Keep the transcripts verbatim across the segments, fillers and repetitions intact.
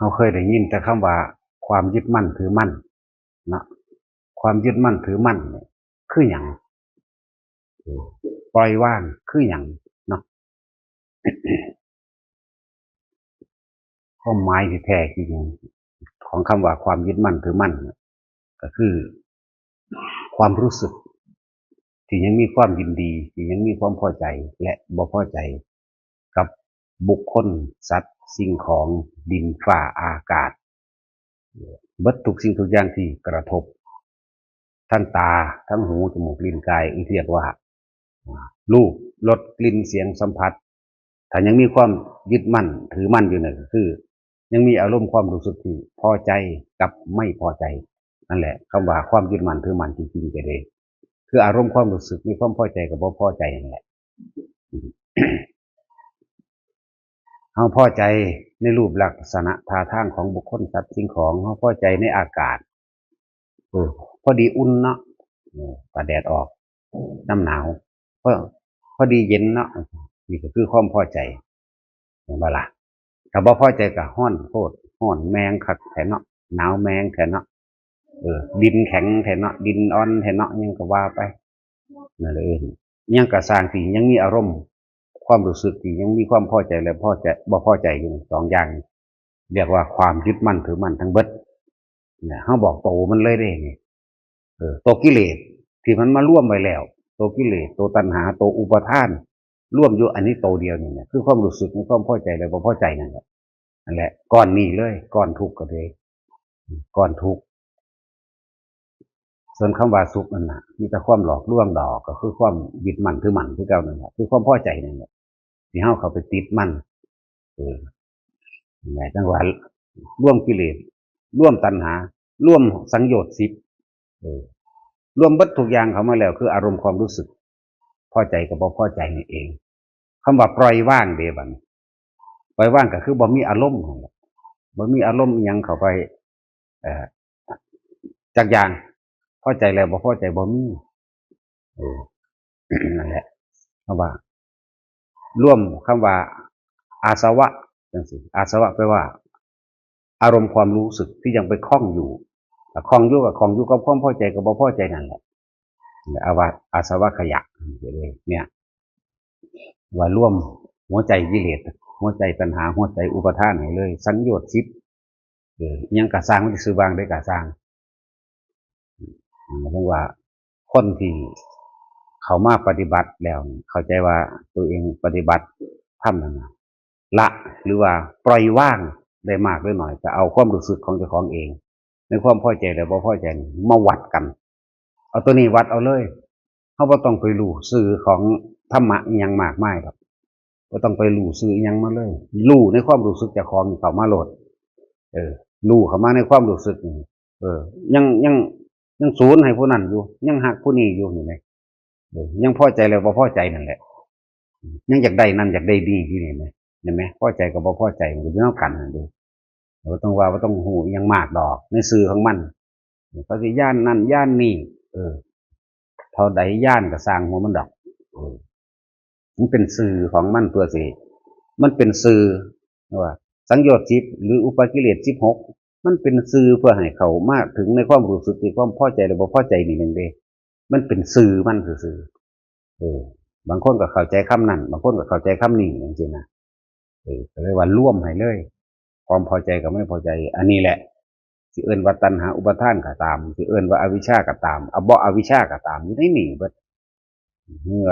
เราเคยได้ยินแต่คำว่าความยึดมั่นถือมั่นเนาะ ความยึดมั่นถือมั่นเนี่ยคือหยัง ปล่อยวางคือหยังเนาะ ความหมายที่แท้จริงของคำว่าความยึดมั่นถือมั่นเนี่ยก็คือ ความรู้สึก ที่ยังมีความยินดี ที่ยังมีความพอใจและบ่พอใจ กับบุคคล สัตว์ สิ่งของ ดินฟ้าอากาศ เบิดทุกสิ่งทุกอย่างที่กระทบ ทั้งตา ทั้งหู จมูก ลิ้น กาย ที่เรียกว่า รูป รส กลิ่น เสียง สัมผัส ถ้ายังมีความยึดมั่นถือมั่นอยู่เนี่ยก็คือ ยังมีอารมณ์ความรู้สึกที่พอใจกับไม่พอใจ นั่นแหละคำว่าความยึดมั่นถือมั่นจริงๆก็เลย คืออารมณ์ความรู้สึกมีความพอใจกับบ่พอใจนั่นแหละ เราพอใจในรูปลักษณะท่าทางของบุคคล สัตว์ สิ่งของ เราพอใจในอากาศ เออ พอดีอุ่นเนาะ เออ ถ้าแดดออก น้ำหนาว พอ พอดีเย็นเนาะ นี่ก็คือความพอใจ เห็นบ่ล่ะ ถ้าบ่พอใจก็ร้อนโพด ร้อนแฮงคักแท้เนาะ หนาวแฮงแท้เนาะ เออ ดินแข็งแท้เนาะ ดินอ่อนแท้เนาะ หยังก็ว่าไป นั่นแหละ เออ หยังก็ซ่างที่ยังมีอารมณ์ ความรู้สึกที่ยังมีความพอใจและพอใจ บ่พอใจอยู่นี่ สองอย่าง เรียกว่าความยึดมั่นถือมั่นทั้งเบิด เนี่ย เราบอกโตมันเลยเด้นี่ เออ โตกิเลสที่มันมารวมไว้แล้ว โตกิเลส โตตัณหา โตอุปาทาน รวมอยู่อันนี้โตเดียวนี่เนี่ย คือความรู้สึกในความพอใจและบ่พอใจนั่นแหละ นั่นแหละ ก้อนนี้เลย ก้อนทุกข์ก็เลย ก้อนทุกข์ ส่วนคำว่าสุขนั่นน่ะ มีแต่ความหลอกลวงดอก ก็คือความยึดมั่นถือมั่นคือเก่านั่นแหละ คือความพอใจนั่นแหละ ที่เราเข้าไปติดมัน เออ นั่นแหละ จั่งว่ารวมกิเลส รวมตัณหา รวมสังโยชน์สิบ เออ รวมเบิดทุกอย่างเข้ามาแล้ว คืออารมณ์ความรู้สึก พอใจกับบ่พอใจนั่นเอง คำว่าปล่อยวางเด้บัดนี้ ปล่อยวางก็คือบ่มีอารมณ์นั่นแหละ บ่มีอารมณ์อิหยังเข้าไป เอ่อ จักอย่าง พอใจแล้วบ่พอใจบ่มี เออ นั่นแหละ คำว่า รวมคำว่า อาสวะ จั่งซี้ อาสวะแปลว่า อารมณ์ความรู้สึกที่ยังไปคล้องอยู่ ถ้าคล้องอยู่ก็คล้องอยู่กับความพอใจกับบ่พอใจนั่นแหละ อาว่า อาสวะขยะ เนี่ย ว่ารวมหัวใจกิเลส หัวใจตัณหา หัวใจอุปาทานให้เลย สังโยชน์สิบ เออ อิหยังก็ซ่าง มันสิชื่อว่าจั่งใดก็ซ่าง อืม เรียกว่าคนที่เข้ามาปฏิบัติแล้วนี่ เข้าใจว่าตัวเองปฏิบัติธรรมนั่นน่ะ ละ หรือว่าปล่อยวางได้มากหรือน้อย ก็เอาความรู้สึกของเจ้าของเอง ในความพอใจและบ่พอใจนี่มาวัดกัน เอาตัวนี้วัดเอาเลย เราบ่ต้องไปรู้ชื่อของธรรมะอิหยังมากมายดอก บ่ต้องไปรู้ชื่ออิหยังมาเลย รู้ในความรู้สึกเจ้าของนี่เข้ามาโลด เออ รู้เข้ามาในความรู้สึกนี่ เออ ยัง ยัง ยังศูนย์ให้ผู้นั้นอยู่ ยังฮักผู้นี้อยู่นี่แหม เออ ยังพอใจแล้วบ่พอใจนั่นแหละ ยังอยากได้นั่นอยากได้นี่อยู่นี่แหม เห็นไหม พอใจกับบ่พอใจมันก็อยู่นำกันนั่นเด้ บ่ต้องว่า บ่ต้องฮู้อิหยังมากดอก ในชื่อของมัน เขาสิย่านนั่นย่านนี่ เออ เท่าใดย่านก็ซ่างหัวมันดอก เออ มันเป็นชื่อของมันตัวสิ มันเป็นชื่อว่าสังโยชน์สิบ หรืออุปกิเลสสิบหก มันเป็นชื่อเพื่อให้เข้ามาถึงในความรู้สึกที่ความพอใจและบ่พอใจนี่เองเด้ มันเป็นชื่อมันซื่อๆ เออ บางคนก็เข้าใจคำนั้น บางคนก็เข้าใจคำนี้จั่งซี้นะ เออ ก็เลยว่ารวมให้เลย ความพอใจกับไม่พอใจ อันนี้แหละ สิเอิ้นว่าตัณหาอุปาทานก็ตาม สิเอิ้นว่าอวิชชาก็ตาม เอาบ่อวิชชาก็ตาม อยู่ในนี่เบิด เมื่อ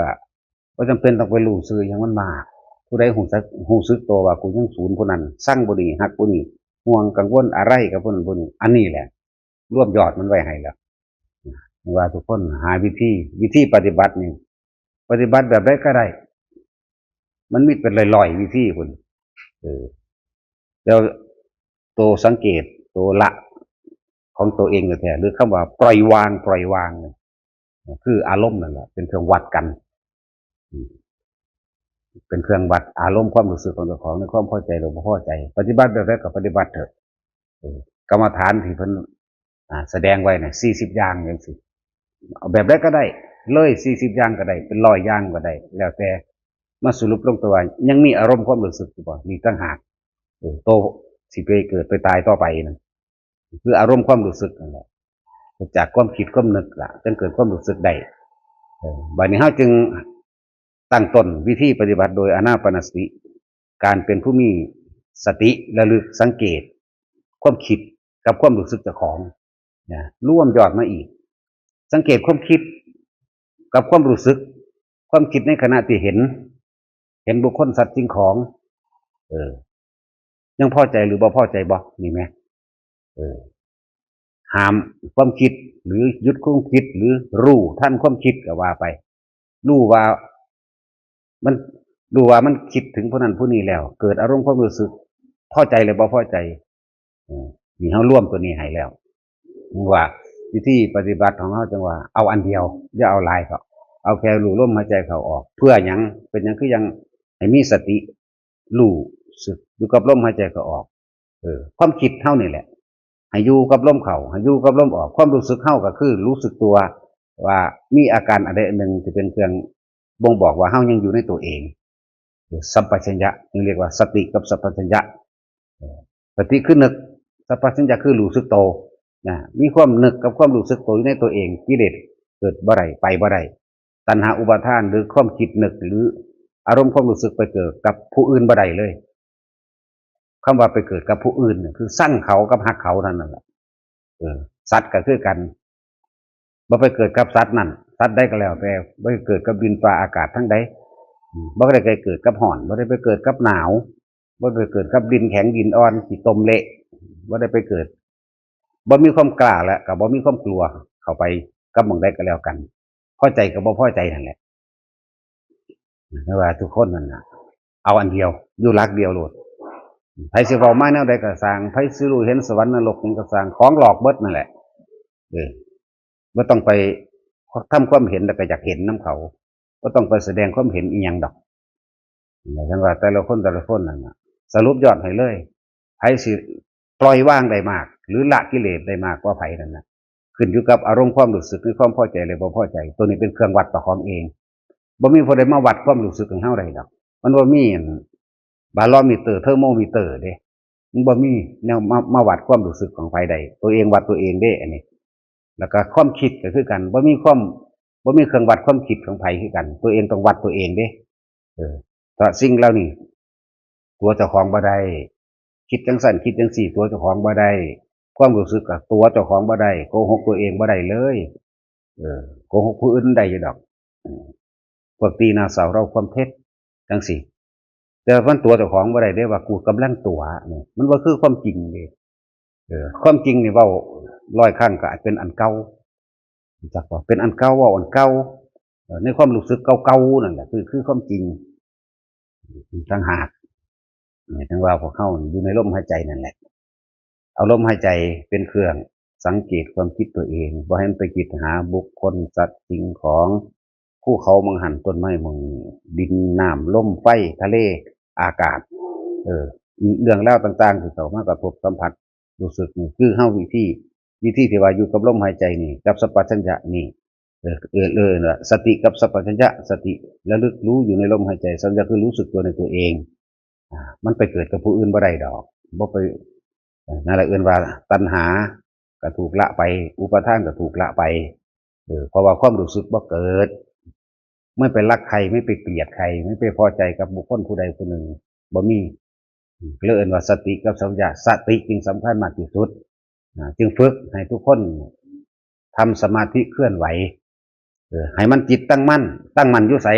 บ่จำเป็นต้องไปรู้ชื่ออิหยังมันมาก ผู้ใดฮู้จัก ฮู้สึกตัวว่ากูยังศูนย์ผู้นั้น ซังผู้นี้ ฮักผู้นี้ ห่วงกังวลอะไรกับผู้นั้นผู้นี้ อันนี้แหละ รวมยอดมันไว้ให้แล้ว ว่าทุกคนหาวิธี วิธีปฏิบัตินี่ ปฏิบัติแบบใดก็ได้ มันมีเป็นร้อยๆวิธีพุ้น เออ แล้วตัวสังเกต ตัวละของตัวเองแท้ๆ หรือคำว่าปล่อยวาง ปล่อยวางเนี่ย คืออารมณ์นั่นแหละ เป็นเครื่องวัดกัน อืม เป็นเครื่องวัดอารมณ์ความรู้สึกของเจ้าของในความพอใจหรือบ่พอใจ ปฏิบัติแบบใดก็ปฏิบัติเถอะ เออ กรรมฐานที่เพิ่น อ่า แสดงไว้น่ะ สี่สิบอย่างจั่งซี้ เอาแบบใดก็ได้ เลย สี่สิบอย่างก็ได้ เป็นร้อยอย่างก็ได้ แล้วแต่ มาสรุปลงตัวว่ายังมีอารมณ์ความรู้สึกอยู่บ่ นี่ต่างหาก เออ โต สิไปเกิดไปตายต่อไปนั่น คืออารมณ์ความรู้สึกนั่นแหละ จากความคิดความนึกละจึงเกิดความรู้สึกได้ เออ บัดนี้เฮาจึงตั้งต้นวิธีปฏิบัติโดยอานาปานสติ การเป็นผู้มีสติระลึกสังเกต ความคิดกับความรู้สึกเจ้าของนะ รวมยอดมาอีก สังเกตความคิดกับความรู้สึก ความคิดในขณะที่เห็น เห็นบุคคลสัตว์สิ่งของ เออ ยังพอใจหรือบ่พอใจบ่ นี่แหม เออ ห้ามความคิดหรือหยุดความคิดหรือรู้ทันความคิดก็ว่าไป รู้ว่า มัน รู้ว่ามันคิดถึงผู้นั้นผู้นี้แล้ว เกิดอารมณ์ความรู้สึก พอใจหรือบ่พอใจ เออ นี่เฮารวมตัวนี้ให้แล้ว ว่าวิธีปฏิบัติของเฮาจังว่า เอาอันเดียว อย่าเอาหลายเถาะ เอาแค่รู้ลมหายใจเข้าออก เพื่อหยัง เป็นหยังคือยังให้มีสติรู้สึกอยู่กับลมหายใจเข้าออก เออ ความคิดเฮานี่แหละ ให้อยู่กับลมเข้า ให้อยู่กับลมออก ความรู้สึกเฮาก็คือรู้สึกตัว ว่ามีอาการอันใดอันหนึ่งที่เป็นเครื่องบ่งบอกว่าเฮายังอยู่ในตัวเอง เออ สัมปชัญญะ จึงเรียกว่าสติกับสัมปชัญญะ เออ สติคือนึก สัมปชัญญะคือรู้สึกโตนะ มีความนึกกับความรู้สึกโตอยู่ในตัวเอง กิเลสเกิดบ่ได้ ไปบ่ได้ ตัณหาอุปาทานหรือความคิดนึกหรืออารมณ์ความรู้สึกไปเกิดกับผู้อื่นบ่ได้เลย คำว่าไปเกิดกับผู้อื่นน่ะ คือซังเขากับฮักเขาเท่านั้นแหละ เออ สัตว์ก็คือกัน บ่ไปเกิดกับสัตว์นั่น สัตว์ใดก็แล้วแต่ บ่ไปเกิดกับดินฟ้าอากาศทั้งใด อืม บ่ได้ไปเกิดกับฮ้อน บ่ได้ไปเกิดกับหนาว บ่ได้ไปเกิดกับดินแข็งดินอ่อน ขี้ตมเละ บ่ได้ไปเกิด บ่มีความกล้าและก็บ่มีความกลัวเข้าไปกับหม่องใดก็แล้วกัน พอใจกับบ่พอใจนั่นแหละ แต่ว่าทุกคนนั่นน่ะ เอาอันเดียว อยู่หลักเดียวโลด ไผสิเว้ามาแนวใดก็ซ่าง ไผสิรู้เห็นสวรรค์นรกหยังก็ซ่าง ของหลอกเบิดนั่นแหละ เออ บ่ต้องไปทำความเห็นแล้วก็อยากเห็นนำเขา บ่ต้องไปแสดงความเห็นอีหยังดอก หมายถึงว่าแต่ละคนแต่ละคนนั่นน่ะ สรุปยอดให้เลย ไผสิปล่อยวางได้มาก หรือละกิเลสได้มากกว่าไผนั่นน่ะ ขึ้นอยู่กับอารมณ์ความรู้สึกในความพอใจและบ่พอใจ ตัวนี้เป็นเครื่องวัดเจ้าของเอง บ่มีผู้ใดมาวัดความรู้สึกให้เฮาได้ดอก มันบ่มีอัน บาโรมิเตอร์ เทอร์โมมิเตอร์เด้ มันบ่มีแนวมา มาวัดความรู้สึกของไผได้ ตัวเองวัดตัวเองเด้ อันนี้ แล้วก็ความคิดก็คือกัน บ่มีความ บ่มีเครื่องวัดความคิดของไผคือกัน ตัวเองต้องวัดตัวเองเด้ เออ เพราะสิ่งเหล่านี้ ตัวเจ้าของบ่ได้ คิดจังซั่นคิดจังซี่ ตัวเจ้าของบ่ได้ ความรู้สึกก็ตัวเจ้าของบ่ได้ โกหกตัวเองบ่ได้เลย เออ โกหกผู้อื่นได้อยู่ดอก อืม พวกตีหน้าเศร้าเล่าความเท็จจังซี่ แต่มันตัวเจ้าของบ่ได้เด้ว่ากูกำลังตั๋วนี่ มันบ่คือความจริงเด้ เออ ความจริงนี่เว้าร้อยครั้งก็อาจเป็นอันเก่า รู้จักบ่ เป็นอันเก่า เว้าอันเก่า เออ ในความรู้สึกเก่าๆนั่นแหละ คือ คือความจริง ต่างหาก นี่ จังว่าพวกเฮาอยู่ในลมหายใจนั่นแหละ เอาลมหายใจเป็นเครื่องสังเกตความคิดตัวเอง บ่ให้มันไปคิดหาบุคคล สัตว์ สิ่งของ ภูเขาหม่องหั่น ต้นไม้หม่องนี้ ดิน น้ำ ลม ไฟ ทะเล อากาศ เออ เรื่องราวต่างๆ ที่เข้ามากระทบสัมผัส รู้สึกนี่ คือเฮาวิธี วิธีที่ว่าอยู่กับลมหายใจนี่ กับสัมปชัญญะนี่ เออ เออ เออ นั่นล่ะ สติกับสัมปชัญญะ สติระลึกรู้อยู่ในลมหายใจ สัมปชัญญะคือรู้สึกตัวในตัวเอง อ่า มันไปเกิดกับผู้อื่นบ่ได้ดอก บ่ไป เอ่อ นั่นแหละเอิ้นว่าตัณหาก็ถูกละไป อุปาทานก็ถูกละไป เออ เพราะว่าความรู้สึกบ่เกิด ไม่ไปรักใคร ไม่ไปเกลียดใคร ไม่ไปพอใจกับบุคคลผู้ใดผู้หนึ่ง บ่มี อืม ก็เลยเอิ้นว่าสติกับสัมปชัญญะ สติจึงสำคัญมากที่สุด อ่า จึงฝึกให้ทุกคนทำสมาธิเคลื่อนไหว เออ ให้มันจิตตั้งมั่น ตั้งมั่นอยู่ไส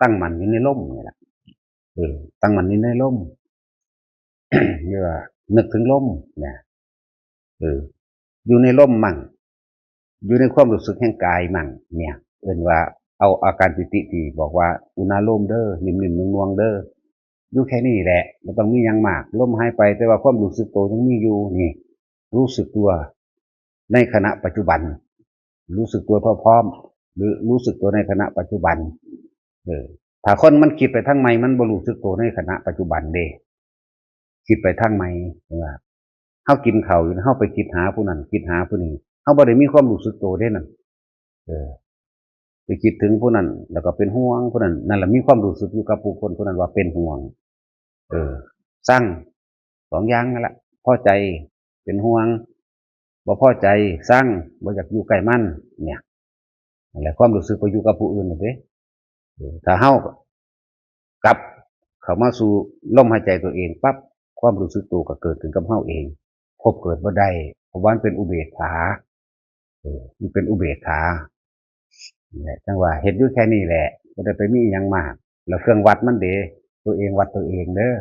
ตั้งมั่นอยู่ในลมนี่แหละ เออ ตั้งมั่นอยู่ในลม เรียกว่านึกถึงลมเนี่ย เออ อยู่ในลมมั่ง อยู่ในความรู้สึกแห่งกายมั่ง เนี่ย เอิ้นว่าเอาอาการปีติที่บอกว่าอุณาโลมเด้อ นิ่มๆ นวลๆ เด้อ อยู่แค่นี้แหละ บ่ต้องมีหยังมาก ลมหายไป แต่ว่าความรู้สึกตัวยังมีอยู่ นี่ รู้สึกตัวในขณะปัจจุบัน รู้สึกตัวพร้อมๆ หรือรู้สึกตัวในขณะปัจจุบัน เออ ถ้าคนมันคิดไปทางใหม่ มันบ่รู้สึกตัวในขณะปัจจุบันเด้ คิดไปทางใหม่ ว่า เฮากินข้าวอยู่ เฮาไปคิดหาผู้นั้น คิดหาผู้นี้ เฮาบ่ได้มีความรู้สึกตัวเด้นั่น เออ ไปคิดถึงผู้นั้น แล้วก็เป็นห่วงผู้นั้น นั่นแหละมีความรู้สึกอยู่กับผู้คนผู้นั้นว่าเป็นห่วง เออ ซัง สองอย่างนั่นแหละ พอใจ เป็นห่วง บ่พอใจ ซัง บ่อยากอยู่ใกล้มัน เนี่ย นั่นแหละ ความรู้สึกไปอยู่กับผู้อื่นน่ะเด้ เออ ถ้าเฮา กลับเข้ามาสู่ลมหายใจตัวเองปั๊บ ความรู้สึกตัวก็เกิดขึ้นกับเฮาเอง พบเกิดบ่ได้ เพราะว่ามันเป็นอุเบกขา เออ มันเป็นอุเบกขา เนี่ย จั่งว่าเฮ็ดอยู่แค่นี้แหละ บ่ได้ไปมีอิหยังมาก แล้วเครื่องวัดมันเด้ ตัวเองวัดตัวเองเด้อ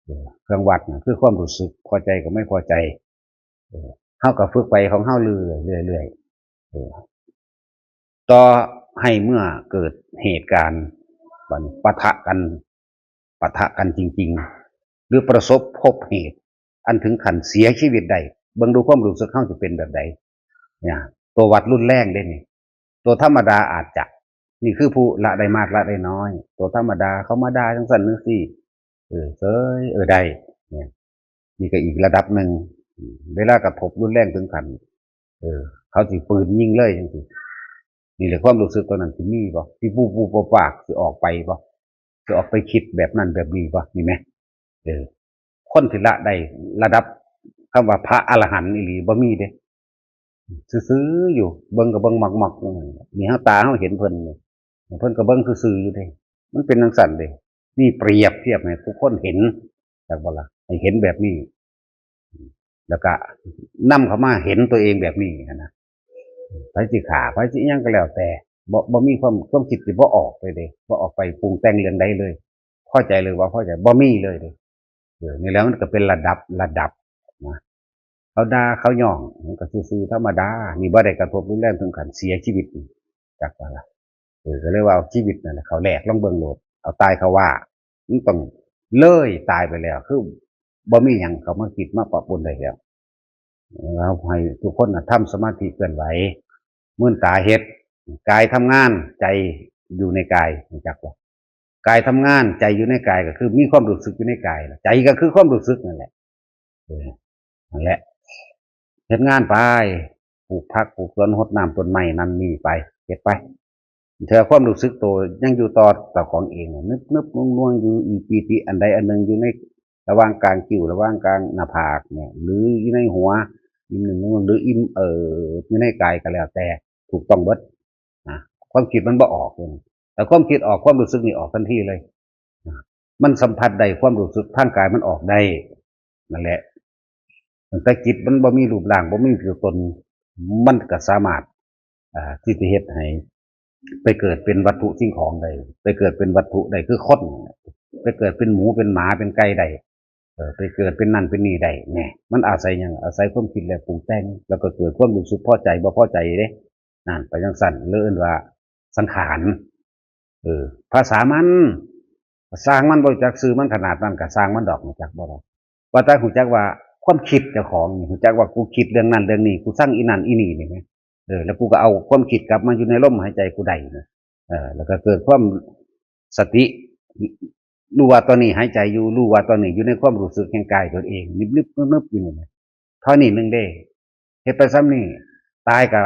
เออ เครื่องวัดน่ะคือความรู้สึก พอใจกับไม่พอใจ เออ เฮาก็ฝึกไปของเฮาเรื่อยๆ เรื่อยๆ เออ ต่อให้เมื่อเกิดเหตุการณ์ บัดนี้ปะทะกัน ปะทะกันจริงๆ หรือประสบพบเหตุ อันถึงขั้นเสียชีวิตได้ เบิ่งดูความรู้สึกเฮาจะเป็นแบบใด เนี่ย ตัววัดรุนแรงเด้นี่ ตัวธรรมดาอาจจะ นี่คือผู้ละได้มากละได้น้อย ตัวธรรมดาเขามาด่าจังซั่นจังซี่ เออ เฉย เออ ได้ เนี่ย นี่ก็อีกระดับหนึ่ง อืม เวลากระทบรุนแรงถึงขั้น เออ เขาสิปืนยิงเลยจังซี่ นี่แหละความรู้สึกตัวนั้นสิมีบ่ สิปูปูปปาก สิออกไปบ่ สิออกไปคิดแบบนั้นแบบนี้บ่ มีไหม เออ คนที่ละได้ระดับคำว่าพระอรหันต์อีหลีบ่มีเด้ ซื่อๆ อยู่ เบิ่งก็เบิ่งหมอกๆ อยู่นั่นแหละ นี่เฮาตาเฮาเห็นเพิ่นนี่ เพิ่นก็เบิ่งซื่อๆ อยู่เด้ มันเป็นจั่งซั้นเด้ นี่เปรียบเทียบให้ทุกคนเห็น จักบ่ล่ะ ให้เห็นแบบนี้ แล้วก็นำเข้ามาเห็นตัวเองแบบนี้หั้นนะ ไผสิฆ่า ไผสิอิหยังก็แล้วแต่ บ่ บ่มีความ ความคิดสิบ่ออกเลยเด้ บ่ออกไปปรุงแต่งเรื่องใดเลย พอใจหรือบ่พอใจ บ่มีเลยเด้ เออ นี่แหละมันก็เป็นระดับ ระดับนะ เขาด่าเขาหยอง มันก็ซื่อๆ ธรรมดา นี่บ่ได้กระทบรุนแรงถึงขั้นเสียชีวิต จักว่าล่ะ เออ ก็เลยว่าเอาชีวิตนั่นแหละ เข้าแลกลองเบิ่งโลด เอาตายเข้าว่า มันต้องเลยตายไปแล้ว คือบ่มีหยังเข้ามาคิดมาปะปนได้แล้ว แล้วให้ทุกคนน่ะทำสมาธิเคลื่อนไหว มืนตาเฮ็ด กายทำงาน ใจอยู่ในกาย รู้จักบ่ กายทำงาน ใจอยู่ในกาย ก็คือมีความรู้สึกอยู่ในกาย ใจก็คือความรู้สึกนั่นแหละ เออ นั่นแหละ เฮ็ดงานไป ปลูกผัก ปลูกสวน รดน้ำต้นไม้ นั่นนี่ไป เฮ็ดไป เทื่อความรู้สึกตัวยังอยู่ต่อเจ้าของเองน่ะ นึบๆ หน่วงๆ อยู่ อีปีติอันใดอันหนึ่งอยู่ในระหว่างกลางคิ้ว ระหว่างกลางหน้าผากเนี่ย หรืออยู่ในหัว อิ่มหนึ่งหรืออิ่มเอิบอยู่ในกายก็แล้วแต่ ถูกต้องเบิดนะ ความคิดมันบ่ออกเลย แต่ความคิดออก ความรู้สึกนี่ออกทันทีเลยนะ มันสัมผัสได้ ความรู้สึกทางกายมันออกได้ นั่นแหละ ตั้งแต่จิตมันบ่มีรูปร่าง บ่มีตัวตน มันก็สามารถ อ่า ที่จะเฮ็ดให้ ไปเกิดเป็นวัตถุสิ่งของได้ ไปเกิดเป็นวัตถุได้ คือคน ไปเกิดเป็นหมู เป็นหมา เป็นไก่ได้ เออ ไปเกิดเป็นนั่นเป็นนี่ได้ เนี่ย มันอาศัยหยัง อาศัยความคิดและปรุงแต่ง แล้วก็เกิดความรู้สึกพอใจ บ่พอใจเด้ นั่น ไปจั่งซั้น เลยเอิ้นว่าสังขาร เออ ภาษามัน สร้างมัน บ่รู้จักชื่อมันขนาดนั้น ก็สร้างมันดอก รู้จักบ่ดอก ว่าแต่รู้จักว่าความคิดเจ้าของนี่ รู้จักว่ากูคิดเรื่องนั้นเรื่องนี้ กูซังอีนั่นอีนี่นี่นะ เออ แล้วกูก็เอาความคิดกลับมาอยู่ในลมหายใจกูได้นะ เออ แล้วก็เกิดความสติ รู้ว่าตอนนี้หายใจอยู่ รู้ว่าตอนนี้อยู่ในความรู้สึกแห่งกายตนเอง นึบๆ นึบๆ อยู่นี่นะ เท่านี้หนึ่งเด้ เฮ็ดไปส่ำนี้ ตายก็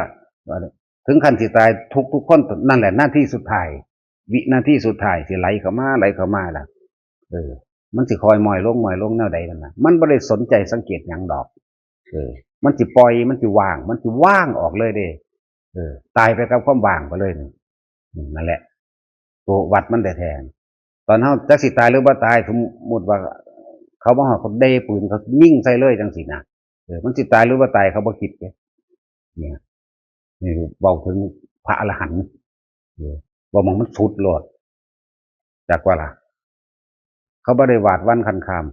ถึงขั้นสิตายทุกๆ คน นั่นแหละนาทีสุดท้าย วินาทีสุดท้ายสิไหลเข้ามา ไหลเข้ามาล่ะ เออ มันสิค่อยม้อยลง ม้อยลงแนวใดนั่นน่ะ มันบ่ได้สนใจสังเกตหยังดอก เออ มันสิปล่อย มันสิว่าง มันสิว่างออกเลยเด้ เออ ตายไปกับความว่างไปเลยนี่ อืม นั่นแหละ ตัววัดมันแท้ๆ ตอนเฮาจักสิตายหรือบ่ตาย สมมุติว่าเขามาฮอด เขาเดปืน เขายิงใส่เลยจั่งซี้นะ เออ มันสิตายหรือบ่ตาย เขาบ่คิดเด้ เนี่ย นี่เว้าถึงพระอรหันต์ เออ เว้าหม่องมันสุดโลด จักว่าล่ะ เขาบ่ได้วาดหวั่นคันคาม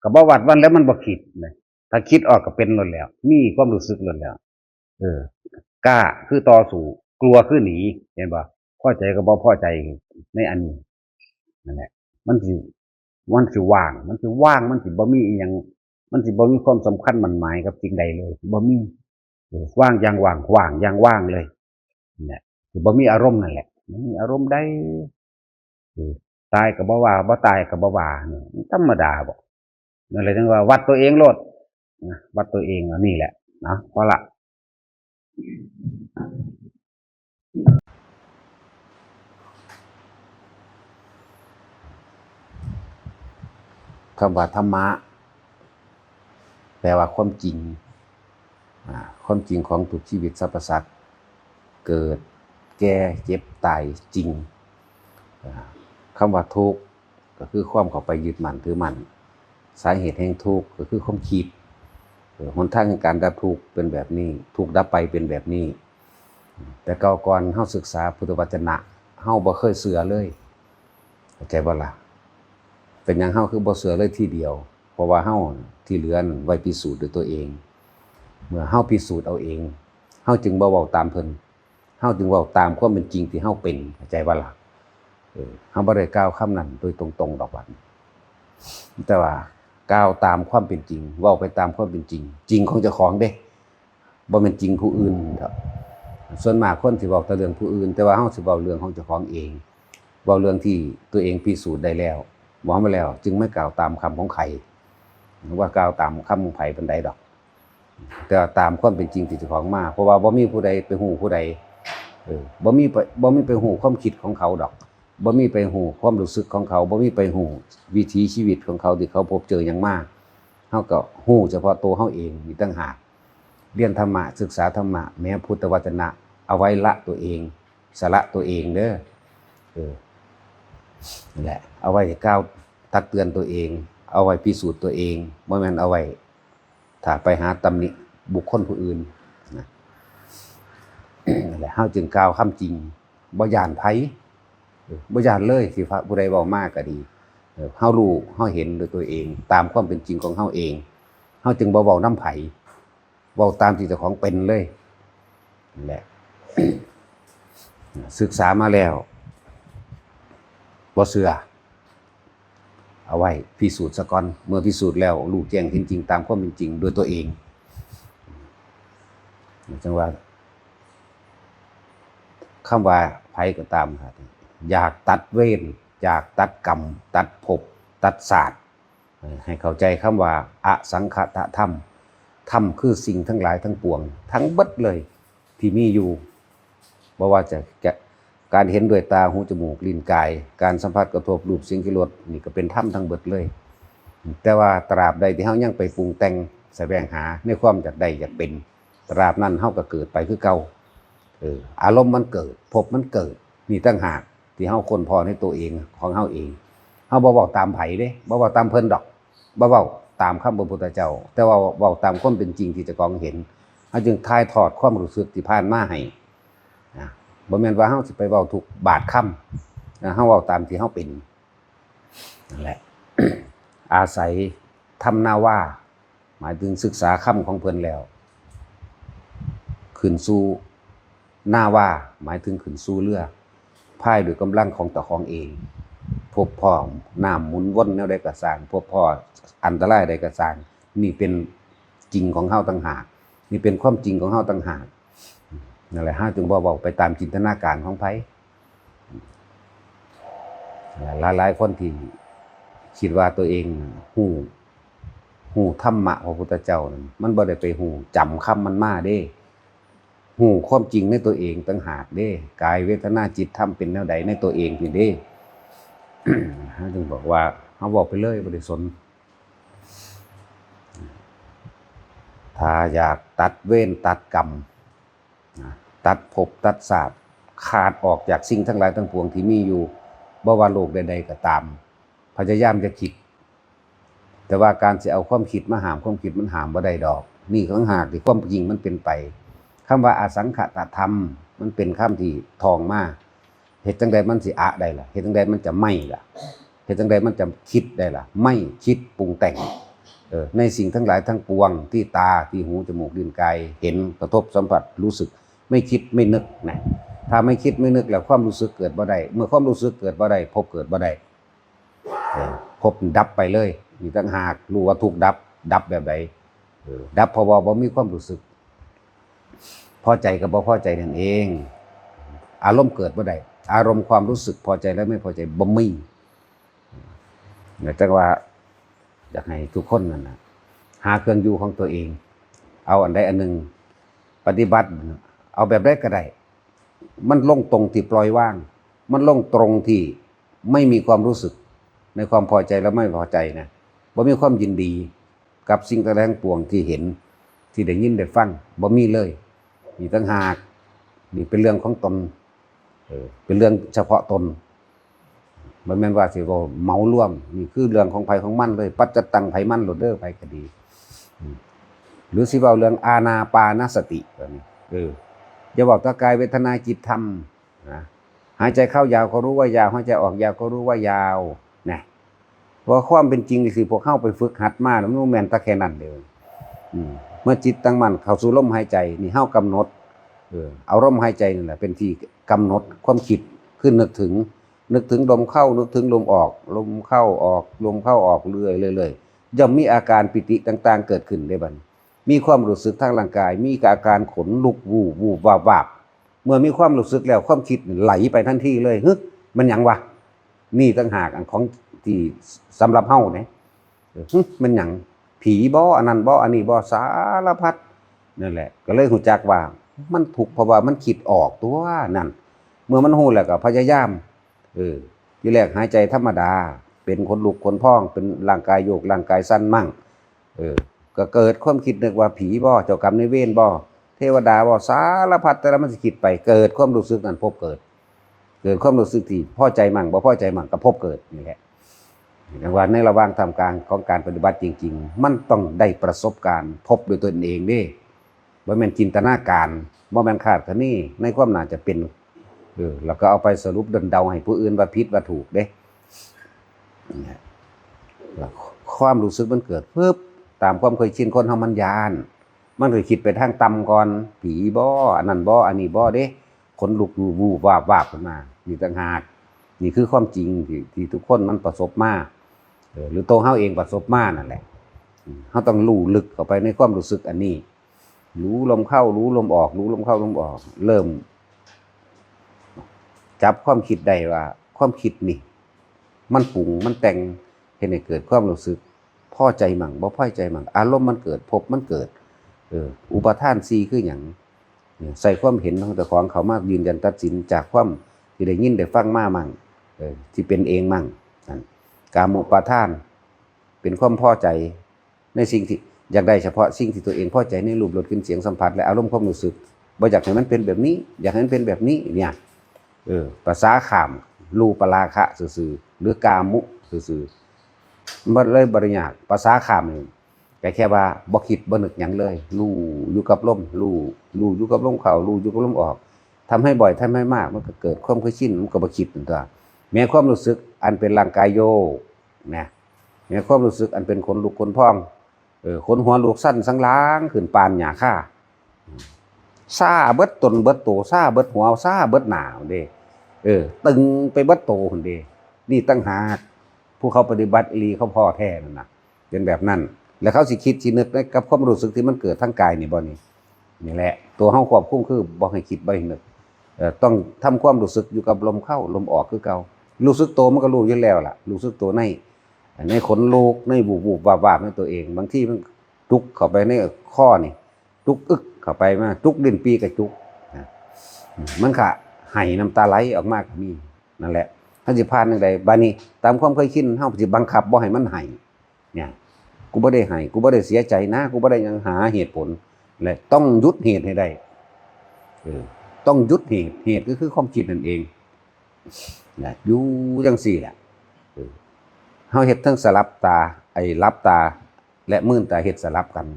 ก็บ่วาดหวั่นแล้วมันบ่คิดนะ ถ้าคิดออกก็เป็นโลดแล้ว มีความรู้สึกโลดแล้ว เออ กล้าคือต่อสู้ กลัวคือหนี เห็นบ่ พอใจก็บ่พอใจในอันนี้ นั่นแหละ มันสิ มันสิว่าง มันสิว่าง มันสิบ่มีอิหยัง มันสิบ่มีความสำคัญหมั้นหมายกับสิ่งใดเลย บ่มี เออ ว่างอย่างว่าง ว่างอย่างว่างเลย เนี่ย สิบ่มีอารมณ์นั่นแหละ มันมีอารมณ์ใด เออ ตายก็บ่ว่า บ่ตายก็บ่ว่า นี่มันธรรมดาบ่ นั่นแหละจึงว่าวัดตัวเองโลด นะ วัดตัวเอง อันนี้แหละ เนาะ พอละ คำว่าธรรมะ แป แต่ว่าความจริง อ่า ความจริงของทุกชีวิตสรรพสัตว์ เกิด แก่ เจ็บ ตายจริง อ่า คำว่าทุกข์ก็คือความเข้าไปยึดมั่นถือมั่น สาเหตุแห่งทุกข์ก็คือความคิด เออ หนทางแห่งการดับทุกข์เป็นแบบนี้ ทุกข์ดับไปเป็นแบบนี้ แต่เก่าก่อนเฮาศึกษาพุทธวจนะ เฮาบ่เคยเชื่อเลย เข้าใจบ่ล่ะ? เป็นหยังเฮาคือบ่เชื่อเลยทีเดียว? เพราะว่าเฮาที่เหลือนั้นไว้พิสูจน์ด้วยตัวเอง เมื่อเฮาพิสูจน์เอาเอง เฮาจึงบ่เว้าตามเพิ่น เฮาจึงเว้าตามความเป็นจริงที่เฮาเป็น เข้าใจบ่ล่ะ? เออ เฮาบ่ได้กล่าวคำนั้นโดยตรงๆดอกบัดนี้ แต่ว่ากล่าวตามความเป็นจริง เว้าไปตามความเป็นจริง จริงของเจ้าของเด้ บ่แม่นจริงผู้อื่นดอก ส่วนมากคนสิเว้าแต่เรื่องผู้อื่น แต่ว่าเฮาสิเว้าเรื่องของเจ้าของเอง เว้าเรื่องที่ตัวเองพิสูจน์ได้แล้ว เว้ามาแล้ว จึงไม่กล่าวตามคำของใคร ว่ากล่าวตามคำของไผปานใดดอก แต่ว่าตามความเป็นจริงที่เจ้าของมา เพราะว่าบ่มีผู้ใดไปฮู้ผู้ใด เออ บ่มีไป บ่มีไปฮู้ความคิดของเขาดอก บ่มีไปฮู้ความรู้สึกของเขา บ่มีไปฮู้วิถีชีวิตของเขาที่เขาพบเจอหยังมา เฮาก็ฮู้เฉพาะตัวเฮาเองนี่ต่างหาก เรียนธรรมะ ศึกษาธรรมะ แม้พุทธวจนะ เอาไว้ละตัวเอง สละตัวเองเด้อ เออ นั่นแหละ เอาไว้กล่าวตักเตือนตัวเอง เอาไว้พิสูจน์ตัวเอง บ่แม่นเอาไว้ถ้าไปหาตำหนิบุคคลผู้อื่นนะ นั่นแหละ เฮาจึงกล่าวคำจริง บ่ย้านไผ เออ บ่ย้านเลย ที่พระผู้ใดเว้ามาก็ดี เออ เฮารู้ เฮาเห็นด้วยตัวเอง ตามความเป็นจริงของเฮาเอง เฮาจึงบ่เว้านำไผ เว้าตามที่เจ้าของเป็นเลย นั่นแหละ ศึกษามาแล้ว บ่เชื่อ เอาไว้พิสูจน์ซะก่อน เมื่อพิสูจน์แล้ว รู้แจ้งเห็นจริงตามความเป็นจริงด้วยตัวเอง จั่งว่า คำว่าไผก็ตามครับ อยากตัดเวร อยากตัดกรรม ตัดภพ ตัดชาติ เอ่อ ให้เข้าใจคำว่าอสังขตธรรม ธรรมคือสิ่งทั้งหลายทั้งปวง ทั้งเบิดเลย ที่มีอยู่ บ่ว่าจะ จะ การเห็นด้วยตา หู จมูก ลิ้น กาย การสัมผัสกระทบ รูป เสียง กลิ่น รส นี่ก็เป็นธรรมทั้งเบิดเลย แต่ว่าตราบใดที่เฮายังไปปรุงแต่งแสวงหาในความอยากได้อยากเป็น ตราบนั้นเฮาก็เกิดไปคือเก่า เออ อารมณ์มันเกิด ภพมันเกิด นี่ต่างหากที่เฮาค้นพบในตัวเองของเฮาเอง เฮาบ่เว้าตามไผเด้ บ่เว้าตามเพิ่นดอก บ่เว้าตามคำพระพุทธเจ้า แต่ว่าเว้าตามความเป็นจริงที่เจ้าของเห็น เฮาจึงถ่ายทอดความรู้สึกที่ผ่านมาให้ นะ บ่แม่นว่าเฮาสิไปเว้าทุกบาทคำ นะ เฮาเว้าตามที่เฮาเป็น นั่นแหละ อาศัยธรรมนาวา หมายถึงศึกษาคำของเพิ่นแล้ว ขึ้นสู่นาวา หมายถึงขึ้นสู่เรือ พายด้วยกำลังของเจ้าของเอง พบพ้อน้ำหมุนวนแนวใดก็ซ่าง พบพ้ออันตรายใดก็ซ่าง นี่เป็นจริงของเฮาต่างหาก นี่เป็นความจริงของเฮาต่างหาก นั่นแหละ เฮาจึงบ่เว้าไปตามจินตนาการของไผ หลายๆคนที่คิดว่าตัวเองฮู้ ฮู้ธรรมะพระพุทธเจ้านั่น มันบ่ได้ไปฮู้จำคำมันมาเด้ ฮู้ความจริงในตัวเองต่างหากเด้ กายเวทนาจิตธรรมเป็นแนวใดในตัวเองนี่เด้ เฮาจึงบอกว่าเฮาเว้าไปเลย บ่ได้สน ถ้าอยากตัดเวรตัดกรรม นะ ตัดภพตัดชาติ ขาดออกจากสิ่งทั้งหลายทั้งปวงที่มีอยู่ บ่ว่าโลกใดๆก็ตาม พยายามจะคิด แต่ว่าการสิเอาความคิดมาห้าม ความคิดมันห้ามบ่ได้ดอก นี่ต่างหากที่ความจริงมันเป็นไป คำว่าอสังขตธรรม มันเป็นคำที่ท่องมา เฮ็ดจั่งใดมันสิอะได้ล่ะ เฮ็ดจั่งใดมันจะไม่ล่ะ เฮ็ดจั่งใดมันจะคิดได้ล่ะ ไม่คิดปรุงแต่ง เออ ในสิ่งทั้งหลายทั้งปวงที่ตา ที่หู จมูก ลิ้น กาย เห็น กระทบสัมผัส รู้สึก ไม่คิดไม่นึกนะ ถ้าไม่คิดไม่นึกแล้วความรู้สึกเกิดบ่ได้ เมื่อความรู้สึกเกิดบ่ได้ ภพเกิดบ่ได้ เออ ภพดับไปเลย นี่ต่างหาก รู้ว่าทุกข์ดับ ดับแบบใด เออ ดับเพราะว่าบ่มีความรู้สึก พอใจกับบ่พอใจนั่นเอง อารมณ์เกิดบ่ได้ อารมณ์ความรู้สึกพอใจและไม่พอใจบ่มี นะ จั่งว่าอยากให้ทุกคนนั่นน่ะ หาเครื่องอยู่ของตัวเอง เอาอันใดอันหนึ่งปฏิบัติ เอาแบบใดก็ได้ มันลงตรงที่ปล่อยวาง มันลงตรงที่ไม่มีความรู้สึกในความพอใจและไม่พอใจนะ บ่มีความยินดี กับสิ่งทั้งหลายทั้งปวงที่เห็น ที่ได้ยินได้ฟัง บ่มีเลย นี่ต่างหาก นี่เป็นเรื่องของตน เออ เป็นเรื่องเฉพาะตน บ่แม่นว่าสิเว้าเหมารวม นี่คือเรื่องของไผของมันเลย ปัจจตังไผมันโลดเด้อ ไผก็ดี อืม หรือสิเว้าเรื่องอานาปานสติ เออ อย่าเว้าแต่กายเวทนาจิตธรรม นะ หายใจเข้ายาวก็รู้ว่ายาว หายใจออกยาวก็รู้ว่ายาว นะ เพราะความเป็นจริงนี่สิ พวกเฮาไปฝึกหัดมาแล้วมันบ่แม่นแต่แค่นั้นเด้อ อืม เมื่อจิตตั้งมั่นเข้าสู่ลมหายใจ นี่เฮากำหนด เออ เอาลมหายใจนั่นแหละเป็นที่กำหนดความคิด คือนึกถึง นึกถึงลมเข้า นึกถึงลมออก ลมเข้าออก ลมเข้าออก เรื่อยๆ เรื่อยๆ ย่อมมีอาการปีติต่างๆ เกิดขึ้นได้บัดนี้ มีความรู้สึกทางร่างกาย มีอาการขนลุก วูบๆ วาบๆ เมื่อมีความรู้สึกแล้ว ความคิดไหลไปทันทีเลย "หึ มันหยังวะ?" นี่ต่างหากอันของที่สำหรับเฮาเนี่ย "หึ มันหยัง ผีบ่ อันนั้นบ่ อันนี้บ่ สารพัด" นั่นแหละ ก็เลยรู้จักว่ามันทุกข์ เพราะว่ามันคิดออกตัวนั่น เมื่อมันรู้แล้วก็พยายาม เออ ทีแรกหายใจธรรมดา เป็นขนลุกขนพอง เป็นร่างกายโยก ร่างกายสั่นมั่ง เออ ก็เกิดความคิดนึกว่าผีบ่ เจ้ากรรมนายเวรบ่ เทวดาบ่ สารพัด แต่ละมันสิคิดไป เกิดความรู้สึกนั้น ภพเกิด เกิดความรู้สึกที่พอใจมั่ง บ่พอใจมั่ง ก็ภพเกิดนี่แหละ ดังว่าในระหว่างท่ามกลางของการปฏิบัติจริงๆ มันต้องได้ประสบการณ์ พบด้วยตนเองเด้ บ่แม่นจินตนาการ บ่แม่นคาดคะเน ในความน่าจะเป็น เออ แล้วก็เอาไปสรุปดลเดาให้ผู้อื่นว่าผิดว่าถูกเด้ เนี่ย แล้วความรู้สึกมันเกิดปึ๊บ ตามความเคยชินคนเฮามันย้าน มันก็คิดไปทางต่ำก่อน ผีบ่ อันนั้นบ่ อันนี้บ่เด้ ขนลุก วูบๆ วาบๆ ขึ้นมา นี่ต่างหาก นี่คือความจริงที่ ที่ทุกคนมันประสบมา เออ หรือตัวเฮาเองประสบมานั่นแหละ อืม เฮาต้องรู้ลึกเข้าไปในความรู้สึกอันนี้ รู้ลมเข้า รู้ลมออก รู้ลมเข้า ลมออก เริ่ม จับความคิดได้ว่าความคิดนี่ มันปรุง มันแต่ง เฮ็ดให้เกิดความรู้สึก พอใจมั่ง บ่พอใจมั่ง อารมณ์มันเกิด ภพมันเกิด เออ อุปาทานสี่คือหยัง เนี่ย ใส่ความเห็นของเจ้าของเข้ามายืนยันตัดสินจากความที่ได้ยินได้ฟังมามั่ง เออ ที่เป็นเองมั่ง นั่น กามุปาทาน เป็นความพอใจในสิ่งที่อยากได้เฉพาะสิ่งที่ตัวเองพอใจในรูปรสกลิ่นเสียงสัมผัส และอารมณ์ความรู้สึก บ่อยากให้มันเป็นแบบนี้ อยากให้มันเป็นแบบนี้ เนี่ย เออ ภาษาข้าม รูปราคะซื่อๆ หรือกามุซื่อๆ มันเลยบ่ได้ยาก ภาษาข้ามนี่ ก็แค่ว่าบ่คิดบ่นึกหยังเลย รู้อยู่กับลม รู้ รู้อยู่กับลมเข้า รู้อยู่กับลมออก ทำให้บ่อย ทำให้มาก มันก็เกิดความเคยชิน มันก็บ่คิดนั่นตั๊ว แม้ความรู้สึกอันเป็นร่างกายโยกนะ แม้ความรู้สึกอันเป็นขนลุกขนพอง เออ ขนหัวลุกสั่นสันหลังขึ้นปานหญ้าคา ซ่าเบิดตนเบิดโต ซ่าเบิดหัว ซ่าเบิดหน้าพุ้นเด้ เออ ตึงไปเบิดโตพุ้นเด้ นี่ต่างหาก ผู้เขาปฏิบัติอีหลีเขาพ้อแท้นั่นน่ะ เป็นแบบนั้น แล้วเขาสิคิดสินึกกับความรู้สึกที่มันเกิดทางกายนี่บ่นี่ นี่แหละ ตัวเฮาควบคุมคือบ่ให้คิดบ่ให้นึก เอ่อ ต้องทำความรู้สึกอยู่กับลมเข้าลมออกคือเก่า รู้สึกโตมันก็รู้อยู่แล้วล่ะ รู้สึกโตใน ในขนลุก ในวูบๆ วาบๆ ในตัวเอง บางทีมันจุกเข้าไปในคอนี่ จุกอึกเข้าไปมา จุกลิ้นปี่กะจุกนะ มันก็ไหน้น้ำตาไหลออกมาก็มี นั่นแหละ เฮาสิผ่านจั่งใด บัดนี้ตามความเคยชิน เฮาสิบังคับบ่ให้มันไห เนี่ย กูบ่ได้ไห กูบ่ได้เสียใจนะ กูบ่ได้หยัง หาเหตุผล และต้องหยุดเหตุให้ได้ เออ ต้องหยุดเหตุ เหตุก็คือความคิดนั่นเอง นะ อยู่จั่งซี้แหละ เออ เฮาเฮ็ดทั้งสลับตา ไอ้หลับตา และมื่นตา เฮ็ดสลับกัน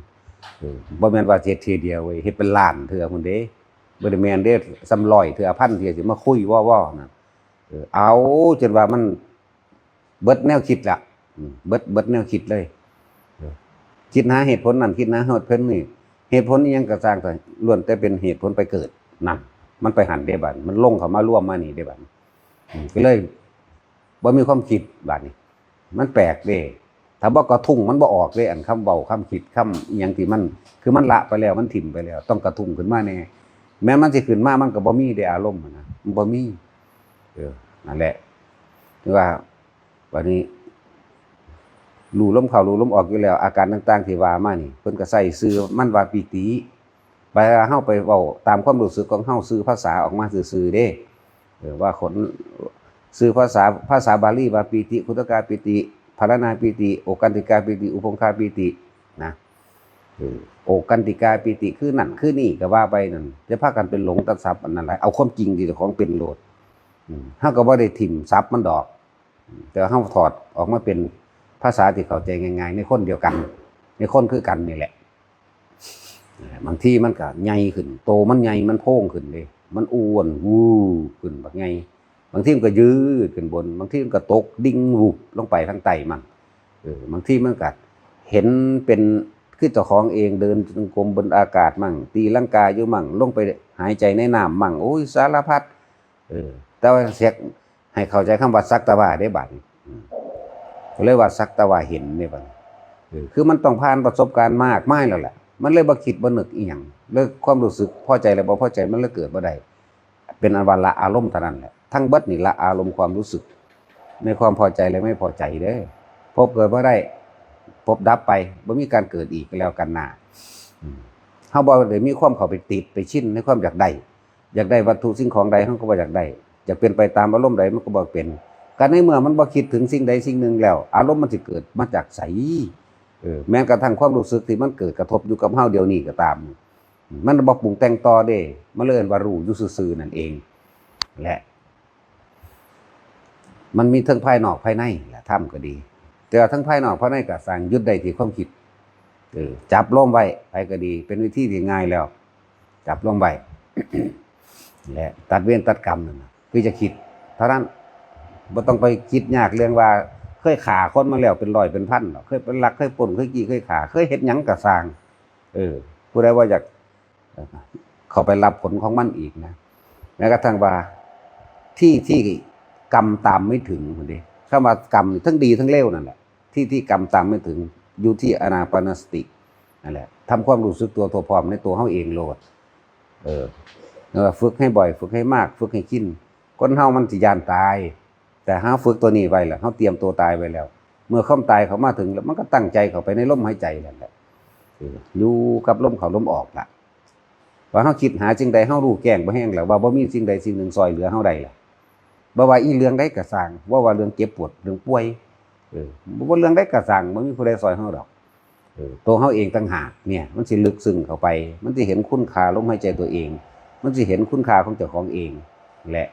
เออ บ่แม่นว่าเฮ็ดเทื่อเดียวเว้ย เฮ็ดเป็นล้านเทื่อพุ้นเด้ บ่ได้แม่นเด้ ส่ำร้อยเทื่อ พันเทื่อ สิมาคุยวอๆ นั่น เออ เอาจนว่ามัน เบิดแนวคิดละ อืม เบิด เบิดแนวคิดเลย เออ คิดหาเหตุผลนั่น คิดหาเหตุผลนี่ เหตุผลอิหยังก็ซ่างเถาะ ล้วนแต่เป็นเหตุผลไปเกิด นั่น มันไปหั้นเด้บัด มันลงเข้ามารวมมานี่เด้บัด อืม ก็เลยบ่มีความคิดบัดนี้ มันแปลกเด้ ถ้าบ่กระทุ้งมันบ่ออกเด้ อันคำเว้า คำคิด คำอิหยังที่มัน คือมันละไปแล้ว มันถิ่มไปแล้ว ต้องกระทุ้งขึ้นมาแน่ แม้มันสิขึ้นมา มันก็บ่มีเด้ อารมณ์หั้นนะ มันบ่มี เออ นั่นแหละ ที่ว่า บัดนี้ รู้ลมเข้า รู้ลมออกอยู่แล้ว อาการต่างๆ ที่ว่ามานี่ เพิ่นก็ใส่ชื่อมันว่าปีติ ไปเฮาไปเว้าตามความรู้สึกของเฮา ชื่อภาษาออกมาซื่อๆ เด้ เออ ว่าคน ชื่อภาษา ภาษาบาลีว่าปีติ ขุทกาปีติ พาราณาปีติ โอคันติกาปีติ อุพงคาปีติ นะ เออ โอกันติกาปีติคือนั่นคือนี่ก็ว่าไปนั่น จะพากันเป็นหลงตัดศัพท์อันนั้นหลาย เอาความจริงที่เจ้าของเป็นโลด อืม เฮาก็บ่ได้ถิ่มศัพท์มันดอก แต่เฮาถอดออกมาเป็นภาษาที่เข้าใจง่ายๆ ในคนเดียวกัน ในคนคือกันนี่แหละ บางทีมันก็ใหญ่ขึ้น โตมันใหญ่ มันโพงขึ้นเด้ มันอ้วน วืบขึ้นบักใหญ่ บางทีมันก็ยืดขึ้นบน บางทีมันก็ตกดิ่ง วุบลงไปทางใต้มั่ง เออ บางทีมันก็เห็นเป็น คือเจ้าของเองเดินจงกรมบนอากาศมั่ง ตีลังกาอยู่มั่ง ลงไปหายใจในน้ำมั่ง โอ้ย สารพัด เออ แต่ว่าเสียก ให้เข้าใจคำว่าสักแต่ว่าได้บัดนี้ อืม ก็เลยว่าสักแต่ว่าเห็นนี่บัดนี้ เออ คือมันต้องผ่านประสบการณ์มากมายแล้วแหละ มันเลยบ่คิดบ่นึกอีหยัง เลยความรู้สึกพอใจและบ่พอใจมันเลยเกิดบ่ได้ เป็นอันว่าละอารมณ์เท่านั้นแหละ ทั้งเบิดนี่ละอารมณ์ความรู้สึก ในความพอใจและไม่พอใจเด้อ ภพเกิดบ่ได้ ภพดับไป บ่มีการเกิดอีกก็แล้วกันนะ อืม เฮาบ่ได้มีความเข้าไปติดไปชินในความอยากได้ อยากได้วัตถุสิ่งของใดเฮาก็บ่อยากได้ อยากเป็นไปตามอารมณ์ใดมันก็บ่เป็น ก็ในเมื่อมันบ่คิดถึงสิ่งใดสิ่งหนึ่งแล้ว อารมณ์มันสิเกิดมาจากไส เออ แม้กระทั่งความรู้สึกที่มันเกิดกระทบอยู่กับเฮาเดี๋ยวนี้ก็ตาม มันบ่ปรุงแต่งต่อเด้ มันเลยเอิ้นว่ารู้อยู่ซื่อๆ นั่นเอง และ มันมีทั้งภายนอกภายในแหละ ธรรมก็ดี แต่ว่าทั้งภายนอกภายในก็สร้างยึดได้ที่ความคิด เออ จับลมไว้ ไผก็ดี เป็นวิธีที่ง่ายแล้ว จับลมไว้ และตัดเวรตัดกรรมนั่นน่ะ คือจะคิดเท่านั้น บ่ต้องไปคิดยากเรื่องว่าเคยฆ่าคนมาแล้วเป็นร้อยเป็นพันหรอก เคยไปลัก เคยปล้น เคยจี้ เคยฆ่า เคยเฮ็ดหยังก็ซ่าง เออ ผู้ใดว่าอยากเข้าไปรับผลของมันอีกนะ แม้กระทั่งว่าที่ที่กรรมตามไม่ถึง พุ้นเด้ คำว่ากรรมนี่ทั้งดีทั้งเลวนั่นแหละ ที่ที่กรรมตามไม่ถึง อยู่ที่อานาปานสตินั่นแหละ ทำความรู้สึกตัวทั่วพร้อมในตัวเฮาเองโลด เออ เออ ฝึกให้บ่อย ฝึกให้มาก ฝึกให้ชิน คนเฮามันสิย้านตาย แต่เฮาฝึกตัวนี้ไว้แล้ว เฮาเตรียมตัวตายไว้แล้ว เมื่อความตายเข้ามาถึงแล้ว มันก็ตั้งใจเข้าไปในลมหายใจนั่นแหละ เออ อยู่กับลมเข้าลมออกล่ะ ว่าเฮาคิดหาสิ่งใด เฮารู้แจ้งบ่แห้งแล้ว ว่าบ่มีสิ่งใดสิ่งหนึ่งซ่อยเหลือเฮาได้ล่ะ บ่ว่าอีเรื่องใดก็ซ่าง บ่ว่าเรื่องเจ็บปวด เรื่องป่วย เออ บ่ว่าเรื่องใดก็ซ่าง บ่มีผู้ใดซ่อยเฮาดอก เออ ตัวเฮาเองต่างหากเนี่ย มันสิลึกซึ้งเข้าไป มันสิเห็นคุณค่าลมหายใจตัวเอง มันสิเห็นคุณค่าของเจ้าของเอง และ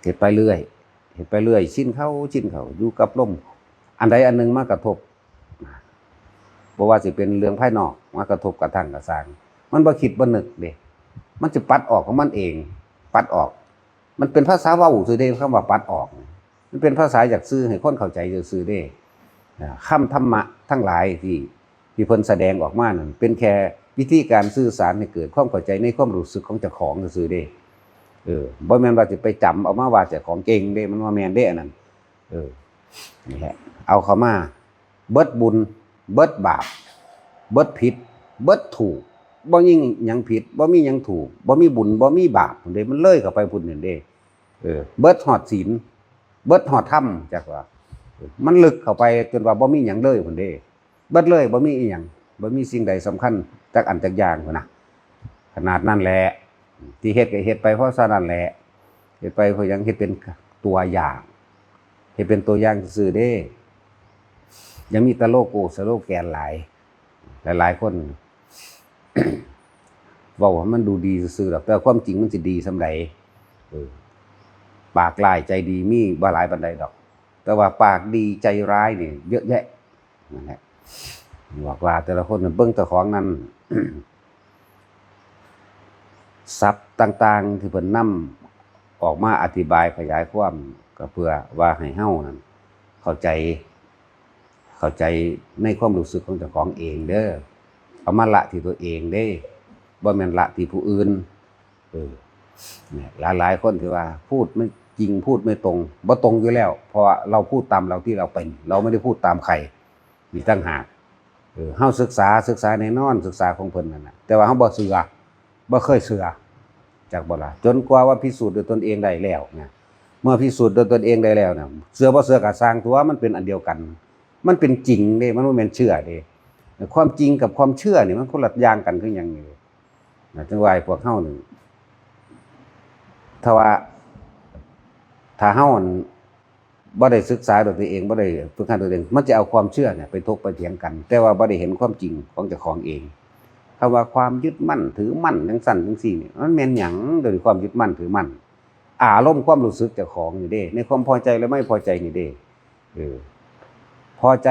เฮ็ดไปเรื่อย เฮ็ดไปเรื่อย ชินเข้า ชินเข้า อยู่กับลม อันใดอันหนึ่งมากระทบ บ่ว่าสิเป็นเรื่องภายนอก มากระทบกระทั่งก็ซ่าง มันบ่คิดบ่นึกเด้ มันสิปัดออกของมันเอง ปัดออก มันเป็นภาษาเว้าซื่อเด้ คำว่าปัดออก มันเป็นภาษาอยากสื่อให้คนเข้าใจซื่อๆเด้ อ่า คำธรรมะทั้งหลายที่ ที่เพิ่นแสดงออกมานั่น เป็นแค่วิธีการสื่อสารให้เกิดความเข้าใจในความรู้สึกของเจ้าของซื่อๆเด้ เออ บ่แม่นว่าสิไปจ๋ำเอามาว่าเจ้าของเก่งเด้ มันบ่แม่นเด้อันนั้น เออ นี่แหละ เอาเข้ามา เบิดบุญ เบิดบาป เบิดผิด เบิดถูก บ่มีหยังผิด บ่มีหยังถูก บ่มีบุญ บ่มีบาปพุ้นเด้ มันเลยเข้าไปพุ้นนั่นเด้ เออ เบิดฮอดศีล เบิดฮอดธรรม จักว่า เออ มันลึกเข้าไปจนว่าบ่มีหยังเลยพุ้นเด้ เบิดเลย บ่มีอีหยัง บ่มีสิ่งใดสำคัญจักอันจักอย่างพุ้นนะ ขนาดนั้นแหละ ที่เฮ็ดก็เฮ็ดไปเพราะฉะนั้นแหละ เฮ็ดไปเพราะหยัง เฮ็ดเป็นตัวอย่าง เฮ็ดเป็นตัวอย่างซื่อๆเด้ อย่ามีแต่โลโก้สโลแกนหลาย หลายๆคน เว้าให้มันดูดีซื่อๆดอก แต่ความจริงมันสิดีส่ำใด เออ ปากร้ายใจดีมีบ่หลายปานใดดอก แต่ว่าปากดีใจร้ายนี่เยอะแยะ นั่นแหละ บอกว่าแต่ละคนน่ะเบิ่งเจ้าของนั่น ศัพท์ต่างๆที่เพิ่นนำออกมาอธิบายขยายความ ก็เพื่อว่าให้เฮานั่นเข้าใจ เข้าใจในความรู้สึกของเจ้าของเองเด้อ เอามาละที่ตัวเองเด้ บ่แม่นละที่ผู้อื่น เออ เนี่ย หลายๆคนที่ว่าพูดไม่จริง พูดไม่ตรง บ่ตรงอยู่แล้ว เพราะว่าเราพูดตามเราที่เราเป็น เราไม่ได้พูดตามใคร อีกต่างหาก เออ เฮาศึกษา ศึกษาแน่นอน ศึกษาของเพิ่นนั่นน่ะ แต่ว่าเฮาบ่เชื่อ บ่เคยเชื่อ จักบ่ล่ะ จนกว่าว่าพิสูจน์ด้วยตนเองได้แล้วนะ เมื่อพิสูจน์ด้วยตนเองได้แล้วนะ เชื่อบ่เชื่อก็ซ่างตัว มันเป็นอันเดียวกัน มันเป็นจริงเด้ มันบ่แม่นเชื่อเด้ ความจริงกับความเชื่อนี่มันคนละอย่างกันคือหยังนี่ นะ จังว่าให้พวกเฮานี่ ถ้าว่า ถ้าเฮาอัน บ่ได้ศึกษาด้วยตัวเอง บ่ได้ฝึกหัดด้วยตัวเอง มันจะเอาความเชื่อเนี่ยไปถกไปเถียงกัน แต่ว่าบ่ได้เห็นความจริงของเจ้าของเอง คำว่าความยึดมั่นถือมั่นจังซั่นจังซี่เนี่ย มันแม่นหยัง โดยความยึดมั่นถือมั่น อารมณ์ความรู้สึกเจ้าของนี่เด้ ในความพอใจและไม่พอใจนี่เด้ เออ พอใจ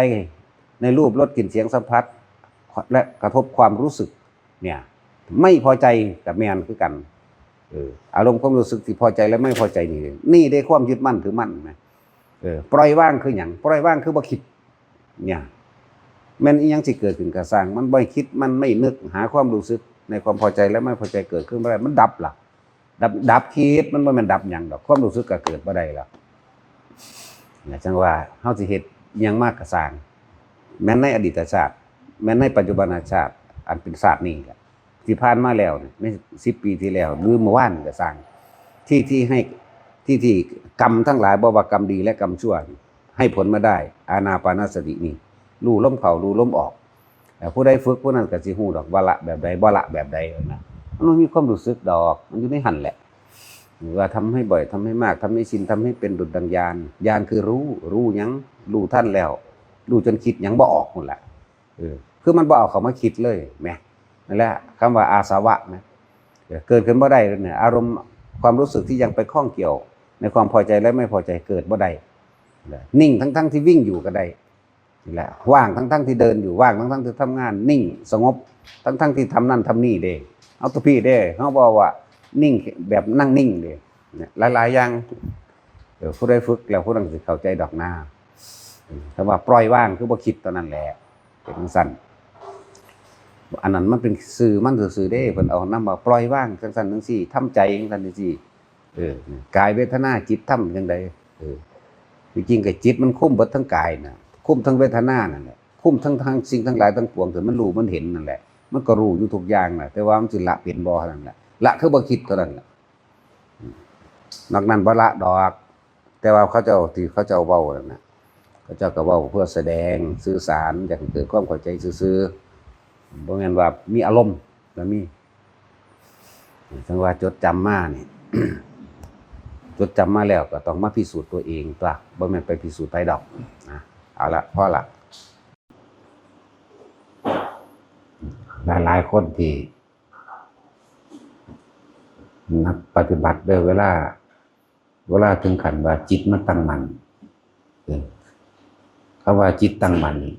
ในรูปรสกลิ่นเสียงสัมผัส และกระทบความรู้สึก เนี่ย ไม่พอใจกับแม่นคือกัน เออ อารมณ์ความรู้สึกที่พอใจและไม่พอใจนี่ นี่ได้ความยึดมั่นถือมั่นนะ เออ ปล่อยวางคือหยัง ปล่อยวางคือบ่คิด เนี่ย แม่นอีหยังสิเกิดขึ้นก็ซ่าง มันบ่คิด มันไม่นึกหาความรู้สึกในความพอใจและไม่พอใจเกิดขึ้นบ่ได้ มันดับล่ะ ดับ ดับคิด มันบ่แม่นดับหยังดอก ความรู้สึกก็เกิดบ่ได้แล้ว เนี่ย จังว่าเฮาสิเฮ็ดอิหยังมากก็ซ่าง แม่นในอดีตชาติ แม่นในปัจจุบันชาติ อันเป็นชาตินี้แหละ ที่ผ่านมาแล้วเนี่ย ในสิบปีที่แล้ว หรือเมื่อวานก็ซ่าง ที่ ที่ให้ ที่ ที่กรรมทั้งหลาย บ่ว่ากรรมดีและกรรมชั่ว ให้ผลมาได้ อานาปานสตินี่ รู้ลมเข้า รู้ลมออก แต่ผู้ใดฝึกผู้นั้นก็สิฮู้ดอกว่าละแบบใด บ่ละแบบใดนะ มันบ่มีความรู้สึกดอก มันอยู่ในหั่นแหละ ว่าทำให้บ่อย ทำให้มาก ทำให้ชิน ทำให้เป็นดุจดังญาณ ญาณคือรู้ รู้หยัง รู้ทันแล้ว รู้จนคิดหยังบ่ออกนั่นแหละ เออ คือมันบ่เอาเข้ามาคิดเลยแหม นั่นแหละ คำว่าอาสวะนะ เออ เกิดขึ้นบ่ได้เนี่ย อารมณ์ความรู้สึกที่ยังไปข้องเกี่ยวในความพอใจและไม่พอใจเกิดบ่ได้ นิ่งทั้งๆที่วิ่งอยู่ก็ได้ นี่แหละ ว่างทั้งๆที่เดินอยู่ ว่างทั้งๆที่ทำงาน นิ่งสงบ ทั้งๆที่ทำนั่นทำนี่เด้ เอาตัวพี่เด้ เฮาบอกว่านิ่งแบบนั่งนิ่งเด้ เนี่ย หลายๆอย่าง เออ ผู้ใดฝึกแล้วผู้นั้นสิเข้าใจดอกนา เออ ถ้าว่าปล่อยวางคือบ่คิดเท่านั้นแหละ เป็นจั่งซั่น อันนั้นมันเป็นซื่อมันซื่อๆเด้ เพิ่นเอานำว่าปล่อยวางจั่งซั่นจั่งซี่ ทำใจจั่งซั่นจั่งซี่ เออ กายเวทนาจิตธรรมจั่งใด เออ ที่จริงก็จิตมันคุมเบิดทั้งกายน่ะ คุมทั้งเวทนานั่นแหละ คุมทั้ง ทั้งสิ่งทั้งหลายทั้งปวงที่มันรู้มันเห็นนั่นแหละ มันก็รู้อยู่ทุกอย่างน่ะ แต่ว่ามันสิละเป็นบ่เท่านั้นแหละ ละคือบ่คิดเท่านั้นแหละ อืม นอกนั้นบ่ละดอก แต่ว่าเขาเจ้าที่เขาเจ้าเว้านั่นน่ะ เขาเจ้าก็เว้าเพื่อแสดง สื่อสาร อยากให้เกิดความเข้าใจซื่อๆ บ่แม่นว่ามีอารมณ์ บ่มี จั่งว่าจดจำมานี่ จดจำมาแล้วก็ต้องมาพิสูจน์ตัวเองตั๊ว บ่แม่นไปพิสูจน์ไผดอก นะ เอาละ พอละ หลายๆคนที่ นักปฏิบัติเด้อ เวลา เวลาถึงขั้นว่าจิตมันตั้งมั่น เออ คำว่าจิตตั้งมั่นนี่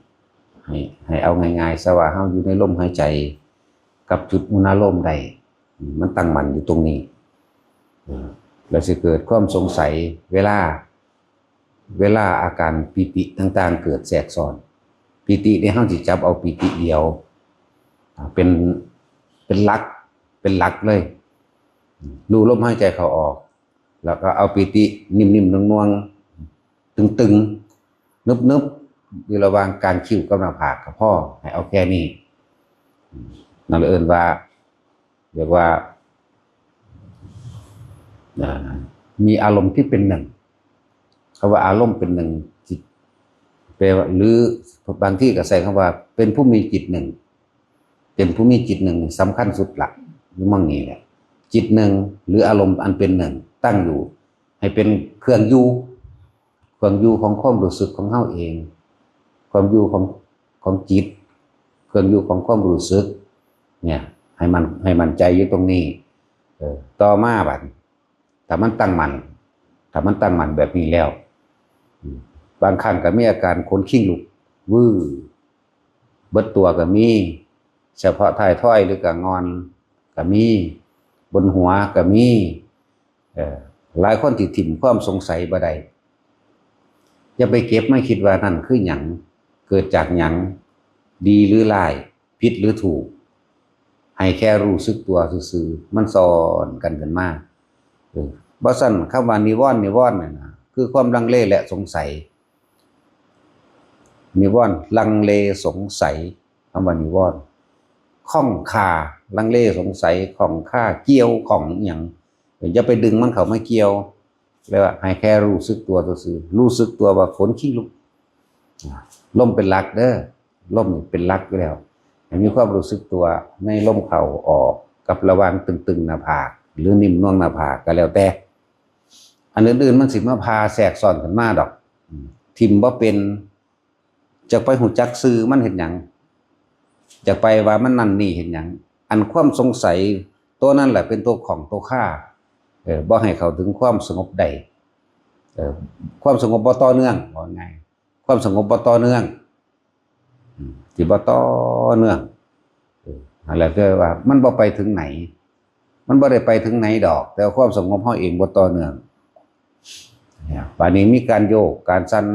ให้ ให้เอาง่ายๆซะว่าเฮาอยู่ในลมหายใจ กับจุดอุณาโลมได้ มันตั้งมั่นอยู่ตรงนี้ เออ แล้วสิเกิดความสงสัยเวลา เวลาอาการปีติต่างๆเกิดแทรกซ้อน ปีตินี่เฮาสิจับเอาปีติเดียว อ่า เป็น เป็นหลัก เป็นหลักเลย รู้ลมหายใจเข้าออก แล้วก็เอาปีตินิ่มๆนวลๆ ตึงๆ นึบๆ อยู่ระหว่างกรานคิ้วกับหน้าผากก็พอ ให้เอาแค่นี้ นั่นเอิ้นว่า เรียกว่า อ่า มีอารมณ์ที่เป็นหนึ่ง คำว่าอารมณ์เป็นหนึ่ง จิต แปลว่า หรือบางที่ก็ใช้คำว่าเป็นผู้มีจิตหนึ่ง เป็นผู้มีจิตหนึ่งสำคัญสุดละ อยู่หม่องนี้แหละ จิตหนึ่ง หรืออารมณ์อันเป็นหนึ่งตั้งอยู่ ให้เป็นเครื่องอยู่ เครื่องอยู่ของความรู้สึกของเฮาเอง ความอยู่ของ ของจิต เครื่องอยู่ของความรู้สึก เนี่ย ให้มัน ให้มั่นใจอยู่ตรงนี้ เออ ต่อมาบัด ถ้ามันตั้งมั่น ถ้ามันตั้งมั่นแบบนี้แล้ว อืม บางครั้งก็มีอาการขนคิงลุก วื้อ เบิดตัวก็มี เฉพาะท้ายทอยหรือกะง่อนก็มี บนหัวก็มี เอ่อ หลายคนที่ถิ่มความสงสัยบ่ได้ อย่าไปเก็บมาคิดว่านั่นคือหยัง เกิดจากหยัง ดีหรือร้าย ผิดหรือถูก ให้แค่รู้สึกตัวซื่อๆ มันซ้อนกันขึ้นมา เออ บ่ซั้นคำว่านิวรณ์ นิวรณ์นั่นน่ะ คือความลังเลและสงสัย นิวรณ์ ลังเลสงสัย คำว่านิวรณ์ ข้องคา ลังเลสงสัย ข้องคา เกี่ยวข้องอิหยัง อย่าไปดึงมันเข้ามาเกี่ยว เรียกว่าให้แค่รู้สึกตัวซื่อๆ รู้สึกตัวว่าขนคิงลุก อ่า ลมเป็นหลักเด้อ ลมนี่เป็นหลักอยู่แล้ว ให้มีความรู้สึกตัวในลมเข้าออก กับระหว่างตึงๆหน้าผาก หรือนิ่มนวลหน้าผากก็แล้วแต่ อันอื่นๆมันสิมาพาแทรกซ้อนขึ้นมาดอก อืม ถิ่มบ่เป็น จักไปฮู้จักชื่อมันเฮ็ดหยัง จักไปว่ามันนั่นนี่เฮ็ดหยัง อันความสงสัยตัวนั้นแหละเป็นตัวข้องตัวคา เออ บ่ให้เข้าถึงความสงบได้ เออ ความสงบบ่ต่อเนื่อง ว่าง่าย ความสงบบ่ต่อเนื่อง อืม ที่บ่ต่อเนื่อง เออ นั่นแหละคือว่ามันบ่ไปถึงไหน มันบ่ได้ไปถึงไหนดอก แต่ความสงบเฮาเองบ่ต่อเนื่อง เนี่ย บาดนี้มีการโยก การสั่น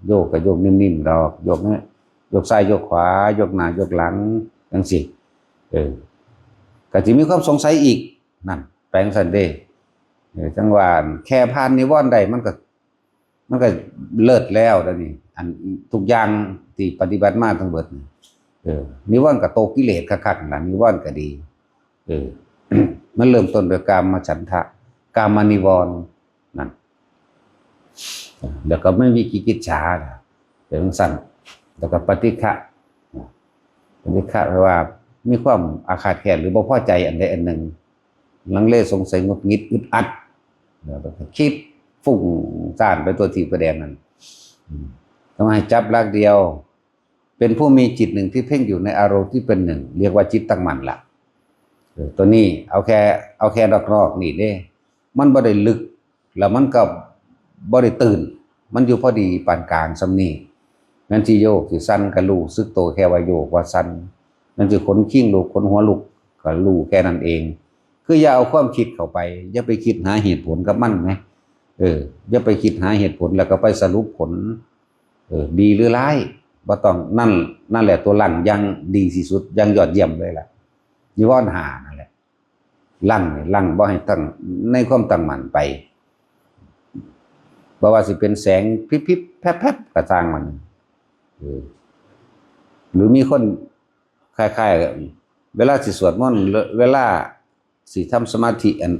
โยกก็โยกนิ่มๆดอก โยกเนี่ย โยกซ้ายโยกขวา โยกหน้าโยกหลัง จังซี้ เออ ก็สิมีความสงสัยอีก นั่น แปลงซั่นเด้ เออ จังว่าแค่ผ่านนิวรณ์ได้ มันก็ มันก็เลิศแล้วเดี๋ยวนี้ อันทุกอย่างที่ปฏิบัติมาทั้งเบิดนี่ เออ นิวรณ์ก็โตกิเลสคักๆนั่นล่ะ นิวรณ์ก็ดี เออ มันเริ่มต้นด้วยกามฉันทะ กามนิวรณ์นั่น แล้วก็ไม่วิจิกิจฉานะ เป็นจั่งซั้น แล้วก็ปฏิฆะ ปฏิฆะแปลว่ามีความอาฆาตแค้นหรือบ่พอใจอันใดอันหนึ่ง ลังเลสงสัยหงุดหงิดอึดอัด แล้วก็คิดฟุ้งซ่านไปทั่วทิศทั่วแดนนั่น อืม ทำให้จับหลักเดียว เป็นผู้มีจิตหนึ่งที่เพ่งอยู่ในอารมณ์ที่เป็นหนึ่ง เรียกว่าจิตตั้งมั่นละ เออ ตัวนี้เอาแค่ เอาแค่นอกๆนี่เด้ มันบ่ได้ลึก แล้วมันก็บ่ได้ตื่น มันอยู่พอดีปานกลางส่ำนี้ แม่นสิโยกสิสั่นก็รู้สึกตัวแค่ว่าโยกว่าสั่น แม่นสิขนคิงลุกขนหัวลุกก็รู้แค่นั้นเอง คืออย่าเอาความคิดเข้าไป อย่าไปคิดหาเหตุผลกับมันนะ เออ อย่าไปคิดหาเหตุผลแล้วก็ไปสรุปผล เออ ดีหรือร้าย บ่ต้อง นั่น นั่นแหละตัวลังอย่างดีที่สุด อย่างยอดเยี่ยมเลยล่ะ นิวรณ์ห้านั่นแหละ ลังนี่ ลังบ่ให้ตั้ง ในความตั้งมั่นไป บ่ว่าสิเป็นแสงพิบๆแพรบๆก็ช่างมัน เออ หรือมีคนคล้ายๆ เวลาสิสวดมนต์ เวลาสิทำสมาธิอัน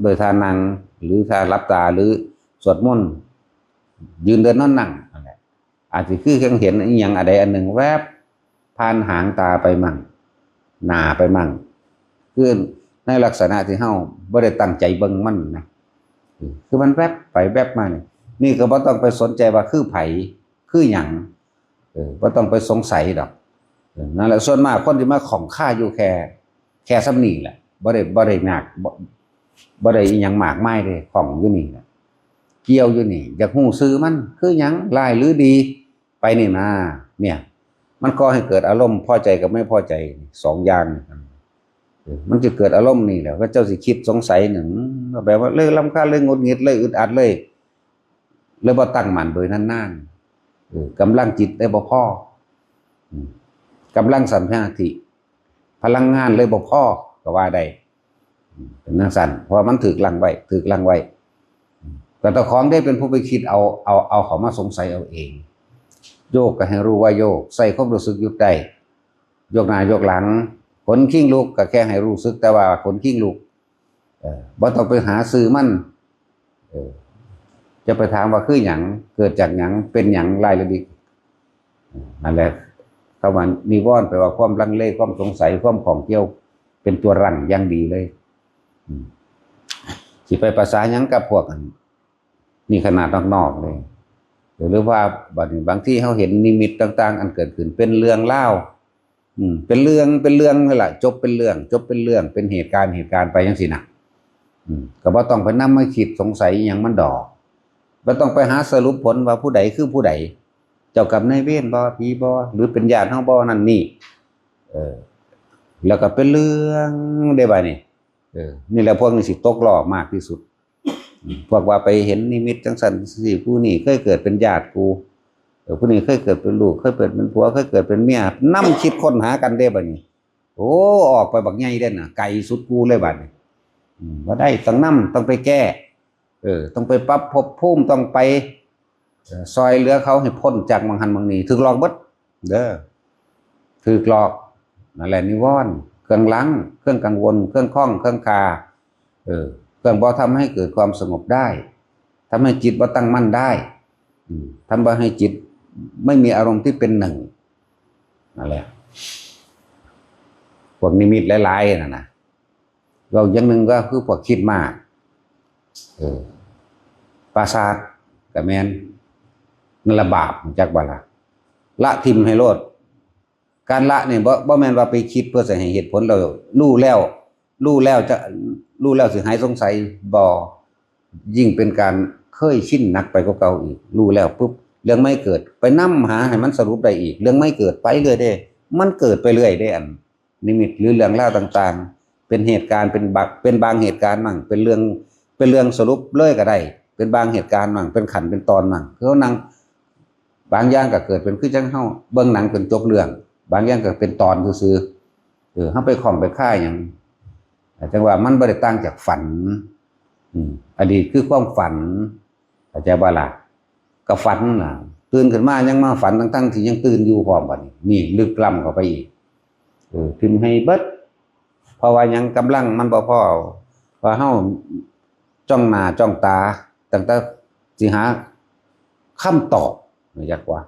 โดยท่านั่ง หรือท่าหลับตา หรือสวดมนต์ ยืนเดินนอนนั่งนั่นแหละ อาจสิคือจั่งเห็นอิหยังอันใดอันหนึ่งแวบ ผ่านหางตาไปมั่ง หน้าไปมั่ง คือในลักษณะที่เฮาบ่ได้ตั้งใจเบิ่งมันนะ เออ คือมันแวบไปแวบมานี่ นี่ก็บ่ต้องไปสนใจว่าคือไผ คือหยัง เออ บ่ต้องไปสงสัยดอก เออ นั่นแหละ ส่วนมากคนที่มาข้องคาอยู่แค่ แค่ส่ำนี้แหละ บ่ได้ บ่ได้ยาก บ่ บ่ได้อิหยังมากมายเด้ ข้องอยู่นี่แหละ เกี่ยวอยู่นี่ อยากฮู้ชื่อมัน คือหยัง ร้ายหรือดี ไปนี่นะ เนี่ย มันก่อให้เกิดอารมณ์พอใจกับไม่พอใจ สองอย่าง เออ มันจะเกิดอารมณ์นี่แหละ ว่าเจ้าสิคิดสงสัยหนึ่ง แปลว่าเลยรำคาญ เลยหงุดหงิด เลยอึดอัด เลย เลยบ่ตั้งมั่นโดยนานๆ เออ กำลังจิตได้บ่พอ อืม กำลังสมาธิ พลังงานเลยบ่พอ ก็ว่าได้ อืม เป็นจั่งซั้น เพราะว่ามันถูกลังไว้ ถูกลังไว้ อืม ก็เจ้าของได้เป็นผู้ไปคิดเอา เอา เอาเข้ามาสงสัยเอาเอง โยกก็ให้รู้ว่าโยก ใส่ความรู้สึกหยุดได้ ยกหน้ายกหลัง ขนคิงลุกก็แค่ให้รู้สึกแต่ว่าขนคิงลุก เออ บ่ต้องไปหาชื่อมัน เออ จะไปถามว่าคือหยัง เกิดจากหยัง เป็นหยัง รายละเอียด เออ นั่นแหละ คำว่านิวรณ์แปลว่าความลังเล ความสงสัย ความข้องเกี่ยว เป็นตัวรั้งอย่างดีเลย อืม สิไปประสาหยังกับพวกอัน นี่ขนาดนอกๆเลย หรือว่าบาง บางทีเฮาเห็นนิมิตต่างๆ อันเกิดขึ้นเป็นเรื่องราว อืม เป็นเรื่อง เป็นเรื่องนั่นแหละ จบเป็นเรื่อง จบเป็นเรื่อง เป็นเหตุการณ์ เหตุการณ์ไปจั่งซี้นะ อืม ก็บ่ต้องไปนำมาคิดสงสัยอิหยังมันดอก บ่ต้องไปหาสรุปผลว่าผู้ใดคือผู้ใด เจ้ากรรมนายเวรบ่ ผีบ่ หรือเป็นญาติเฮาบ่ นั่นนี่ เออ แล้วก็เป็นเรื่องได้บาดนี้ เออ นี่แหละพวกนี้สิตกล้อมากที่สุด อืม พวกว่าไปเห็นนิมิตจั่งซั้นจั่งซี้ ผู้นี้เคยเกิดเป็นญาติกู เออ ผู้นี้เคยเกิดเป็นลูก เคยเกิดเป็นผัว เคยเกิดเป็นเมีย นำคิดค้นหากันเด้บัดนี้ โอ้ ออกไปบักใหญ่เด้น่ะ ไกลสุดกูเลยบัดนี้ อืม บ่ได้ ต้องนำ ต้องไปแก้ เออ ต้องไปปรับภพภูมิ ต้องไป เอ่อ ซอยเหลือเขาให้พ้นจากหม่องหั้นหม่องนี้ ถูกหลอกเบิด เด้อ ถูกหลอก นั่นแหละนิวรณ์ เครื่องลัง เครื่องกังวล เครื่องข้อง เครื่องคา เออ เครื่องบ่ทำให้เกิดความสงบได้ ทำให้จิตบ่ตั้งมั่นได้ อืม ทำบ่ให้จิตไม่มีอารมณ์ที่เป็นหนึ่ง นั่นแหละ พวกนิมิตหลายๆนั่นนะ เว้าอย่างหนึ่งก็คือพวกคิดมาก เออ ประสาทก็แม่น นั่นละบาป จักบ่ล่ะ ละถิ่มให้โลด การละนี่บ่บ่แม่นว่าไปคิดเพื่อสิให้เหตุผล เรารู้แล้ว รู้แล้วจะรู้แล้วสิหายสงสัย บ่ ยิ่งเป็นการเคยชินหนักไปกว่าเก่าอีก รู้แล้วปุ๊บ เรื่องไม่เกิด ไปนำหาให้มันสรุปได้อีก เรื่องไม่เกิดไปเรื่อยเด้ มันเกิดไปเรื่อยเด้ อันนิมิตหรือเรื่องราวต่างๆ เป็นเหตุการณ์ เป็นบางเป็นบางเหตุการณ์มั่ง เป็นเรื่องเป็นเรื่องสรุปเลยก็ได้ เป็นบางเหตุการณ์มั่ง เป็นขั้นเป็นตอนมั่ง คือเขานั่ง บางอย่างก็เกิดเป็นคือจังเฮาเบิ่งหนังเป็นจบเรื่อง บางอย่างก็เป็นตอนซื่อๆ เออ เฮาไปคล้องไปคาหยัง จังว่ามันบ่ได้ต่างจากฝัน อืม อดีตคือความฝัน เข้าใจบ่ล่ะ ก็ฝันล่ะ ตื่นขึ้นมายังมาฝัน ทั้งๆ ที่ยังตื่นอยู่พร้อม บัดนี้ นี่ลึกล้ำเข้าไปอีก เออ ถิ่มให้เบิด เพราะว่าหยัง กำลังมันบ่พอ ว่าเฮาจ้องหน้าจ้องตา ตั้งแต่สิหาคำตอบ อยากว่า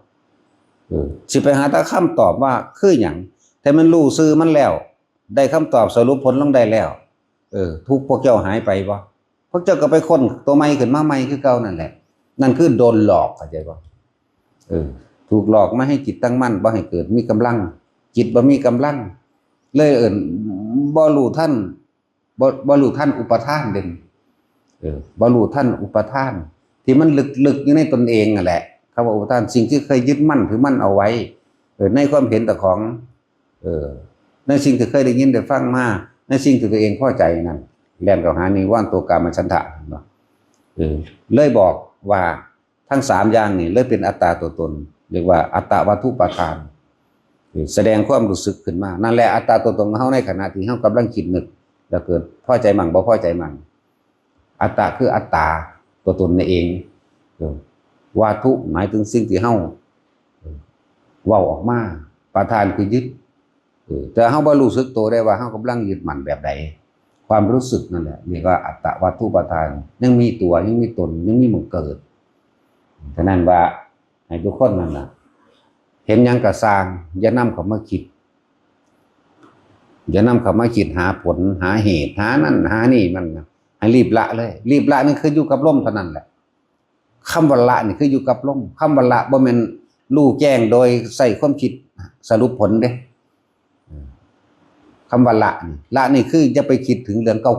เออ สิไปหาแต่คำตอบว่าคือหยัง แต่มันรู้ซื่อมันแล้ว ได้คำตอบสรุปผลลงได้แล้ว เออ ทุกข์พวกเจ้าหายไปบ่ พวกเจ้าก็ไปค้นตัวใหม่ขึ้นมาใหม่คือเก่านั่นแหละ นั่นคือโดนหลอก เข้าใจบ่ เออ ถูกหลอกมาให้จิตตั้งมั่น บ่ให้เกิดมีกำลัง จิตบ่มีกำลัง เลยเอิ้นบ่รู้ทัน บ่ บ่รู้ทันอุปาทานเด่น เออ บ่รู้ทันอุปาทาน ที่มันลึกๆ อยู่ในตนเองนั่นแหละ คำว่าอุปาทาน สิ่งที่เคยยึดมั่นถือมั่นเอาไว้ เออ ในความเห็นแต่ของ เออ ในสิ่งที่เคยได้ยินได้ฟังมา ในสิ่งที่ตัวเองพอใจนั่น แล่นเข้าหานิวรณ์ตัวกามฉันทะเนาะ เออ เลยบอกว่าทั้งสามอย่างนี่เลยเป็นอัตตาตัวตน เรียกว่าอัตตวัตถุปาทาน เออ แสดงความรู้สึกขึ้นมา นั่นแหละอัตตาตัวตนของเฮาในขณะที่เฮากำลังคิดนึก แล้วเกิดพอใจมั่งบ่พอใจมั่ง อัตตะคืออัตตาตัวตนนั่นเอง เออ วัตถุหมายถึงสิ่งที่เฮา เออ เว้าออกมา ปาทานคือยึด เออ แต่เฮาบ่รู้สึกตัวได้ว่าเฮากำลังยึดมั่นแบบใด ความรู้สึกนั่นแหละเรียกว่าอัตตวัตถุปาทาน ยังมีตัว ยังมีตน ยังมีหม่องเกิด ฉะนั้นว่าให้ทุกคนนั่นน่ะ เห็นหยังก็ซ่าง อย่านำเข้ามาคิด อย่านำเข้ามาคิดหาผล หาเหตุ หานั่นหานี่มันนะ ให้รีบละเลย รีบละนี่คืออยู่กับลมเท่านั้นแหละ คำว่าละนี่คืออยู่กับลม คำว่าละบ่แม่นรู้แจ้งโดยใช้ความคิดสรุปผลเด้ คำว่าละนี่ ละนี่คืออย่าไปคิดถึงเรื่องเก่า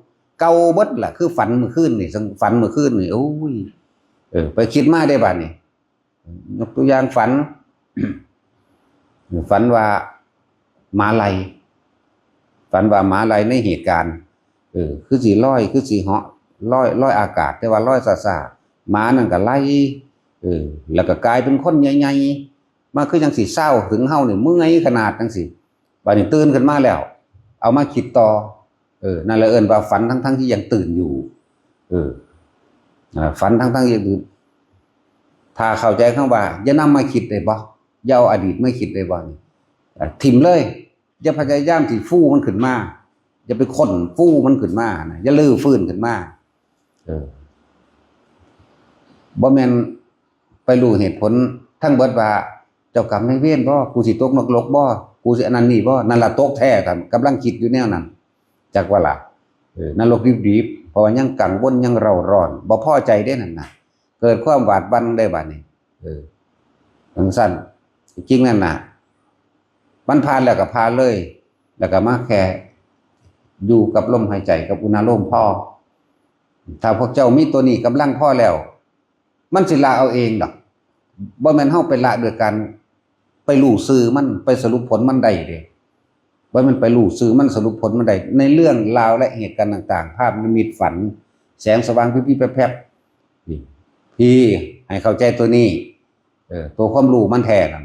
ๆ เก่าเบิดล่ะ คือฝันเมื่อคืนนี่ ฝันเมื่อคืนนี่ โอ้ย เออ ไปคิดมาได้บัดนี้ ยกตัวอย่างฝัน ฝันว่าหมาไล่ ฝันว่าหมาไล่ในเหตุการณ์ เออ คือสิลอย คือสิเหาะ ลอย ลอยอากาศ แต่ว่าลอยซ่าๆ หมานั่นก็ไล่ เออ แล้วก็กลายเป็นคนใหญ่ๆ มาคือจังสิซาวถึงเฮานี่ เมื่อยขนาดจังสิ บัดนี้ตื่นขึ้นมาแล้ว เอามาคิดต่อ เออ นั่นแหละเอิ้นว่าฝันทั้งๆที่ยังตื่นอยู่ เออ อ่า ฝันทั้งๆยังตื่น ถ้าเข้าใจคำว่า อย่านำมาคิดได้บ่ อย่าเอาอดีตมาคิดได้บ่นี่ อ่า ถิ่มเลย อย่าพยายามสิฟูมันขึ้นมา อย่าไปค้นฟูมันขึ้นมานะ อย่ารื้อฟื้นขึ้นมา เออ บ่แม่นไปรู้เหตุผลทั้งเบิดว่า เจ้ากรรมนายเวรบ่ กูสิตกนรกบ่ กูสิอันนั้นนี่บ่ นั่นล่ะตกแท้ ท่านกำลังคิดอยู่แนวนั้น จักว่าล่ะ เออ นรกดิบๆ เพราะว่ายังกังวล ยังเร่าร้อน บ่พอใจเด้นั่นน่ะ เกิดความหวาดหวั่นได้บัดนี้ เออ จังซั่น จริงนั่นน่ะ มันผ่านแล้วก็ผ่านเลย แล้วก็มาแค่อยู่กับลมหายใจกับอุณาโลมพอ ถ้าพวกเจ้ามีตัวนี้กำลังพอแล้ว มันสิละเอาเองดอก บ่แม่นเฮาไปละโดยการไปรู้ซื่อมัน ไปสรุปผลมันได้เด้ บ่แม่นไปรู้ซื่อมันสรุปผลมันได้ ในเรื่องราวและเหตุการณ์ต่างๆ ภาพนิมิตฝัน แสงสว่างพิบๆแพรบๆ นี่ พี่ให้เข้าใจตัวนี้ เออ ตัวความรู้มันแท้นั่น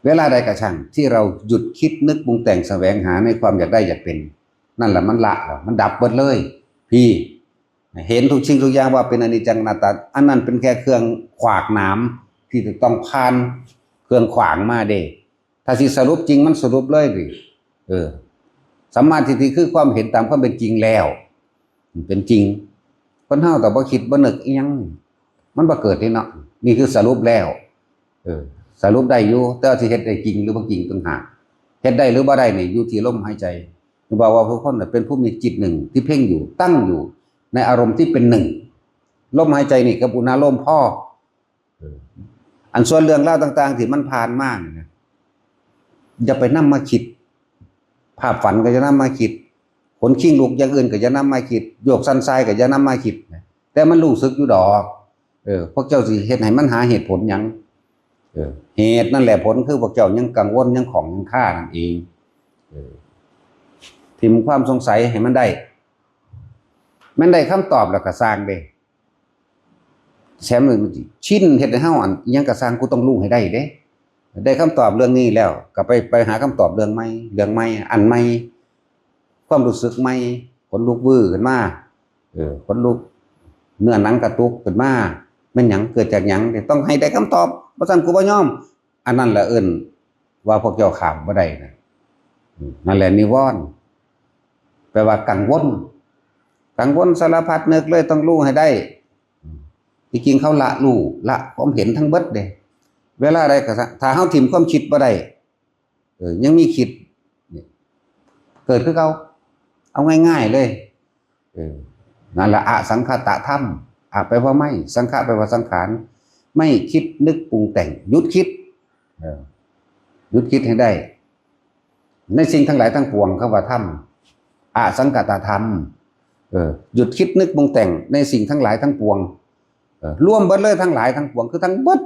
เวลาใดก็ช่างที่เราหยุดคิดนึกปรุงแต่งแสวงหาในความอยากได้อยากเป็น นั่นแหละมันละแล้ว มันดับเบิดเลย พี่ เห็นทุกสิ่งทุกอย่างว่าเป็นอนิจจังอนัตตา อันนั้นเป็นแค่เครื่องขวากหนามที่จะต้องผ่านเครื่องขวางมาเด้ ถ้าสิสรุปจริงมันสรุปเลยดิ เออ สัมมาทิฏฐิคือความเห็นตามความเป็นจริงแล้ว เป็นจริง คนเฮาแต่บ่คิดบ่นึกอิหยัง มันบ่เกิดนี่เนาะ นี่คือสรุปแล้ว เออ สรุปได้อยู่ แต่ว่าสิเฮ็ดได้จริงหรือบ่จริงต่างหาก เฮ็ดได้หรือบ่ได้นี่อยู่ที่ลมหายใจ คือบอกว่าผู้คนน่ะเป็นผู้มีจิตหนึ่งที่เพ่งอยู่ ตั้งอยู่ในอารมณ์ที่เป็นหนึ่ง ลมหายใจนี่กับอุณาโลมพอ อันส่วนเรื่องราวต่างๆที่มันผ่านมานี่นะ อย่าไปนำมาคิด ภาพฝันก็อย่านำมาคิด ขนคิงลุกอย่างอื่นก็อย่านำมาคิด โยกสั่นสายก็อย่านำมาคิดนะ แต่มันรู้สึกอยู่ดอก เออ พวกเจ้าสิเฮ็ดให้มันหาเหตุผลหยัง เออ เหตุนั่นแหละผลคือพวกเจ้ายังกังวลยังข้องยังคานั่นเอง เออ ถิ่มความสงสัยให้มันได้ แม่นได้คำตอบแล้วก็ซ่างเด้ แซมเลยมันสิชินเฮ็ดให้เฮาอันอิหยังก็ซ่างกูต้องรู้ให้ได้เด้ ได้คำตอบเรื่องนี้แล้ว ก็ไป ไปหาคำตอบเรื่องใหม่ เรื่องใหม่ อันใหม่ ความรู้สึกใหม่ ขนลุกวื้อขึ้นมา เออ ขนลุก เนื้อหนังกระตุกขึ้นมา แม่นหยัง เกิดจากหยัง ต้องให้ได้คำตอบ บ่ซั้นกูบ่ยอม อันนั้นละเอิ้นว่าพวกเจ้าข้ามบ่ได้นะ อืม นั่นแหละนิวรณ์ แปลว่ากังวล กังวลสารพัดนึกเลยต้องรู้ให้ได้ อืม ที่จริงเขาละรู้ ละความเห็นทั้งเบิดเด้ เวลาใดก็ซะ ถ้าเฮาถิ่มความคิดบ่ได้ เออ ยังมีคิด เนี่ย เกิดคือเก่า เอาง่ายๆเลย เออ นั่นละอสังขตธรรม อะแปลว่าไม่ สังขะแปลว่าสังขาร ไม่คิดนึกปรุงแต่ง หยุดคิด เออ หยุดคิดให้ได้ ในสิ่งทั้งหลายทั้งปวง คำว่าธรรม อสังขตธรรม เออ หยุดคิดนึกปรุงแต่งในสิ่งทั้งหลายทั้งปวง เออ รวมเบิดเลยทั้งหลายทั้งปวง คือทั้งเบิด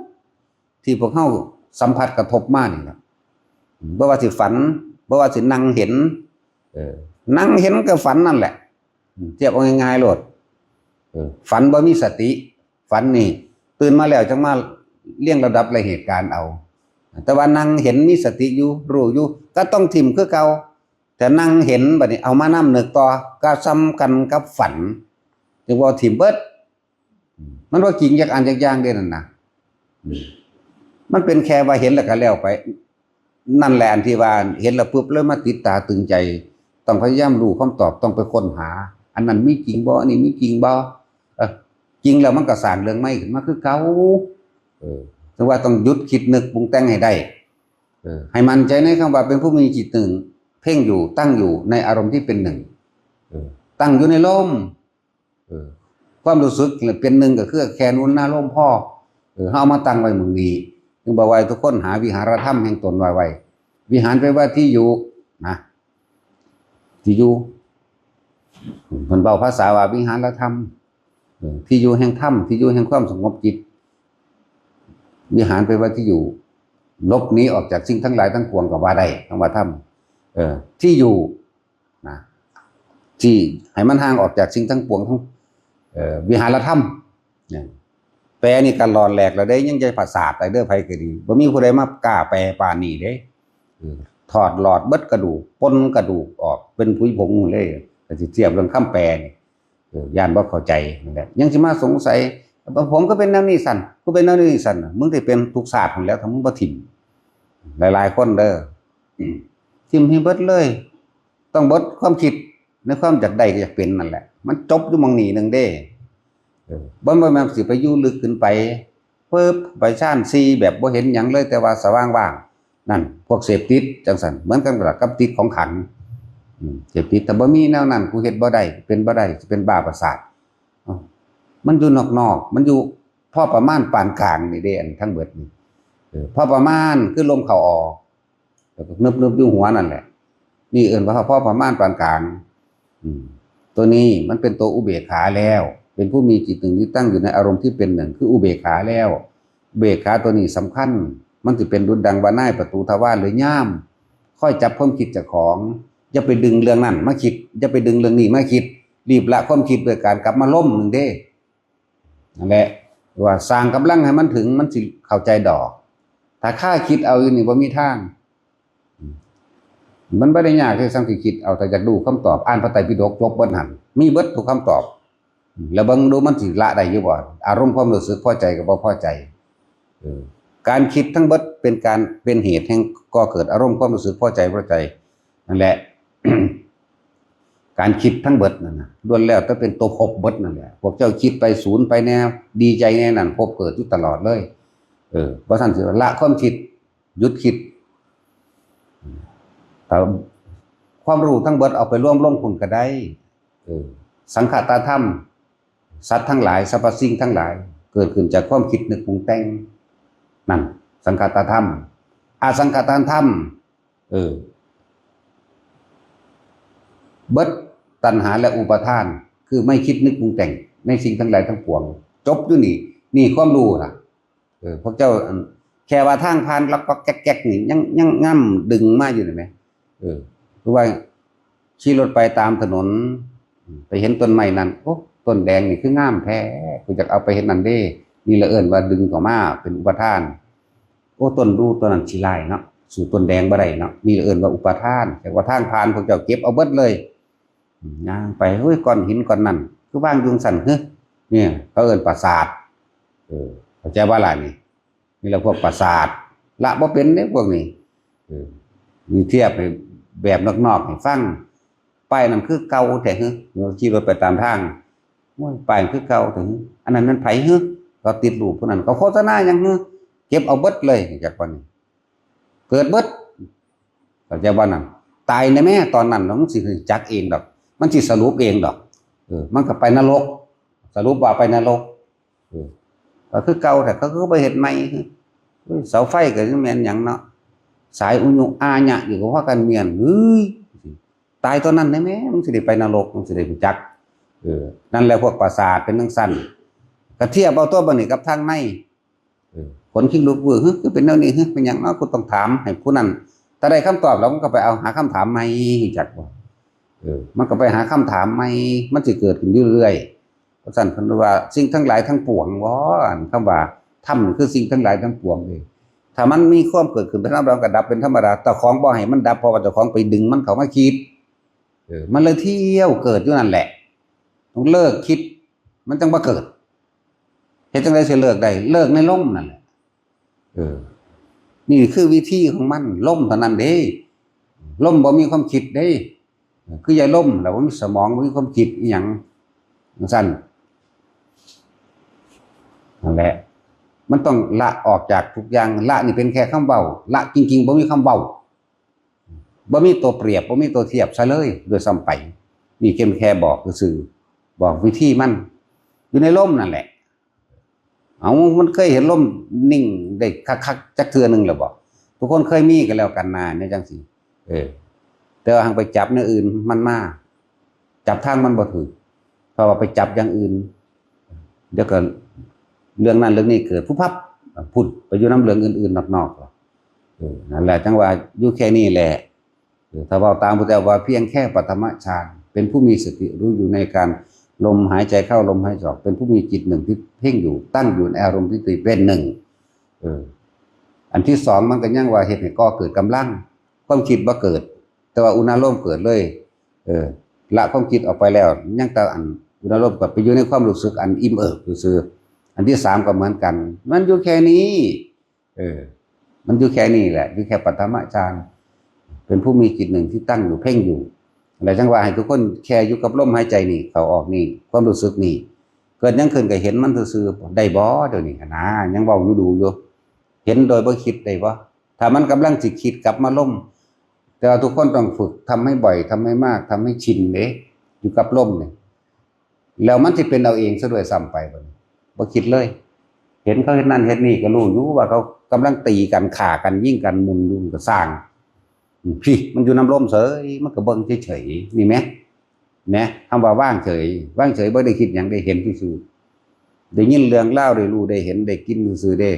ที่พวกเฮาสัมผัสกระทบมานี่แหละ บ่ว่าสิฝัน บ่ว่าสินั่งเห็น เออ นั่งเห็นก็ฝันนั่นแหละ อืม เทียบเอาง่ายๆโลด เออ ฝันบ่มีสติ ฝันนี่ ตื่นมาแล้วจังมาเรียงลำดับรายเหตุการณ์เอา แต่ว่านั่งเห็นมีสติอยู่ รู้อยู่ ก็ต้องถิ่มคือเก่า แต่นั่งเห็นบัดนี้เอามานำนึกต่อ ก็ซ้ำกันกับฝัน จึงว่าถิ่มเบิด อืม มันว่าจริงจักอันจักอย่างเด้นั่นนะ อืม มันเป็นแค่ว่าเห็นแล้วก็แล้วไป นั่นแหละอันที่ว่าเห็นแล้วปุ๊บเลยมาติดตาตึงใจ ต้องพยายามรู้คำตอบ ต้องไปค้นหา อันนั้นมีจริงบ่ อันนี้มีจริงบ่ เออ จริงแล้วมันก็สร้างเรื่องใหม่ขึ้นมาคือเก่า เออ ถึงว่าต้องหยุดคิดนึกปรุงแต่งให้ได้ เออ ให้มั่นใจในคำว่าเป็นผู้มีจิตหนึ่ง เพ่งอยู่ ตั้งอยู่ในอารมณ์ที่เป็นหนึ่ง เออ ตั้งอยู่ในลม เออ ความรู้สึกเป็นหนึ่งก็คือแค่นุนนาลมพอ เออ เฮาเอามาตั้งไว้หม่องนี้ จึงบอกว่าให้ทุกคนหาวิหารธรรมแห่งตนไว้ไว้ วิหารแปลว่าที่อยู่นะ ที่อยู่ เพิ่นเว้าภาษาว่าวิหารธรรม เออ ที่อยู่แห่งธรรม ที่อยู่แห่งความสงบจิต วิหารแปลว่าที่อยู่ หลบหนีออกจากสิ่งทั้งหลายทั้งปวงก็ว่าได้ คำว่าธรรม เออ ที่อยู่ นะ ที่ให้มันห่างออกจากสิ่งทั้งปวงทั้ง เอ่อ วิหารธรรม เนี่ย แปลนี่ก็หลอนแหลกแล้วเด้ ยังจะประสาทไปเด้อ ไผก็ดี บ่มีผู้ใดมากล้าแปลปานนี้เด้ เออ ถอดหลอดเบิดกระดูก ปนกระดูกออกเป็นผุยผงเลย ก็สิเทียบเรื่องคำแปลนี่ เออ ย่านบ่เข้าใจนั่นแหละ ยังสิมาสงสัย ผมก็เป็นแนวนี้สั่น กูเป็นแนวนี้สั่นน่ะ มึงได้เป็นทุกชาติหั้นแหล้ว ถ้ามึงบ่ถิ่ม หลายๆคนเด้อ ถิ่มให้เบิดเลย ต้องเบิดความคิดในความอยากได้ก็อยากเป็นนั่นแหละ มันจบอยู่หม่องนี้หนึ่งเด้ เออ บ่แม่นสิไปอยู่ลึกขึ้นไป ปึ๊บ ไปฌานสี่แบบบ่เห็นหยังเลย แต่ว่าสว่างว่าง นั่น พวกเสพติดจังซั่น เหมือนกันกับติดของขัง อืม เสพติด แต่บ่มีแนวนั้น กูเฮ็ดบ่ได้ เป็นบ่ได้ สิเป็นบ้าประสาท เอ้า มันอยู่นอกๆ มันอยู่พอประมาณปานกลางนี่เด้ อันทั้งเบิดนี่ เออ พอประมาณคือลมเข้าออก แล้วก็นึบๆอยู่หัวนั่นแหละ นี่เอิ้นว่าพอประมาณปานกลาง อืม ตัวนี้มันเป็นตัวอุเบกขาแล้ว เป็นผู้มีจิตหนึ่งที่ตั้งอยู่ในอารมณ์ที่เป็นหนึ่ง คืออุเบกขาแล้ว อุเบกขาตัวนี้สำคัญ มันสิเป็นดุจดังว่านายประตูทวารหรือย่าม คอยจับความคิดเจ้าของ อย่าไปดึงเรื่องนั้นมาคิด อย่าไปดึงเรื่องนี้มาคิด รีบละความคิดด้วยการกลับมาลมหนึ่งเด้ นั่นแหละ ว่าสร้างกำลังให้มันถึง มันสิเข้าใจดอก ถ้าคาคิดเอาอยู่นี่บ่มีทาง อืม มันบ่ได้ยากที่สังสิคิดเอา แต่อยากรู้คำตอบ อ่านพระไตรปิฎกจบเบิดหั่น มีเบิดทุกคำตอบ อืม แล้วเบิ่งดูมันสิละได้อยู่บ่ อารมณ์ความรู้สึกพอใจกับบ่พอใจ เออ การคิดทั้งเบิดเป็นการ เป็นเหตุแห่งก่อเกิดอารมณ์ความรู้สึกพอใจบ่พอใจ นั่นแหละ การคิดทั้งเบิดนั่นน่ะ ล้วนแล้วแต่เป็นตัวภพเบิดนั่นแหละ พวกเจ้าคิดไปสูญไปแน่ ดีใจแน่นั่น ภพเกิดอยู่ตลอดเลย เออ บ่ซั้นสิละความคิด หยุดคิด แต่ความรู้ทั้งเบิดเอาไปรวมลงพุ้นก็ได้ เออ สังคตธรรม สัตว์ทั้งหลาย สรรพสิ่งทั้งหลาย เกิดขึ้นจากความคิดนึกปรุงแต่ง นั่น สังคตธรรม อสังคตธรรม เออ เบิดตัณหาและอุปาทาน คือไม่คิดนึกปรุงแต่งในสิ่งทั้งหลายทั้งปวง จบอยู่นี่ นี่ความรู้นะ เออ พวกเจ้า อัน แค่ว่าทางผ่านล็อกๆแก๊กๆนี่ ยัง ยังง่ำดึงมาอยู่นี่ไหม เออ คือว่า ขี่รถไปตามถนน ไปเห็นต้นไม้นั่น โอ้ ต้นแดงนี่คืองามแท้ กูอยากเอาไปเฮ็ดนั่นเด้ นี่ละเอิ้นว่าดึงเข้ามาเป็นอุปาทาน โอ้ ต้นดูต้นนั้นขี้ร้ายเนาะ สู้ต้นแดงบ่ได้เนาะ นี่ละเอิ้นว่าอุปาทาน แต่ว่าทางผ่านพวกเจ้าเก็บเอาเบิดเลย ย่างไป เฮ้ย ก้อนหินก้อนนั่น คือวางอยู่จั่งซั้น เฮ้ย เนี่ย เขาเอิ้นประสาท เออ เข้าใจบ่ล่ะนี่ นี่แหละพวกประสาท ละบ่เป็นเด้พวกนี้ เออ นี่เทียบให้แบบนอกๆให้ฟัง ป้ายนั่นคือเก่าแท้ เฮ้ย ขี่รถไปตามทาง โอ้ย ป้ายคือเก่าแท้ เฮ้ย อันนั้นมันไผ เฮ้ย เขาติดรูปผู้นั้น เขาโฆษณาหยัง เฮ้ย เก็บเอาเบิดเลย จักปานนี้ เกิดเบิด เข้าใจบ่นั่น ตายแน่แม่ ตอนนั้นมันสิรู้จักเองดอก มันสิสรุปเองดอก เออ มันก็ไปนรก สรุปว่าไปนรก เออ ก็คือเก่า แต่เขาก็บ่เฮ็ดใหม่ เฮ้ย เสาไฟก็แม่นหยังเนาะ สายอุญุอาญะอยู่ก็ว่ากันเมียน เฮ้ย ตายตอนนั้นแน่แม่ มันสิได้ไปนรก มันสิได้รู้จัก เออ นั่นแหละพวกประสาทเป็นจั่งซั้น ก็เทียบเอาตัวบัดนี้กับทางใน เออ ขนคิงลุกวื้อ เฮ้ย คือเป็นแนวนี้ เฮ้ย เป็นหยังเนาะ กูต้องถามให้ผู้นั้น ถ้าได้คำตอบแล้วมันก็ไปเอาหาคำถามใหม่ รู้จักบ่ เออ มันก็ไปหาคำถามใหม่ มันสิเกิดขึ้นอยู่เรื่อย เพราะฉะนั้นเพิ่นว่าสิ่งทั้งหลายทั้งปวง ว่า อันคำว่าธรรมนี่คือสิ่งทั้งหลายทั้งปวงเลย ถ้ามันมีความเกิดขึ้นเป็นธรรมดา ก็ดับเป็นธรรมดา เจ้าของบ่ให้มันดับ เพราะว่าเจ้าของไปดึงมันเข้ามาคิด เออ มันเลยเที่ยวเกิดอยู่นั่นแหละ ต้องเลิกคิด มันจั่งบ่เกิด เฮ็ดจั่งใดสิเลิกได้ เลิกในลมนั่นแหละ เออ นี่คือวิธีของมัน ลมเท่านั้นเด้ ลมบ่มีความคิดเด้ คืออย่าลม แล้วบ่มีสมอง บ่มีความคิดอีหยัง จั่งซั้น นั่นแหละ มันต้องละออกจากทุกอย่าง ละนี่เป็นแค่คำเว้า ละจริงๆ บ่มีคำเว้า บ่มีตัวเปรียบ บ่มีตัวเทียบซะเลย ด้วยซ้ำไป นี่เพียงแค่บอกซื่อๆ บอกวิธีมัน อยู่ในลมนั่นแหละ เอา มันเคยเห็นลมนิ่งได้คักๆ จักเทื่อหนึ่งแล้วบ่ ทุกคนเคยมีกันแล้วกันนาเนี่ยจั่งซี้ เออ แต่ว่าหังไปจับแนวอื่นมันมา จับทางมันบ่ถืก เพราะว่าไปจับอย่างอื่น เดี๋ยวก็เรื่องนั้นเรื่องนี้เกิด พุบพับ พุดไปอยู่นำเรื่องอื่นๆ นอกๆ เออ นั่นแหละ จั่งว่าอยู่แค่นี้แหละ เออ ถ้าเว้าตามพุทธเจ้าว่าเพียงแค่ปฐมฌาน เป็นผู้มีสติรู้อยู่ในการลมหายใจเข้าลมหายใจออก เป็นผู้มีจิตหนึ่งที่เพ่งอยู่ ตั้งอยู่ในอารมณ์ที่เป็นหนึ่ง เออ อันที่สองมันก็ยังว่าเฮ็ดให้ก่อเกิดกำลัง ความคิดบ่เกิด แต่ว่าอุณาโลมเกิดเลย เออ ละความคิดออกไปแล้ว ยังแต่อันอุณาโลมก็ไปอยู่ในความรู้สึกอันอิ่มเอิบซื่อๆ อันที่สามก็เหมือนกัน มันอยู่แค่นี้ เออ มันอยู่แค่นี้แหละ อยู่แค่ปฐมฌาน เป็นผู้มีจิตหนึ่งที่ตั้งอยู่เพ่งอยู่ แล้วจั่งว่าให้ทุกคนแค่อยู่กับลมหายใจนี่ เข้าออกนี่ ความรู้สึกนี่ เกิดหยังขึ้นก็เห็นมันซื่อๆ ได้บ่ เดี๋ยวนี้นะ ยังเว้าอยู่ดูอยู่ เห็นโดยบ่คิดได้บ่ ถ้ามันกำลังสิคิดกลับมาลม แต่ว่าทุกคนต้องฝึก ทำให้บ่อย ทำให้มาก ทำให้ชินเด้ อยู่กับลมนี่ แล้วมันสิเป็นเอาเองซะด้วยซ้ำไปบัดนี้ บ่คิดเลย เห็นเขาเฮ็ดนั่นเฮ็ดนี่ก็รู้อยู่ว่าเขากำลังตีกัน ฆ่ากัน ยิงกัน หมุนอยู่ก็ซ่าง อืม พี่ มันอยู่นำลมเฉย มันก็เบิ่งเฉยๆ นี่แหม แหม คำว่าวางเฉย วางเฉยบ่ได้คิดหยัง ได้เห็นซื่อๆ ได้ยินเรื่องราว ได้รู้ ได้เห็น ได้กินซื่อๆ เด้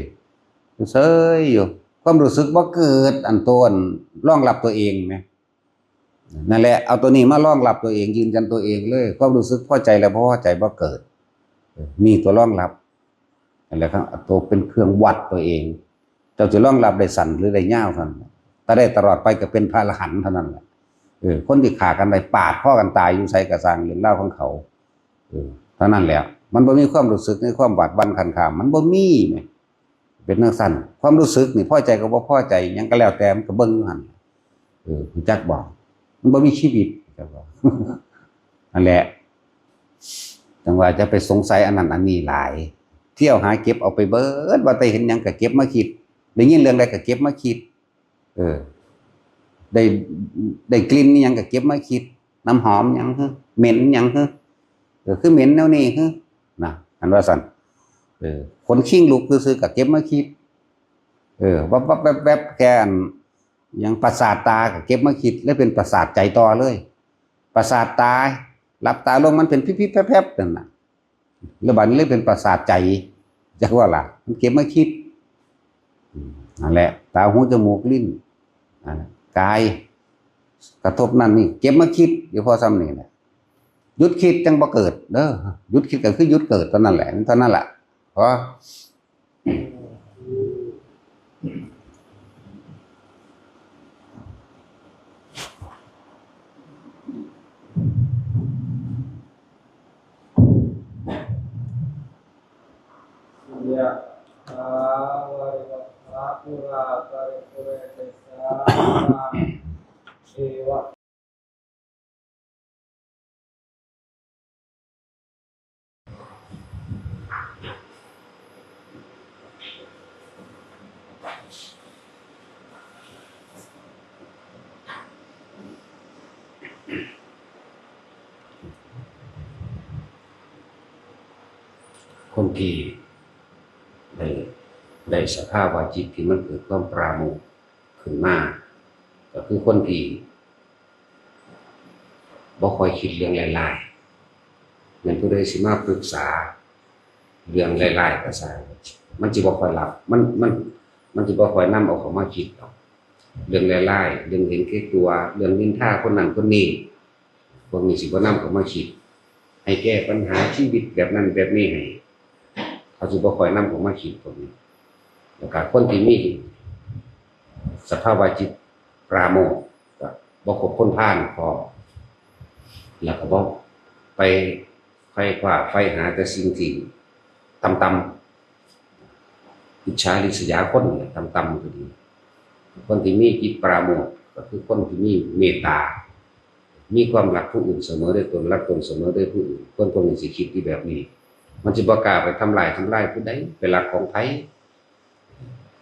เฉยอยู่ ความรู้สึกบ่เกิด อันตัวอันรองรับตัวเองแหม นั่นแหละ เอาตัวนี้มารองรับตัวเอง ยืนยันตัวเองเลย ความรู้สึกพอใจและบ่พอใจบ่เกิด เออ มีตัวรองรับ นั่นแหละครับ ตัวเป็นเครื่องวัดตัวเอง เจ้าจะรองรับได้สั้นหรือได้ยาวเท่านั้น ถ้าได้ตลอดไปก็เป็นพระอรหันต์เท่านั้นแหละ เออ คนที่ฆ่ากันได้ปาดคอกันตายอยู่ไสก็ซ่าง เรื่องราวของเขา เออ เท่านั้นแหละ มันบ่มีความรู้สึกในความบาดบั่นขันข้าม มันบ่มีแหม เป็นจั่งซั้น ความรู้สึกนี่พอใจก็บ่พอใจ หยังก็แล้วแต่ มันก็เบิ่งอยู่หั่น เออ รู้จักบ่ มันบ่มีชีวิต รู้จักบ่ นั่นแหละ จั่งว่าจะไปสงสัยอันนั้นอันนี้หลาย เที่ยวหาเก็บเอาไปเบิด ว่าแต่เห็นหยังก็เก็บมาคิด ได้ยินเรื่องใดก็เก็บมาคิด เออ ได้ ได้กลิ่นอิหยังก็เก็บมาคิด น้ำหอมหยัง เหม็นหยัง เออ คือเหม็นแนวนี้ นะ อันว่าซั่น เออ ขนคิงลุกซื่อๆก็เก็บมาคิด เออ วับวับแวบแวบ แค่อัน อย่างประสาทตาก็เก็บมาคิด แล้วเป็นประสาทใจต่อเลย ประสาทตา หลับตาลงมันเป็นพิบพิบแพบแพบนั่นน่ะ แล้วบัดนี้เลยเป็นประสาทใจ จักว่าล่ะ มันเก็บมาคิด อืม นั่นแหละ ตา หู จมูก ลิ้น นั่นน่ะ กาย กระทบนั่นนี่ เก็บมาคิด อยู่พอส่ำนี่แหละ หยุดคิดจั่งบ่เกิดเด้อ หยุดคิดก็คือหยุดเกิดเท่านั้นแหละ เท่านั้นแหละ พอ ยะถาวาริวะหาปูราปะริปูเรนติสาคารัง เอวะ คนที่ได้ ได้สภาวะจิตที่มันเกิดความปราโมทย์ขึ้นมา ก็คือคนที่ บ่ค่อยคิดเรื่องร้ายๆ แม่นผู้ใดสิมาปรึกษาเรื่องร้ายๆก็ซ่าง มันสิบ่ค่อยรับ มัน มัน มันสิบ่ค่อยนำเอาเข้ามาคิดดอก เรื่องร้ายๆ เรื่องเห็นแก่ตัว เรื่องนินทาคนนั้นคนนี้ พวกนี้สิบ่นำเข้ามาคิด ให้แก้ปัญหาชีวิตแบบนั้นแบบนี้ให้ เขาสิบ่ค่อยนำเข้ามาคิดพวกนี้ แล้วก็คนที่มีสภาวะจิตปราโมทย์ ก็บ่คบคนพาลพร้อม แล้วก็บ่ไปไขว่คว้าใฝ่หาแต่สิ่งที่ต่ำๆ อิจฉาริษยาคนนี่แหละ ต่ำๆ ก็ดี คนที่มีจิตปราโมทย์ก็คือคนที่มีเมตตา มีความรักผู้อื่นเสมอด้วยตน รักตนเสมอด้วยผู้อื่น คนพวกนี้สิคิดอยู่แบบนี้ มันสิบ่กล้าไปทำลาย ทำลายผู้ใด ไปลักของไผ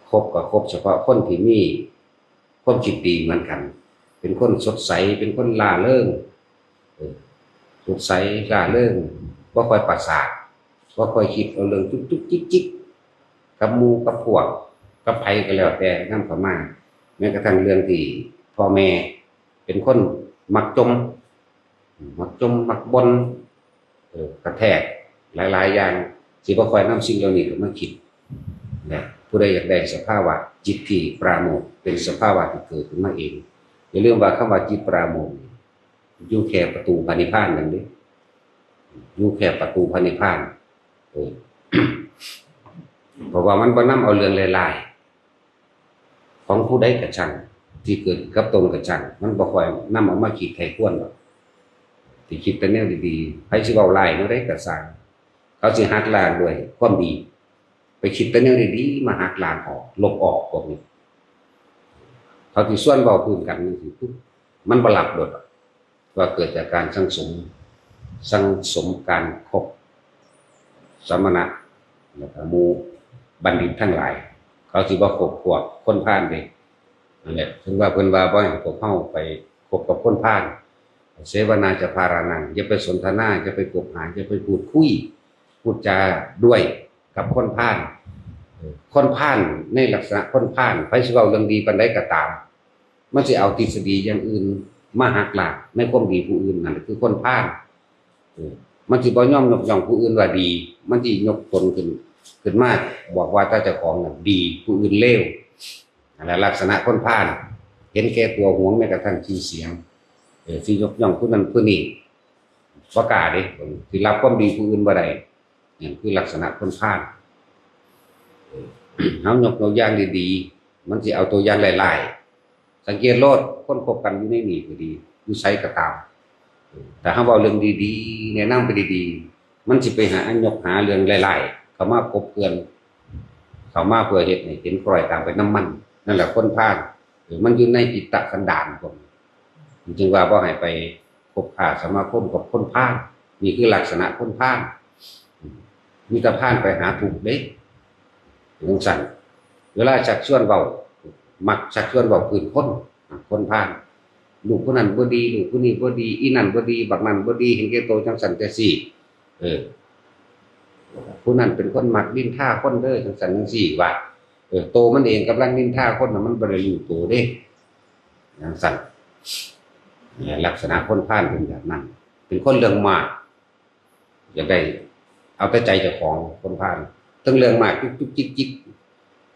คบก็คบเฉพาะคนที่มีความคิดดีเหมือนกัน เป็นคนสดใส เป็นคนร่าเริง เออ สดใส ร่าเริง บ่ค่อยประสาท บ่ค่อยคิดเอาเรื่องจุกจุกจิกจิก กับหมู่กับพวก กับไผก็แล้วแต่นำเข้ามา แม้กระทั่งเรื่องที่พ่อแม่เป็นคนมักจ่ม มักจ่มมักบ่น เออ กระแทกหลายๆ อย่าง สิบ่ค่อยนำสิ่งเหล่านี้เข้ามาคิดนะ ผู้ใดอยากได้สภาวะจิตที่ปราโมทย์ เป็นสภาวะที่เกิดขึ้นมาเอง อย่าลืมว่าคำว่าจิตปราโมทย์นี่ อยู่แค่ประตูพระนิพพานนั่นเด้ อยู่แค่ประตูพระนิพพาน เออ เพราะว่ามันบ่นำเอาเรื่องร้ายๆ ของผู้ใดก็ช่าง ที่เกิดกับตนก็ช่าง มันบ่ค่อยนำเอามาคิดไขควรดอก ที่คิดแต่แนวดีๆ ไผสิเว้าร้ายแนวใดก็ช่าง เขาสิหักล้างด้วยความดี ไปคิดแต่แนวดีๆ มาหักล้างออก ลบออกพวกนี้ เขาสิชวนเว้าพื้นกันจั่งซี้ปุ๊บ มันบ่รับโลดดอก ว่าเกิดจากการสั่งสม สั่งสมการคบสมณะ แล้วก็หมู่บัณฑิตทั้งหลาย เขาสิบ่คบพวกคนพาลเด้ นั่นแหละ ถึงว่าเพิ่นว่าบ่ให้พวกเฮาไปคบกับคนพาล เสวนาจะพารานัง อย่าไปสนทนา อย่าไปคบหา อย่าไปพูดคุย พูดจาด้วยกับคนพาล เออ คนพาลในลักษณะคนพาล ไผสิเว้าเรื่องดีปานใดก็ตาม มันสิเอาทฤษฎีอย่างอื่นมาหักล้างในความดีผู้อื่น นั่นคือคนพาล เออ มันสิบ่ยอมยกย่องผู้อื่นว่าดี มันสิยกตนขึ้น ขึ้นมาบอกว่าแต่เจ้าของน่ะดี ผู้อื่นเลว นั่นแหละลักษณะคนพาล เห็นแก่ตัว หวงแม้กระทั่งชื่อเสียง เออ สิยกย่องผู้นั้นผู้นี้ บ่กล้าเด้ สิรับความดีผู้อื่นบ่ได้ นั่นคือลักษณะคนพาล เออ เฮายกตัวอย่างดีๆ มันสิเอาตัวอย่างร้ายๆ สังเกตโลด คนคบกันอยู่ในนี่ก็ดี อยู่ไสก็ตาม เออ ถ้าเฮาเว้าเรื่องดีๆ แนะนำไปดีๆ มันสิไปหายกหาเรื่องร้ายๆ เข้ามาปบเปื้อน เข้ามาเพื่อเฮ็ดให้เห็นคล้อยตามไปนำมัน นั่นแหละคนพาล เออ มันอยู่ในจิตสันดานพวกนี้ มันจึงว่าบ่ให้ไปคบค้าสมาคมกับคนพาล นี่คือลักษณะคนพาล มีแต่พาลไปหาทุกข์เด้ จั่งซั้น เวลาชักชวนเว้า มักชักชวนเว้าพื้นคน คนพาล ลูกผู้นั้นบ่ดี ลูกผู้นี้บ่ดี อีนั่นบ่ดี บักนั่นบ่ดี เห็นแก่ตัวจั่งซั้นจั่งซี้ เออ ผู้นั้นเป็นคนมักนินทาคนเด้อ จังซั่นจังซี่ว่า เออ โตมันเองกำลังนินทาคนน่ะ มันบ่ได้รู้โตเด้ จังซั่น เนี่ย ลักษณะคนพาลเป็นแบบนั้น เป็นคนเรื่องมาก อยากได้เอาแต่ใจเจ้าของ คนพาล ทั้งเรื่องมากจุกจุกจิกจิก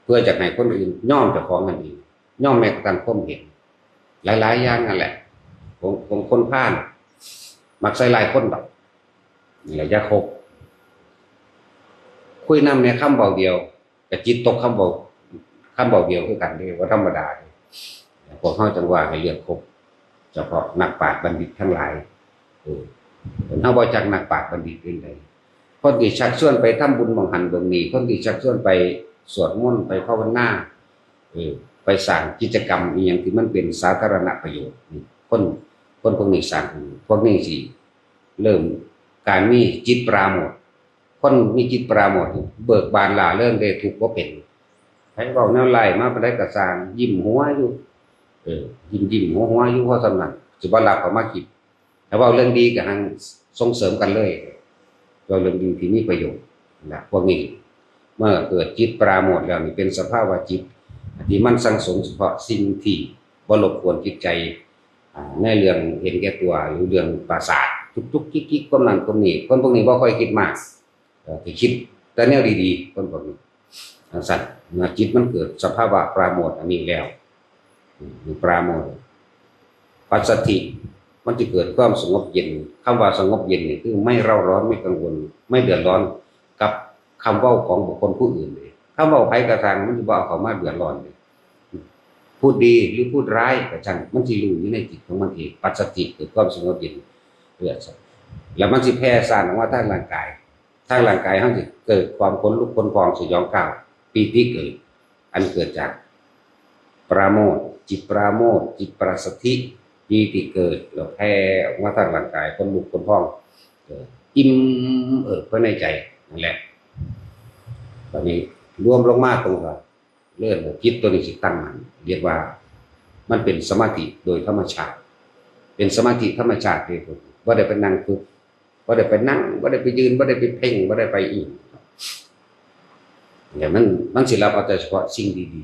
เพื่อจะให้คนอื่นยอมเจ้าของนั่นเอง ยอมแม้กระทั่งความเห็น หลายๆอย่างนั่นแหละ ของ ของคนพาล มักใส่ร้ายคนดอก นี่แหละอย่าคบ คุยนำเนี่ยคำเว้าเดียว กะจิตตกคำเว้า คำเว้าเดียวคือกันเด้ บ่ธรรมดาเด้ พวกเฮาจั่งว่าให้เลือกคบ เฉพาะนักปราชญ์บัณฑิตทั้งหลาย เออ เฮาบ่จักนักปราชญ์บัณฑิตเป็นได คนที่ชักชวนไปทำบุญหม่องหั้นหม่องนี้ คนที่ชักชวนไปสวดมนต์ ไปภาวนา เออ ไปสร้างกิจกรรมอิหยังที่มันเป็นสาธารณประโยชน์ นี่ คน คนพวกนี้สร้าง พวกนี้สิเริ่มการมีจิตปราโมทย์ คนมีจิตปราโมทย์นี่เบิกบานร่าเริงเด้ ทุกข์บ่เป็น ไผเว้าแนวร้ายมาปานใดก็ซ่าง ยิ้มหัวอยู่ เออ ยิ้มๆ หัวๆ อยู่ เพราะส่ำนั้น สิบ่รับเข้ามาคิด ถ้าเว้าเรื่องดีก็หั้นส่งเสริมกันเลย เว้าเรื่องดีที่มีประโยชน์นะ พวกนี้ เมื่อเกิดจิตปราโมทย์แล้วนี่เป็นสภาวะจิต ที่มันสั่งสมเฉพาะสิ่งที่บ่รบกวนจิตใจ อ่า ในเรื่องเห็นแก่ตัว หรือเรื่องประสาท จุกๆ จิกๆ ความนั้นความนี้ คนพวกนี้บ่ค่อยคิดมาก เอ่อ ที่คิดแต่แนวดีๆ คนพวกนี้ จังซั่น เมื่อจิตมันเกิดสภาวะปราโมทย์อันนี้แล้ว อืม ปราโมทย์ ปัสสัทธิ มันจะเกิดความสงบเย็น คำว่าสงบเย็นนี่คือไม่เร่าร้อน ไม่กังวล ไม่เดือดร้อนกับคำเว้าของบุคคลผู้อื่นเลย คำเว้าไผกะซ่าง มันสิบ่เอาเข้ามาเดือดร้อนเลย พูดดีหรือพูดร้ายกะซ่าง มันสิรู้อยู่ในจิตของมันเอง ปัสสัทธิ เกิดความสงบเย็น เลือด แล้วมันสิแผ่ซ่านออกมาทางร่างกาย ทางร่างกายเฮาสิเกิดความขนลุกขนพองสยองกล้าว ปีติเกิด อันเกิดจากปราโมทย์ จิตปราโมทย์ จิตปราสาทธิ ปีติเกิด แล้วแผ่ออกมาทางร่างกาย ขนลุกขนพอง เออ อิ่มเอิบภายในใจ นั่นแหละ บัดนี้รวมลงมาตรงว่า เริ่มจิตตัวนี้สิตั้งมั่น เรียกว่ามันเป็นสมาธิโดยธรรมชาติ เป็นสมาธิธรรมชาติเด้ บ่ได้ไปนั่งฝึก บ่ได้ไปนั่ง บ่ได้ไปยืน บ่ได้ไปเพ่ง บ่ได้ไปอิหยัง แต่มัน มันสิรับเอาแต่เฉพาะสิ่งดี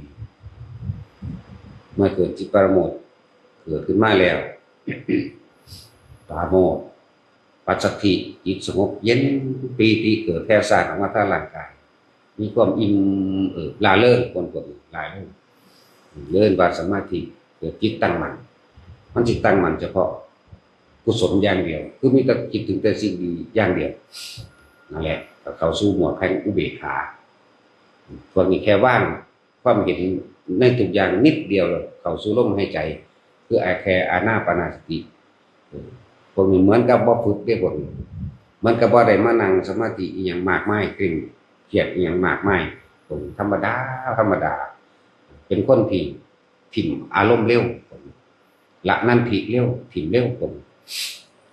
ๆ เมื่อเกิดจิตปราโมทย์เกิดขึ้นมาแล้ว ปราโมทย์ ปัสสัทธิ จิตสงบเย็น ปีติเกิดแผ่ซ่านออกมาทางร่างกาย มีความอิ่มเอิบร่าเริง คนพวกนี้ร่าเริง เรียกว่าสมาธิ เกิดจิตตั้งมั่น มันสิตั้งมั่นเฉพาะกุศลอย่างเดียว คือมีแต่คิดถึงแต่สิ่งดีอย่างเดียว นั่นแหละ ก็เข้าสู่หมวดแห่งอุเบกขา พวกนี้แค่วางความเห็นในทุกอย่างนิดเดียว เข้าสู่ลมหายใจ คือแค่อานาปานสติ เออ พวกนี้เหมือนกับบ่ฝึกเด้ พวกนี้ เหมือนกับบ่ได้มานั่งสมาธิอิหยังมากมาย เคร่งเครียดอิหยังมากมาย พวกนี้ธรรมดา ธรรมดา เป็นคนที่ถิ่มอารมณ์เร็ว พวกนี้ ละนันทิเร็ว ถิ่มเร็ว พวกนี้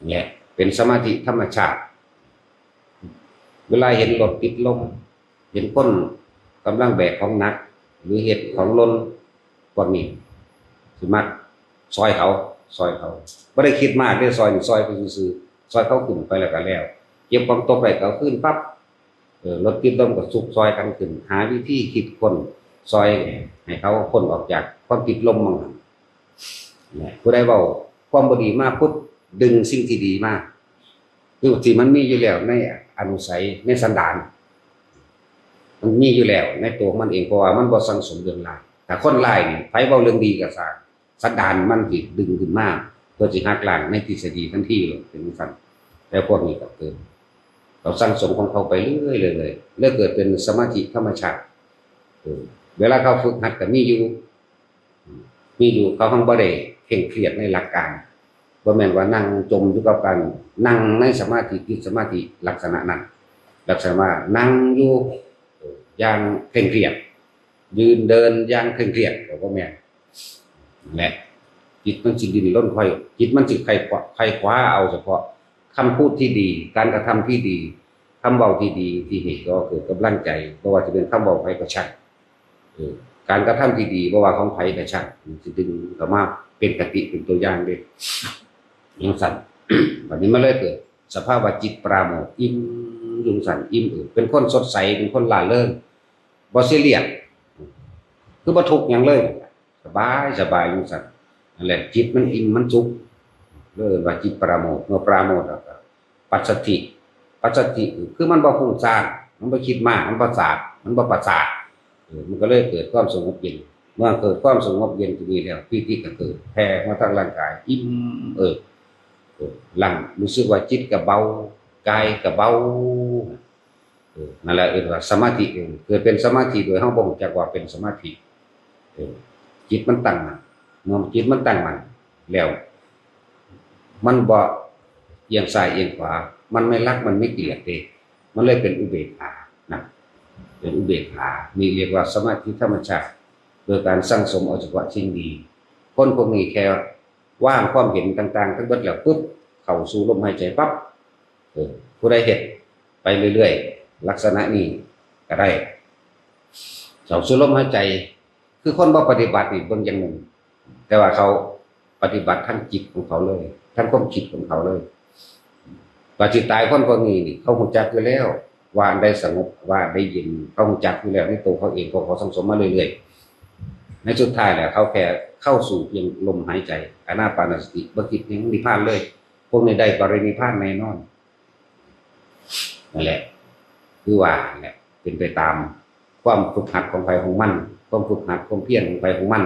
และเป็นสมาธิธรรมชาติ เวลาเห็นรถติดลม เห็นคนกำลังแบกของหนัก หรือเฮ็ดของหล่น พวกนี้สิมักซ่อยเขา ซ่อยเขา บ่ได้คิดมากเด้ ซ่อยนี่ซ่อยไปซื่อๆ ซ่อยเขาขึ้นไปแล้วก็แล้ว เก็บของตกได้ก็เอาคืนปั๊บ เออ รถติดลมก็ซุกซ่อยกันขึ้น หาวิธีคิดค้นซ่อยให้เขาพ้นออกจากความติดลมหม่องหั้น เนี่ย ผู้ใดเว้าความบ่ดีมาปุ๊บ ดึงสิ่งที่ดีมา คือที่มันมีอยู่แล้วในอนุสัย ในสันดาน มันมีอยู่แล้วในตัวมันเอง เพราะว่ามันบ่สั่งสมเรื่องร้าย ถ้าคนร้ายนี่ ไผเว้าเรื่องดีก็ซ่าง สันดานมันสิดึงขึ้นมา เพื่อสิหักล้างในทฤษฎีทันทีเลย เป็นจั่งซั้น แต่พวกนี้ก็เกิด เขาสั่งสมของเขาไปเรื่อยๆ เรื่อยๆ แล้วเกิดเป็นสมาธิธรรมชาติ เออ เวลาเขาฝึกหัดก็มีอยู่ มีอยู่ เขาหั้งบ่ได้เคร่งเครียดในหลักการ บ่แม่นว่านั่งจมอยู่กับการนั่งในสมาธิ ติดสมาธิลักษณะนั้น ลักษณะว่านั่งอยู่ เออ อย่างเคร่งเครียด ยืนเดินอย่างเคร่งเครียด ก็บ่แม่น นั่นแหละ จิตมันสิดิ้นรนไขว่ จิตมันสิไขว่คว้า ไขว่คว้าเอาเฉพาะคำพูดที่ดี การกระทำที่ดี คำเว้าที่ดี ที่เฮ็ดให้เกิดกำลังใจ บ่ว่าสิเป็นคำเว้าไผก็ช่าง เออ การกระทำที่ดี บ่ว่าของไผก็ช่าง มันสิดึงเข้ามาเป็นคติเป็นตัวอย่างเด้ จั่งซั้น บัดนี้มันเลยเกิดสภาวะจิตปราโมทย์ อิ่ม อยู่จั่งซั่น อิ่มเอิบ เป็นคนสดใส เป็นคนร่าเริง บ่ซีเรียส คือบ่ทุกข์หยังเลย สบาย สบายอยู่จั่งซั่น นั่นแหละ จิตมันอิ่ม มันสุข เลยเอิ้นว่าจิตปราโมทย์ เมื่อปราโมทย์แล้วก็ปัสสัทธิ ปัสสัทธิ คือมันบ่ฟุ้งซ่าน มันบ่คิดมาก มันบ่สาด มันบ่ประสาท เออ มันก็เลยเกิดความสงบเย็น เมื่อเกิดความสงบเย็นที่นี่แล้ว ปีติก็เกิด แผ่มาทางร่างกาย อิ่มเอิบ เออ ร่าง รู้สึกว่าจิตก็เบา กายก็เบา เออ นั่นแหละเอิ้นว่าสมาธิ เออ เกิดเป็นสมาธิโดยเฮาบ่รู้จักว่าเป็นสมาธิ เออ จิตมันตั้งมั่น เมื่อจิตมันตั้งมั่นแล้ว มันบ่เอียงซ้ายเอียงขวา มันไม่รัก มันไม่เกลียดเด้ มันเลยเป็นอุเบกขานะ เป็นอุเบกขา นี่เรียกว่าสมาธิธรรมชาติ โดยการสั่งสมเอาเฉพาะสิ่งดี คนพวกนี้แค่วางความเห็นต่างๆ ทั้งเบิดแล้วปุ๊บ เข้าสู่ลมหายใจปั๊บ เออ ผู้ใดเฮ็ดไปเรื่อยๆ ลักษณะนี้ก็ได้ เข้าสู่ลมหายใจ คือคนบ่ปฏิบัตินี่เบิ่งอย่างหนึ่ง แต่ว่าเขาปฏิบัติทางจิตของเขาเลย ทางความคิดของเขาเลย ว่าสิตายคนพวกนี้นี่ เขารู้จักอยู่แล้ว ว่าอันใดสงบ ว่าอันใดเย็น เขารู้จักอยู่แล้วในตัวเขาเอง เพราะเขาสั่งสมมาเรื่อยๆ ในสุดท้ายแล้ว เขาแค่เข้าสู่เพียงลมหายใจ อานาปานสติ บ่คิดหยัง นิพพานเลย พวกนี้ได้ปรินิพพานแน่นอน นั่นแหละ คือว่านั่นแหละ เป็นไปตามความฝึกหัดของไผของมัน ความฝึกหัดความเพียรของไผของมัน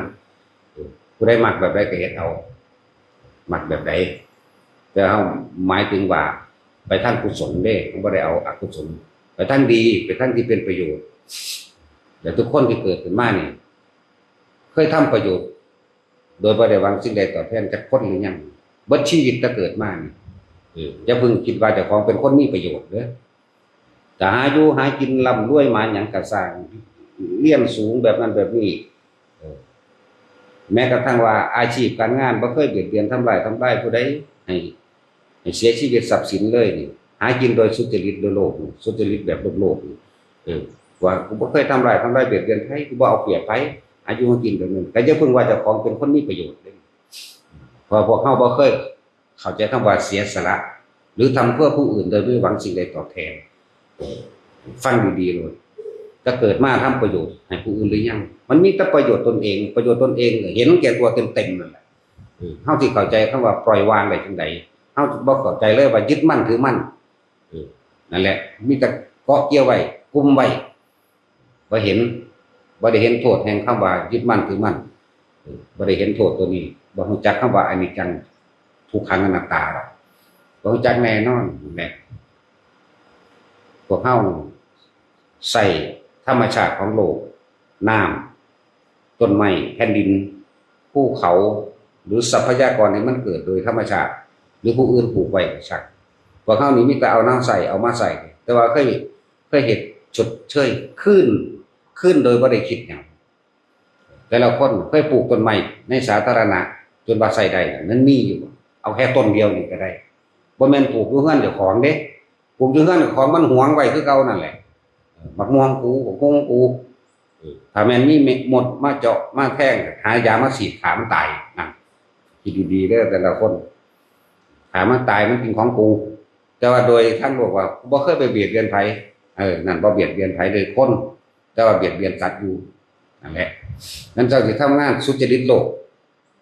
เออ ผู้ใดมักแบบใดก็เฮ็ดเอา มักแบบใด แต่เฮาหมายถึงว่าไปทางกุศลเด้ เฮาบ่ได้เอาอกุศล ไปทางดี ไปทางที่เป็นประโยชน์ แล้วทุกคนที่เกิดขึ้นมานี่ เคยทำประโยชน์ โดยบ่ได้หวังสิ่งใดตอบแทนจักคนหรือยัง เบิดชีวิตแต่เกิดมานี่ เออ อย่าเพิ่งคิดว่าเจ้าของเป็นคนมีประโยชน์เด้อ ถ้าหาอยู่หากินร่ำรวยมาหยังก็ซ่าง เรียนสูงแบบนั้นแบบนี้ เออ แม้กระทั่งว่าอาชีพการงานบ่เคยเบียดเบียนทำร้ายทำลายผู้ใด ให้ ให้เสียชีวิตทรัพย์สินเลยนี่ หากินโดยสุจริตโดยโลกนี่ สุจริตแบบโลกๆนี่ เออ ว่ากูบ่เคยทำร้ายทำลายเบียดเบียนไผ กูบ่เอาเปรียบไผ อายุหากินแบบนั้น ก็อย่าเพิ่งว่าเจ้าของเป็นคนมีประโยชน์เด้อ เพราะพวกเฮาบ่เคยเข้าใจคำว่าเสียสละ หรือทำเพื่อผู้อื่นโดยไม่หวังสิ่งใดตอบแทน ฟังดีๆเลย ก็เกิดมาทำประโยชน์ให้ผู้อื่นหรือยัง มันมีแต่ประโยชน์ตนเอง ประโยชน์ตนเอง เห็นแก่ตัวเต็มๆนั่นแหละ เออ เฮาสิเข้าใจคำว่าปล่อยวางได้จั่งใด เฮาบ่เข้าใจเลยว่ายึดมั่นถือมั่น เออ นั่นแหละ มีแต่เกาะเกี่ยวไว้ กุมไว้ บ่เห็น บ่ได้เห็นโทษแห่งคำว่ายึดมั่นถือมั่น เออ บ่ได้เห็นโทษตัวนี้ บ่รู้จักคำว่าอนิจจัง ทุกขัง อนัตตาหรอก บ่รู้จักแน่นอนแหละ พวกเฮาใช้ธรรมชาติของโลก น้ำ ต้นไม้ แผ่นดิน ภูเขา หรือทรัพยากรที่มันเกิดโดยธรรมชาติ หรือผู้อื่นปลูกไว้ก็ช่าง พวกเฮานี่มีแต่เอาน้ำใส่ เอามาใส่ แต่ว่าเคย เคยเฮ็ดชดเชยคืน คืนโดยบ่ได้คิดหยัง แต่ละคนเคยปลูกต้นไม้ในสาธารณะ จนว่าใช้ได้น่ะ มันมีอยู่ เอาแค่ต้นเดียวนี่ก็ได้ บ่แม่นปลูกอยู่เฮือนเจ้าของเด้ ปลูกอยู่เฮือนเจ้าของมันหวงไว้คือเก่านั่นแหละ เออ บักม่วงกู บักม่วงกู เออ ถ้าแม่นมีมดมาเจาะมาแทง หายามาฉีดฆ่ามันตาย นั่น คิดดีๆเด้อแต่ละคน ฆ่ามันตาย มันเป็นของกู แต่ว่าโดยทางโลกว่า บ่เคยไปเบียดเบียนไผ เออ นั่นบ่เบียดเบียนไผโดยคน แต่ว่าเบียดเบียนสัตว์อยู่ นั่นแหละ นั้นเจ้าสิทำงานสุจริตโลก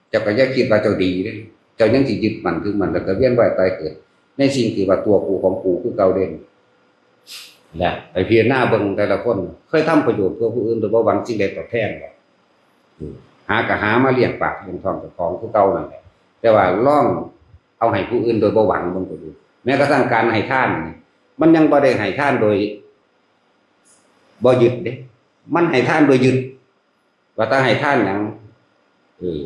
เจ้าก็อย่าคิดว่าเจ้าดีเด้ เจ้ายังสิยึดมั่นถือมั่น แล้วก็เวียนว่ายตายเกิด ในสิ่งที่ว่าตัวกูของกูคือเก่าเด้ และไปพิจารณาเบิ่งแต่ละคน เคยทำประโยชน์เพื่อผู้อื่นโดยบ่หวังสิ่งใดตอบแทนบ่ อืม หาก็หามาเลี้ยงปากเลี้ยงท้องเจ้าของคือเก่านั่นแหละ แต่ว่าลองเอาให้ผู้อื่นโดยบ่หวังเบิ่งก็ดู แม้กระทั่งการให้ทานนี่ มันยังบ่ได้ให้ทานโดยบ่ยึดเด้ มันให้ทานโดยยึด ว่าแต่ให้ทานหยัง เออ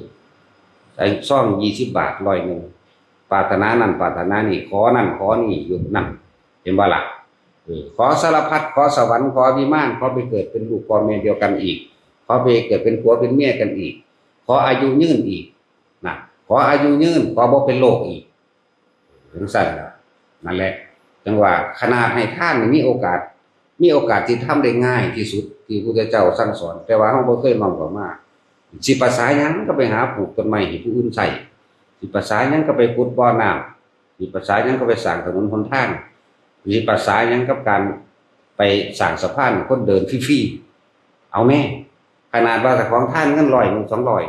ใส่ซองยี่สิบบาท ร้อยหนึ่ง ปรารถนานั่นปรารถนานี่ ขอนั่นขอนี่อยู่นั่น เห็นบ่ล่ะ เออ ขอสารพัด ขอสวรรค์ ขอวิมาน ขอไปเกิดเป็นลูกพ่อแม่เดียวกันอีก ขอไปเกิดเป็นผัวเป็นเมียกันอีก ขออายุยืนอีก นะ ขออายุยืน ขอบ่เป็นโรคอีก จั่งซั้นล่ะ นั่นแหละ จั่งว่าขนาดให้ทานนี่มีโอกาส มีโอกาสที่ทำได้ง่ายที่สุดที่พระพุทธเจ้าสั่งสอน แต่ว่าเฮาบ่เคยน้อมเข้ามา สิประสาหยังก็ไปหาปลูกต้นไม้ให้ผู้อื่นใช้ สิประสาหยังก็ไปขุดบ่อน้ำ สิประสาหยังก็ไปสร้างถนนหนทาง สิภาษาหยังกับการไปสร้างสะพานคนเดินฟรีๆ เอาแม่ ขนาดว่าเจ้าของทานเงินร้อยหนึ่งสองร้อย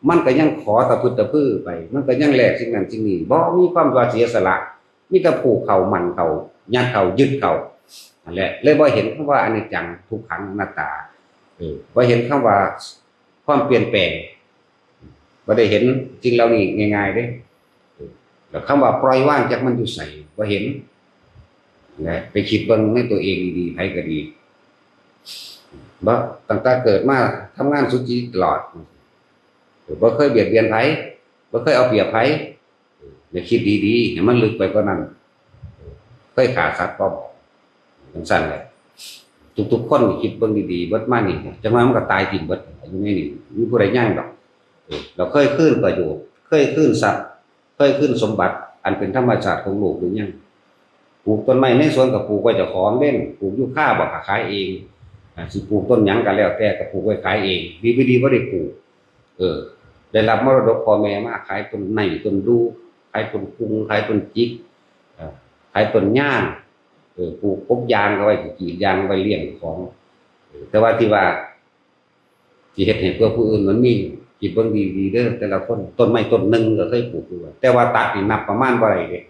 มันก็ยังขอตะพึดตะพื้อไป มันก็ยังแลกสิ่งนั้นสิ่งนี้ บ่มีความว่าเสียสละ มีแต่ผูกเข้ามั่นเข้า ยัดเข้ายึดเข้า นั่นแหละ เลยบ่เห็นคำว่าอนิจจัง ทุกขัง อนัตตา เออ บ่เห็นคำว่าความเปลี่ยนแปลง บ่ได้เห็นสิ่งเหล่านี้ง่ายๆเด้ เออ แล้วคำว่าปล่อยวางจักมันอยู่ไส บ่เห็น นะ ไปคิดเบิ่งในตัวเองดีๆ ไผก็ดี บ่ ตั้งแต่เกิดมาทำงานสุจริตตลอด บ่เคยเบียดเบียนไผ บ่เคยเอาเปรียบไผ อย่าคิดดีๆ ให้มันลึกไปกว่านั้น เคยฆ่าสัตว์บ่ จังซั่นแหละ ทุกๆ คนคิดเบิ่งดีๆ เบิดมานี่ จังว่ามันก็ตายกินเบิด อยู่ในนี่ มีผู้ใดย่างดอก เออ เราเคยคืนประโยชน์ เคยคืนทรัพย์ เคยคืนสมบัติ อันเป็นธรรมชาติของโลกหรือยัง ปลูกต้นไม้ในสวนก็ปลูกไว้เจ้าของเด้ ปลูกยูคาบ่ก็ขายเอง อ่า สิปลูกต้นหยังก็แล้วแต่ก็ปลูกไว้ขายเอง ดีบ่ดีบ่ได้ปลูก เออ ได้รับมรดกพ่อแม่มา ขายต้นไม้ต้นดู ขายต้นกุง ขายต้นจิก เอ่อ ขายต้นยาง เออ ปลูกกบยางก็ไว้กรีดยางไว้เลี้ยงของ เออ แต่ว่าที่ว่า สิเฮ็ดให้เพื่อผู้อื่นมันมี คิดเบิ่งดีๆเด้อ แต่ละคน ต้นไม้ต้นหนึ่งก็เคยปลูกอยู่ แต่ว่าตัดนี่นับประมาณบ่ได้เด้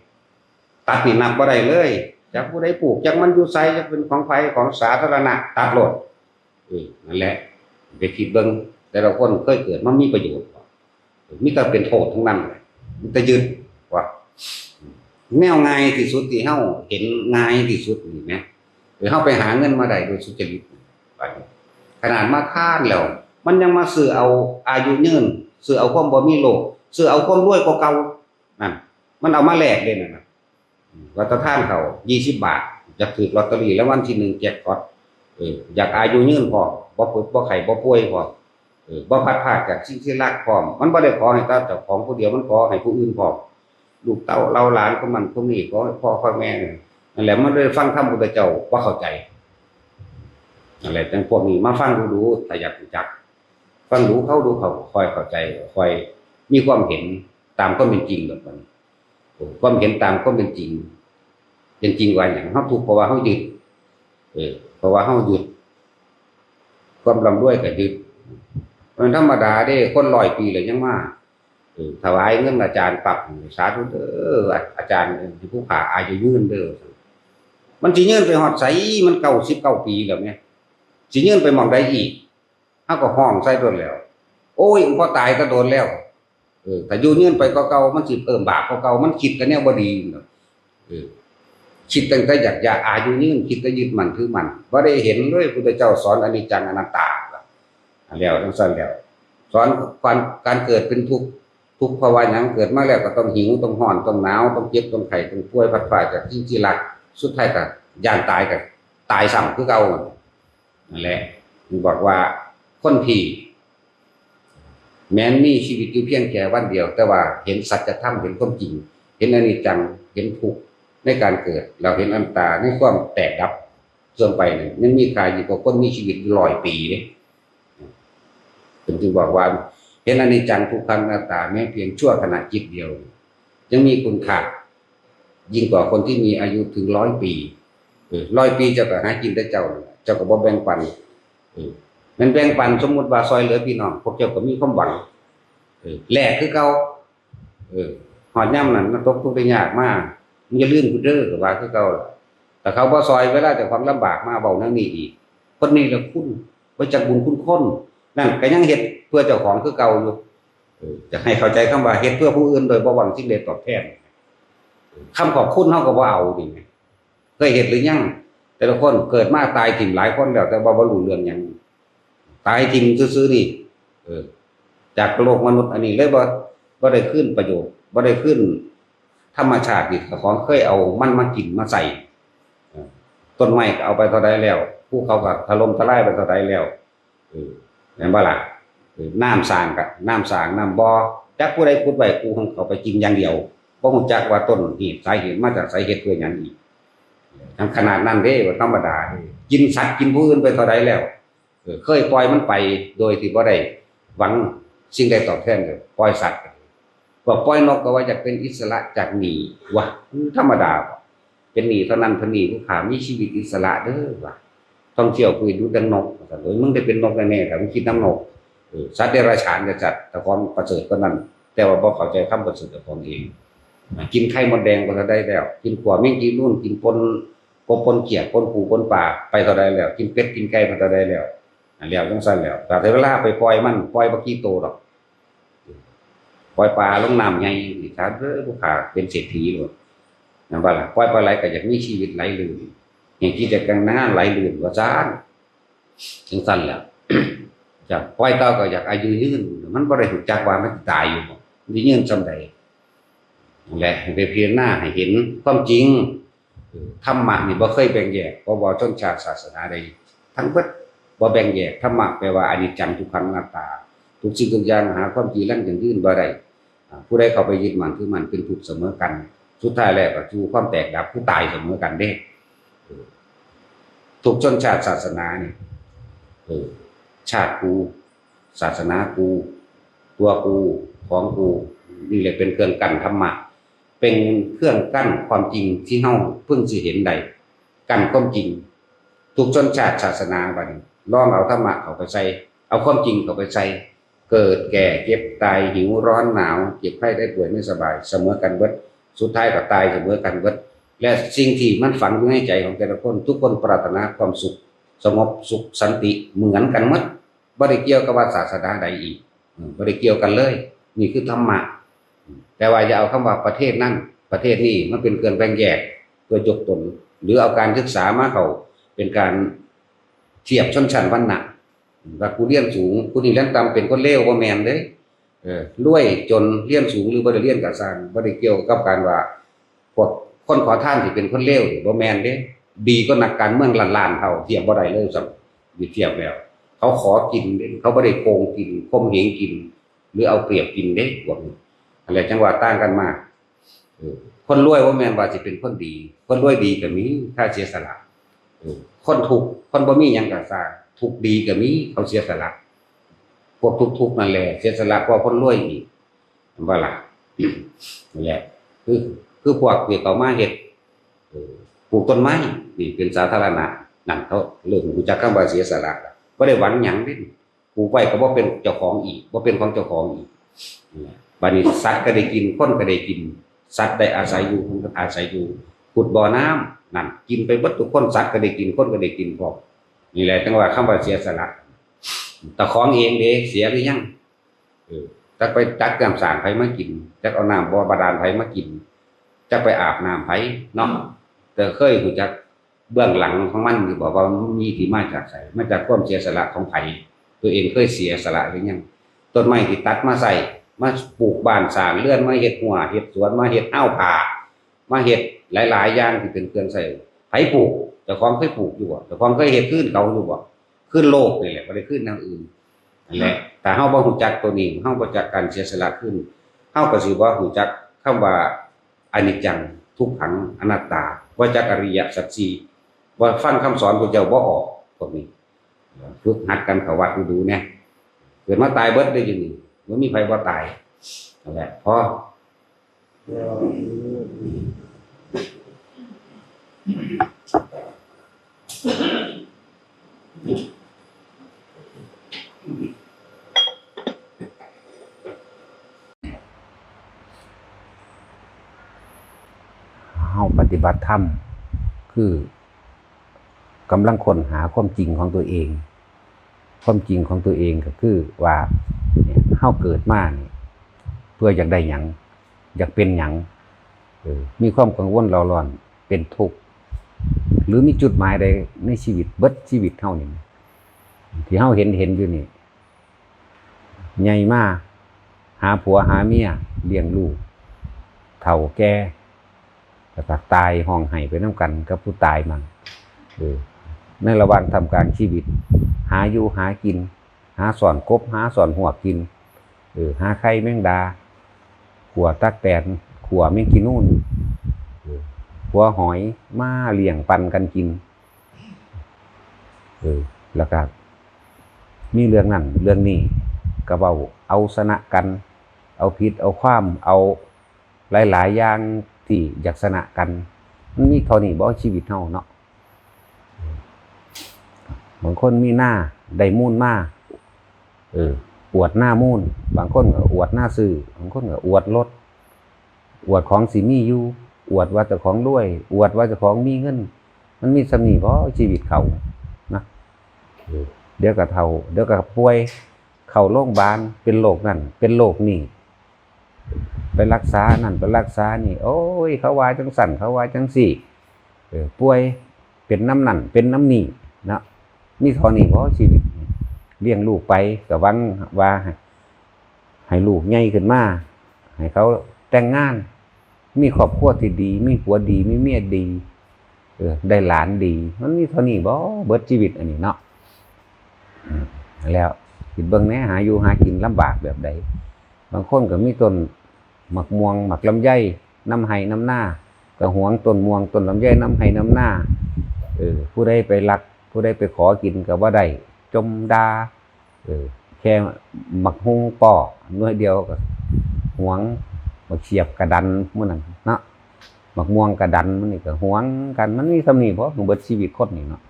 ตัดนี่นับบ่ได้เลย จักผู้ใดปลูก จักมันอยู่ไส จักเป็นของไผ ของสาธารณะ ตัดโลด เออ นั่นแหละ ไปคิดเบิ่ง แต่ละคนเคยเกิดมามีประโยชน์บ่ เออ มีแต่เป็นโทษทั้งนั้นแหละ มีแต่ยึด ว่า แนวง่ายที่สุดที่เฮาเห็นง่ายที่สุดนี่นะ เออ เฮาไปหาเงินมาได้โดยสุจริต ขนาดมาทานแล้ว มันยังมาซื้อเอาอายุยืน ซื้อเอาความบ่มีโรค ซื้อเอาความรวยกว่าเก่า นั่น มันเอามาแลกเด้นั่นน่ะ ว่าถ้าทานเขายี่สิบบาท อยากถืกลอตเตอรี่รางวัลที่หนึ่งแจ็คพอต เออ อยากอายุยืนพร้อม บ่ปวดบ่ไข้บ่ป่วยพร้อม เออ บ่พลัดพรากจากสิ่งที่รักพร้อม มันบ่ได้ขอให้แต่เจ้าของผู้เดียว มันขอให้ผู้อื่นพร้อม ลูกเต้าเหล่าหลานคนนั้นคนนี้ ขอให้พ่อขอให้แม่ นั่นแหละ มันได้ฟังธรรมพุทธเจ้าบ่เข้าใจ นั่นแหละ จังพวกนี้มาฟังดูๆ ถ้าอยากรู้จัก ฟังดูเขาดูเขาค่อยเข้าใจ ค่อยมีความเห็นตามความเป็นจริงแบบนั้น ความเห็นตามความเป็นจริง เป็นจริงว่าหยัง เฮาทุกข์เพราะว่าเฮายึด เออ เพราะว่าเฮายึด ความร่ำรวยก็ยึด มันธรรมดาเด้ คนร้อยปีแล้วยังมา เออ ถวายเงินอาจารย์ปั๊บ สาธุเด้อ อาจารย์ ให้ผู้ข้าอายุยืนเด้อ มันสิยืนไปฮอดไส มันเก้าสิบเก้าปีแล้วแหม สิยืนไปหม่องใดอีก เฮาก็ฮ้องใส่โดนแล้ว โอ้ย พ่อตายก็โดนแล้ว เออ ถ้าอยู่ยืนไปกว่าเก่า มันสิเพิ่มบาปกว่าเก่า มันคิดแต่แนวบ่ดีเนาะ เออ คิดตั้งแต่อยากจะอายุยืน คิดแต่ยึดมั่นถือมั่น บ่ได้เห็นเลยพุทธเจ้าสอนอนิจจังอนัตตา แล้วจังซั่นแล้ว สอนการ การเกิดเป็นทุกข์ ทุกข์เพราะว่าหยัง เกิดมาแล้วก็ต้องหิว ต้องร้อน ต้องหนาว ต้องเจ็บ ต้องไข้ ต้องป่วย พลัดพรากจากสิ่งที่รัก สุดท้ายก็ย้านตาย ก็ตายซ้ำคือเก่า นั่นแหละ มันบอกว่าคนที่แม้นมีชีวิตอยู่เพียงแค่วันเดียว แต่ว่าเห็นสัจธรรม เห็นความจริง เห็นอนิจจัง เห็นทุกข์ในการเกิด แล้วเห็นอนัตตาในความแตกดับ ส่วนไปเนี่ยยังมีค่ายิ่งกว่าคนมีชีวิตร้อยปีเนี่ย เป็นจึงบอกว่า เห็นอนิจจังทุกขังอนัตตาแม้เพียงชั่วขณะจิตเดียว ยังมีคุณค่า ยิ่งกว่าคนที่มีอายุถึงร้อยปี เออ ร้อยปีเจ้าก็หากินแต่เจ้า เจ้าก็บ่แบ่งปัน เออ มันแบ่งปัน สมมุติว่าซอยเหลือพี่น้อง พวกเจ้าก็มีความหวัง เออ แลกคือเก่า เออ ฮอดยามนั้นมันตกทุกข์ได้ยากมา มึงอย่าลืมกูเด้อ ก็ว่าคือเก่า แต่เขาบ่ซอยเวลาเจ้าของลำบากมา เว้าแนวนี้อีก คนนี้ละคุณ บ่จักบุญคุณคน นั่นก็ยังเฮ็ดเพื่อเจ้าของคือเก่าอยู่ เออ จะให้เข้าใจคำว่าเฮ็ดเพื่อผู้อื่นโดยบ่หวังสิ่งใดตอบแทน คำขอบคุณเฮาก็บ่เอานี่ไง เคยเฮ็ดหรือยัง แต่ละคนเกิดมาตายถิ่มหลายคนแล้ว แต่ว่าบ่รู้เรื่องหยัง ตายถิ่มซื่อๆนี่ เออ จากโลกมนุษย์อันนี้เลยบ่ บ่ได้คืนประโยชน์ บ่ได้คืนธรรมชาติที่เจ้าของเคยเอามันมากินมาใส่ เออ ต้นไม้ก็เอาไปเท่าใดแล้ว ภูเขาก็ถล่มทลายไปเท่าใดแล้ว เออ แม่นบ่ล่ะ เออ น้ำสร้างก็ น้ำสร้าง น้ำบ่อ จักผู้ใดขุดไว้ กูของเขาไปกินอย่างเดียว บ่ฮู้จักว่าต้นเหตุสาเหตุมาจากไส เฮ็ดเพื่อหยังอีก ทั้งขนาดนั้นเด้ บ่ธรรมดาเด้ กินสัตว์กินผู้อื่นไปเท่าใดแล้ว เออ เคยปล่อยมันไปโดยที่บ่ได้หวังสิ่งใดตอบแทนเลย ปล่อยสัตว์ พวกปล่อยนกก็ว่าอยากเป็นอิสระจากหนี้วะ มันธรรมดาบ่ เป็นหนี้เท่านั้นเท่านี้ ผู้ข้ามีชีวิตอิสระเด้อ ว่า ท่องเที่ยวผู้ดูดังนก ว่าซั่น โอ้ย มึงได้เป็นนกแน่ๆ ถ้ามึงคิดนำนก เออ สัตว์เดรัจฉานกับสัตว์ แต่ของประเสริฐกว่านั้น แต่ว่าบ่เข้าใจคำประเสริฐของเอง กินไข่มดแดงก็เท่าใดแล้ว กินขั่วแมงจีนูน กินปนกบปนเขียด ปนปูปนปลา ไปเท่าใดแล้ว กินเป็ดกินไก่ไปเท่าใดแล้ว อันแล้วจังซั่นแล้ว แต่เวลาไปปล่อยมัน ปล่อยบ่กี่โตดอก ปล่อยปลาลงน้ำใหญ่ นี่ ถ้าเด้อ ผู้ข้าเป็นเศรษฐีโลด นั่นว่าล่ะ ปล่อยปลาไหลก็อยากมีชีวิตไหลลื่น เห็นกิจการงานไหลลื่น ว่าซั่น จังซั่นแหละ อยากปล่อยเต่าก็อยากอายุยืน มันบ่ได้รู้จักว่ามันสิตายอยู่บ่ มันสิยืนส่ำใด นั่นแหละ ให้ไปพิจารณาให้เห็นความจริง เออ ธรรมะนี่บ่เคยแบ่งแยก บ่ว่าชนชาติศาสนาใด ทั้งเบิด บ่แบ่งแยก ธรรมะแปลว่าอนิจจัง ทุกขัง อนัตตา ทุกสิ่งทุกอย่างหาความจีรังยั่งยืนบ่ได้ อ่า ผู้ใดเข้าไปยึดมั่นถือมั่นเป็นทุกข์เสมอกัน สุดท้ายแล้วก็สู่ความแตกดับ คือตายเสมอกันเด้ เออ ทุกชนชาติศาสนานี่ เออ ชาติกู ศาสนากู ตัวกู ของกู นี่แหละเป็นเครื่องกั้นธรรมะ เป็นเครื่องกั้นความจริงที่เฮาเพิ่งสิเห็นได้ กั้นความจริง ทุกชนชาติศาสนาบัดนี้ ลองเอาธรรมะเข้าไปใส่ เอาความจริงเข้าไปใส่ เกิดแก่เจ็บตาย หิวร้อนหนาว เจ็บไข้ได้ป่วยไม่สบาย เสมอกันเบิด สุดท้ายก็ตายเสมอกันเบิด และสิ่งที่มันฝังอยู่ในใจของแต่ละคน ทุกคนปรารถนาความสุข สงบสุขสันติเหมือนกันหมด บ่ได้เกี่ยวกับว่าศาสนาใดอีก อืม บ่ได้เกี่ยวกันเลย นี่คือธรรมะ แต่ว่าอย่าเอาคำว่าประเทศนั้น ประเทศนี้มาเป็นเครื่องแบ่งแยก เพื่อยกตน หรือเอาการศึกษามาเข้าเป็นการเทียบชนชั้นวรรณะ ว่ากูเรียนสูง กูนี่เรียนต่ำ เป็นคนเลว บ่แม่นเด้ เออ รวยจน เรียนสูงหรือบ่ได้เรียนก็ซ่าง บ่ได้เกี่ยวกับการว่า พวกคนขอทานที่เป็นคนเลวนี่ บ่แม่นเด้ ดีกว่านักการเมืองล้านๆเท่า เทียบบ่ได้เลยซ้ำ เทียบแล้ว เขาขอกินเด้ เขาบ่ได้โกงกิน ข่มเหงกิน หรือเอาเปรียบกินเด้ พวกนี้ อันแหละจังว่าต่างกันมา เออ คนรวยบ่แม่นว่าสิเป็นคนดี คนรวยดีก็มี ถ้าเสียสละ เออ คนทุกข์ คนบ่มีหยังก็ซ่าง ทุกข์ดีก็มี เขาเสียสละ พวกทุกข์ๆนั่นแหละ เสียสละกว่าคนรวยอีก เห็นบ่ล่ะ นั่นแหละ คือ คือพวกที่เขามาเฮ็ด เออ ปลูกต้นไม้ นี่เป็นสาธารณะ นั่นเขาเริ่มรู้จักคำว่าเสียสละแล้ว บ่ได้หวังหยังเด้ ปลูกไว้ก็บ่เป็นเจ้าของอีก บ่เป็นของเจ้าของอีก นั่นแหละ บัดนี้สัตว์ก็ได้กิน คนก็ได้กิน สัตว์ได้อาศัยอยู่ คนก็อาศัยอยู่ ขุดบ่อน้ำ นั่น กินไปเบิดทุกคน สัตว์ก็ได้กิน คนก็ได้กินพร้อม นี่แหละจังว่าคำว่าเสียสละ เจ้าของเองเด้ เสียหรือยัง เออ จักไปตักน้ำสร้างไผมากิน จักเอาน้ำบ่อบาดาลไผมากิน จักไปอาบน้ำไผเนาะ แต่เคยรู้จักเบื้องหลังของมันอยู่บ่ ว่ามันมีที่มาจากไส มาจากความเสียสละของไผ ตัวเองเคยเสียสละหรือยัง ต้นไม้ที่ตัดมาใส่ มาปลูกบ้านสร้างเรือน มาเฮ็ดรั้ว เฮ็ดสวน มาเฮ็ดอ้าวผ้า มาเฮ็ดหลายๆอย่างที่เป็นเครื่องใช้ ไผปลูก เจ้าของเคยปลูกอยู่บ่ เจ้าของเคยเฮ็ดคืนเขาอยู่บ่ คืนโลกนี่แหละ บ่ได้คืนแนวอื่น นั่นแหละ ถ้าเฮาบ่รู้จักตัวนี้ เฮาบ่จักการเสียสละคืน เฮาก็สิบ่รู้จักคำว่าอนิจจัง ทุกขัง อนัตตา บ่จักอริยสัจสี่ บ่ฟังคำสอนพระเจ้าบ่ออก พวกนี้ ฝึกหัดกันเข้าวัดดูๆแหน่ เกิดมาตายเบิดได้อยู่นี่ บ่มีไผบ่ตาย นั่นแหละ พอ เฮาปฏิบัติธรรม คือกำลังค้นหาความจริงของตัวเอง ความจริงของตัวเองก็คือว่า เนี่ย เฮาเกิดมานี่ เพื่ออยากได้หยัง อยากเป็นหยัง เออ มีความกังวลเร่าร้อน เป็นทุกข์ หรือมีจุดหมายใดในชีวิต เบิดชีวิตเฮานี่ ที่เฮาเห็นเห็นอยู่นี่ ใหญ่มา หาผัวหาเมีย เลี้ยงลูก เฒ่าแก่ แล้วก็ตายฮ้องไห้ไปนำกันกับผู้ตายมั่ง เออ ในระหว่างท่ามกลางชีวิต หาอยู่หากิน หาซ่อนกบ หาซ่อนฮวกกิน เออ หาไข่แมงดา ขั่วตั๊กแตน ขั่วแมงจีนูน เออ ขั่วหอย มาเลี้ยงปันกันกิน เออ แล้วก็มีเรื่องนั้นเรื่องนี้ ก็เว้าเอาชนะกัน เอาผิดเอาความ เอาหลายๆอย่างที่อยากชนะกัน มันมีเท่านี้บ่ชีวิตเฮาเนาะ บางคนมีนาได้มูลมา เออ อวดนามูล บางคนก็อวดนาซื้อ บางคนก็อวดรถ อวดของสิมีอยู่ อวดว่าเจ้าของรวย อวดว่าเจ้าของมีเงิน มันมีส่ำนี้บ่ชีวิตเขานะ เออ เดี๋ยวก็เฒ่า เดี๋ยวก็ป่วย เข้าโรงพยาบาล เป็นโรคนั่น เป็นโรคนี่ ไปรักษานั่น ไปรักษานี่ โอ้ย เขาว่าจังสั่น เขาว่าจังสี่ เออ ป่วย เป็นนำนั่น เป็นนำนี่เนาะ มีเท่านี้บ่ชีวิต เลี้ยงลูกไป ก็หวังว่าให้ ให้ลูกใหญ่ขึ้นมา ให้เขาแต่งงาน มีครอบครัวที่ดี มีผัวดี มีเมียดี เออ ได้หลานดี มันมีเท่านี้บ่ เบิดชีวิตอันนี้เนาะ อืม แล้วคิดเบิ่งแหน่ หาอยู่หากินลำบากแบบใด บางคนก็มีต้นหมากม่วง หมากลำไย นำไร่นำนา ก็หวงต้นม่วงต้นลำไยนำไร่นำนา เออ ผู้ใดไปลัก ผู้ใดไปขอกินก็บ่ได้ จ่มด่า เออ แค่หมากฮุ่งป้อหน่วยเดียวก็หวง หมากเขียบกะดันหมู่นั้นเนาะ หมากม่วงกะดันหมู่นี่ก็หวงกัน มันมีส่ำนี้บ่ เบิดชีวิตคนนี่เนาะ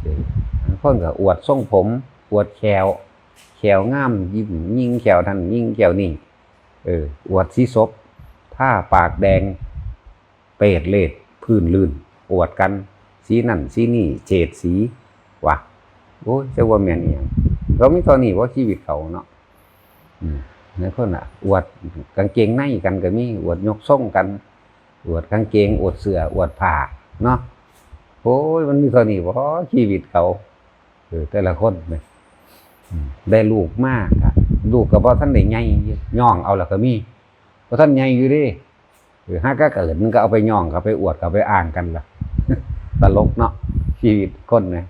เออ บางคนก็อวดทรงผม อวดแข้ว แข้วงาม ยิ้มยิงแข้วนั่นยิงแข้วนี่ เออ อวดสีสบ ทาปากแดง เปรตเลด พื้นลื่น อวดกัน สีนั่นสีนี่ เฉดสี ว่ะ โอ้ย จักว่าแม่นอีหยัง เขามีเท่านี้บ่ชีวิตเขาเนาะ อืม บางคนน่ะ อวดกางเกงในกันก็มี อวดยกทรงกัน อวดกางเกง อวดเสื้อ อวดผ้าเนาะ โอ้ย มันมีเท่านี้บ่ชีวิตเขา เออ แต่ละคนเนี่ย อืม ได้ลูกมาก็ ลูกก็บ่ทันได้ใหญ่อยู่ ย่องเอาแล้วก็มี บ่ทันใหญ่อยู่เด้ เออ หากะเกิดมันก็เอาไปย่อง ก็ไปอวด ก็ไปอ้างกันล่ะ ตลกเนาะ ชีวิตคนนะ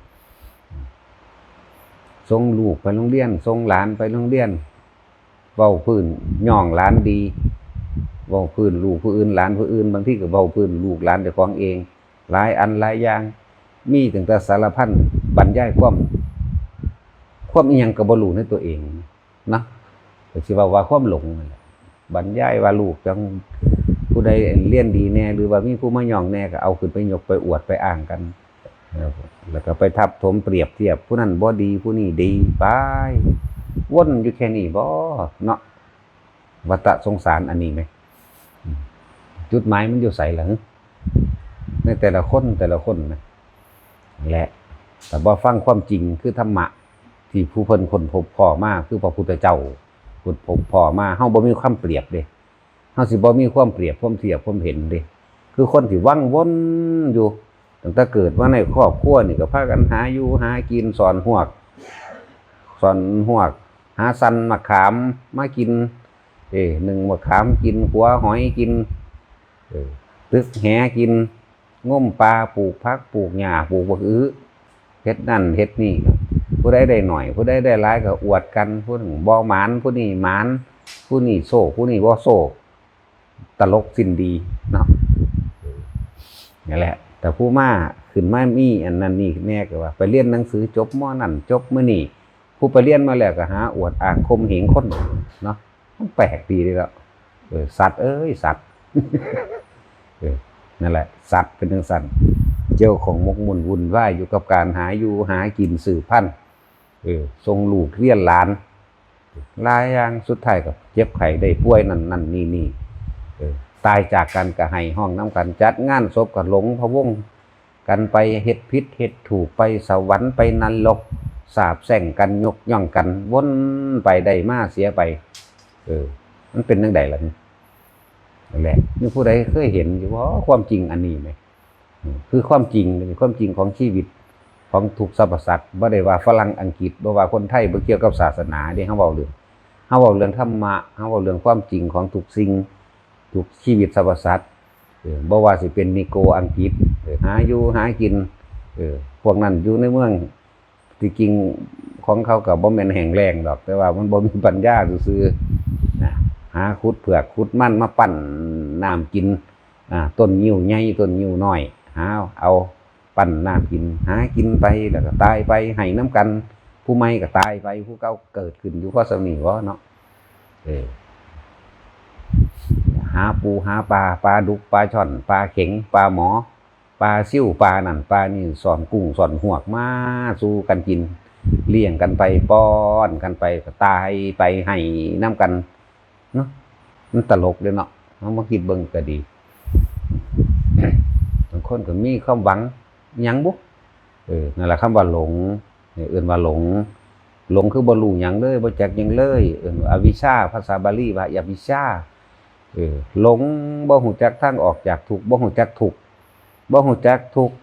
ส่งลูกไปโรงเรียน ส่งหลานไปโรงเรียน เว้าพื้นย่องหลานดี เว้าพื้นลูกผู้อื่น หลานผู้อื่น บางทีก็เว้าพื้นลูกหลานเจ้าของเอง หลายอันหลายอย่าง มีตั้งแต่สารพัน บรรยายความ ความอีหยังก็บ่รู้ในตัวเองนะ ก็สิเว้าว่าความหลงนั่นแหละ บรรยายว่าลูกจัง ผู้ใดเรียนดีแน่ หรือว่ามีผู้มาย่องแน่ ก็เอาขึ้นไปยกไปอวดไปอ้างกัน แล้ว แล้วก็ไปทับถมเปรียบเทียบ ผู้นั้นบ่ดี ผู้นี้ดี ไป วนอยู่แค่นี้บ่เนาะ วัฏสงสารอันนี้ไหม อืม จุดหมายมันอยู่ไสล่ะ ในแต่ละคนแต่ละคนนะ และ แต่บ่ฟังความจริงคือธรรมะ ที่ผู้เพิ่นค้นพบพ้อมา คือพระพุทธเจ้าค้นพบพ้อมา เฮาบ่มีความเปรียบเด้ เฮาสิบ่มีความเปรียบ ความเทียบ ความเห็นเด้ คือคนที่วังวนอยู่ ตั้งแต่เกิดมาในครอบครัวนี่ก็พากันหาอยู่หากิน ซ่อนฮวก ซ่อนฮวก หาสั่นมะขามมากิน เอ้ นึ่งมะขามกิน ขัวหอยกิน เออ ตึกแหกิน งมปลา ปลูกผัก ปลูกหญ้า ปลูกบักอื้อ เฮ็ดนั่นเฮ็ดนี่ ผู้ใดได้หน่อย ผู้ใดได้หลายก็อวดกัน ผู้หนึ่งบ่หมาน ผู้นี้หมาน ผู้นี้โชค ผู้นี้บ่โชค ตลกสิ้นดีเนาะ นี่แหละ แต่ผู้มาขึ้นมามีอันนั้นนี่แน่ก็ว่า ไปเรียนหนังสือจบ ม.นั่น จบ มื้อนี้ ผู้ไปเรียนมาแล้วก็หาอวดอ้างข่มเหงคนเนาะ มันแปลกดีเลยเนาะ เออ สัตว์เอ้ย สัตว์ เออ นั่นแหละ สัตว์เป็นจังซั่น เจ้าของหมกมุ่นวุ่นวายอยู่กับการหาอยู่หากินสืบพันธุ์ เออ ส่งลูกเรียนหลาน หลายอย่าง สุดท้ายก็เจ็บไข้ได้ป่วยนั่นนั่นนี่นี่ เออ ตายจากกันก็ไห้ฮ้องนำกัน จัดงานศพก็หลงพะวงกันไป เฮ็ดผิดเฮ็ดถูก ไปสวรรค์ไปนรก สาปแช่งกัน ยกย่องกัน วนไป ได้มาเสียไป เออ มันเป็นจั่งใดล่ะ นั่นแหละ มีผู้ใดเคยเห็นอยู่บ่ ความจริงอันนี้ไหม อืม คือความจริง ความจริงของชีวิตของทุกสรรพสัตว์ บ่ได้ว่าฝรั่งอังกฤษ บ่ว่าคนไทย บ่เกี่ยวกับศาสนาเด้ เฮาเว้าเรื่อง เฮาเว้าเรื่องธรรมะ เฮาเว้าเรื่องความจริงของทุกสิ่ง ทุกชีวิตสรรพสัตว์ เออ บ่ว่าสิเป็นนิโกรอังกฤษ เออ หาอยู่หากิน เออ พวกนั้นอยู่ในเมือง ที่จริงของเขาก็บ่แม่นแห้งแล้งดอก แต่ว่ามันบ่มีปัญญาซื่อๆ นะ หาขุดเผือกขุดมันมาปั้นน้ำกิน อ่า ต้นงิ้วใหญ่ต้นงิ้วน้อย หาเอาปั้นน้ำกิน หากินไปแล้วก็ตายไป ไห้นำกัน ผู้ใหม่ก็ตายไป ผู้เก่าเกิดขึ้นอยู่พอส่ำนี้บ่เนาะ เออ หาปูหาปลา ปลาดุก ปลาช่อน ปลาเข็ง ปลาหมอ ปลาซิว ปลานั่นปลานี่ ซ่อนกุ้งซ่อนฮวกมาสู่กันกิน เลี้ยงกันไป ป้อนกันไป ตายไป ไห้นำกันเนาะ มันตลกเด้เนาะ เฮามาคิดเบิ่งก็ดี บางคนก็มีความหวังหยังบุ เออ นั่นแหละ คำว่าหลง เออ เอิ้นว่าหลง หลงคือบ่รู้หยังเลย บ่จักหยังเลย เอิ้นว่าอวิชชา ภาษาบาลีว่าอวิชชา เออ หลง บ่ฮู้จักทางออกจากทุกข์ บ่ฮู้จักทุกข์ บ่ฮู้จักทุกข์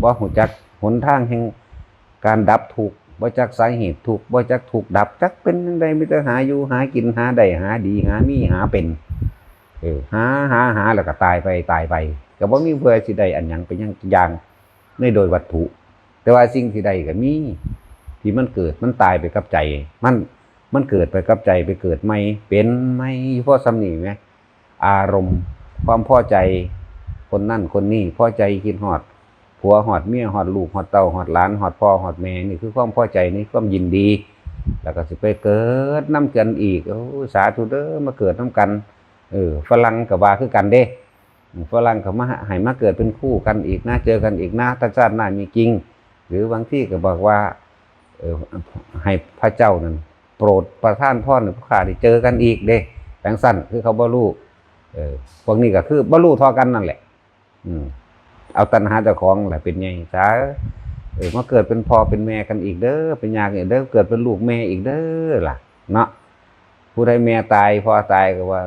บ่ฮู้จักหนทางแห่งการดับทุกข์ บ่จักสาเหตุทุกข์ บ่จักทุกข์ดับ จักเป็นจั่งใด มีแต่หาอยู่หากิน หาได้หาดี หามีหาเป็น เออ หา หา หา แล้วก็ตายไป ตายไป ก็บ่มีเพื่อสิได้อันหยังเป็นหยังอย่าง ในโดยวัตถุ แต่ว่าสิ่งที่ได้ก็มี ที่มันเกิด มันตายไปกับใจ มัน มันเกิดไปกับใจ ไปเกิดใหม่ เป็นใหม่อยู่พอส่ำนี้แหม อารมณ์ ความพอใจ คนนั้นคนนี้ พอใจคิดฮอดผัว ฮอดเมีย ฮอดลูก ฮอดเต้า ฮอดหลาน ฮอดพ่อ ฮอดแม่ นี่คือความพอใจ นี่ความยินดี แล้วก็สิไปเกิดนำกันอีก โอ้ สาธุเด้อ มาเกิดนำกัน เออ ฝรั่งก็ว่าคือกันเด้ ฝรั่งเขามาให้มาเกิดเป็นคู่กันอีกนะ เจอกันอีกนะ ถ้าชาติหน้ามีจริง หรือบางที่ก็บอกว่า เออ ให้พระเจ้านั่นโปรดประทานพรให้พวกข้าได้เจอกันอีกเด้ จั่งซั้น คือเขาบ่รู้ เออ พวกนี้ก็คือบ่รู้เท่ากันนั่นแหละ อืม เอาตัณหาเจ้าของแหละเป็นใหญ่ซะ เออ มาเกิดเป็นพ่อเป็นแม่กันอีกเด้อ เป็นญาติกันอีกเด้อ เกิดเป็นลูกแม่อีกเด้อล่ะ เนาะ ผู้ใดแม่ตายพ่อตายก็ว่า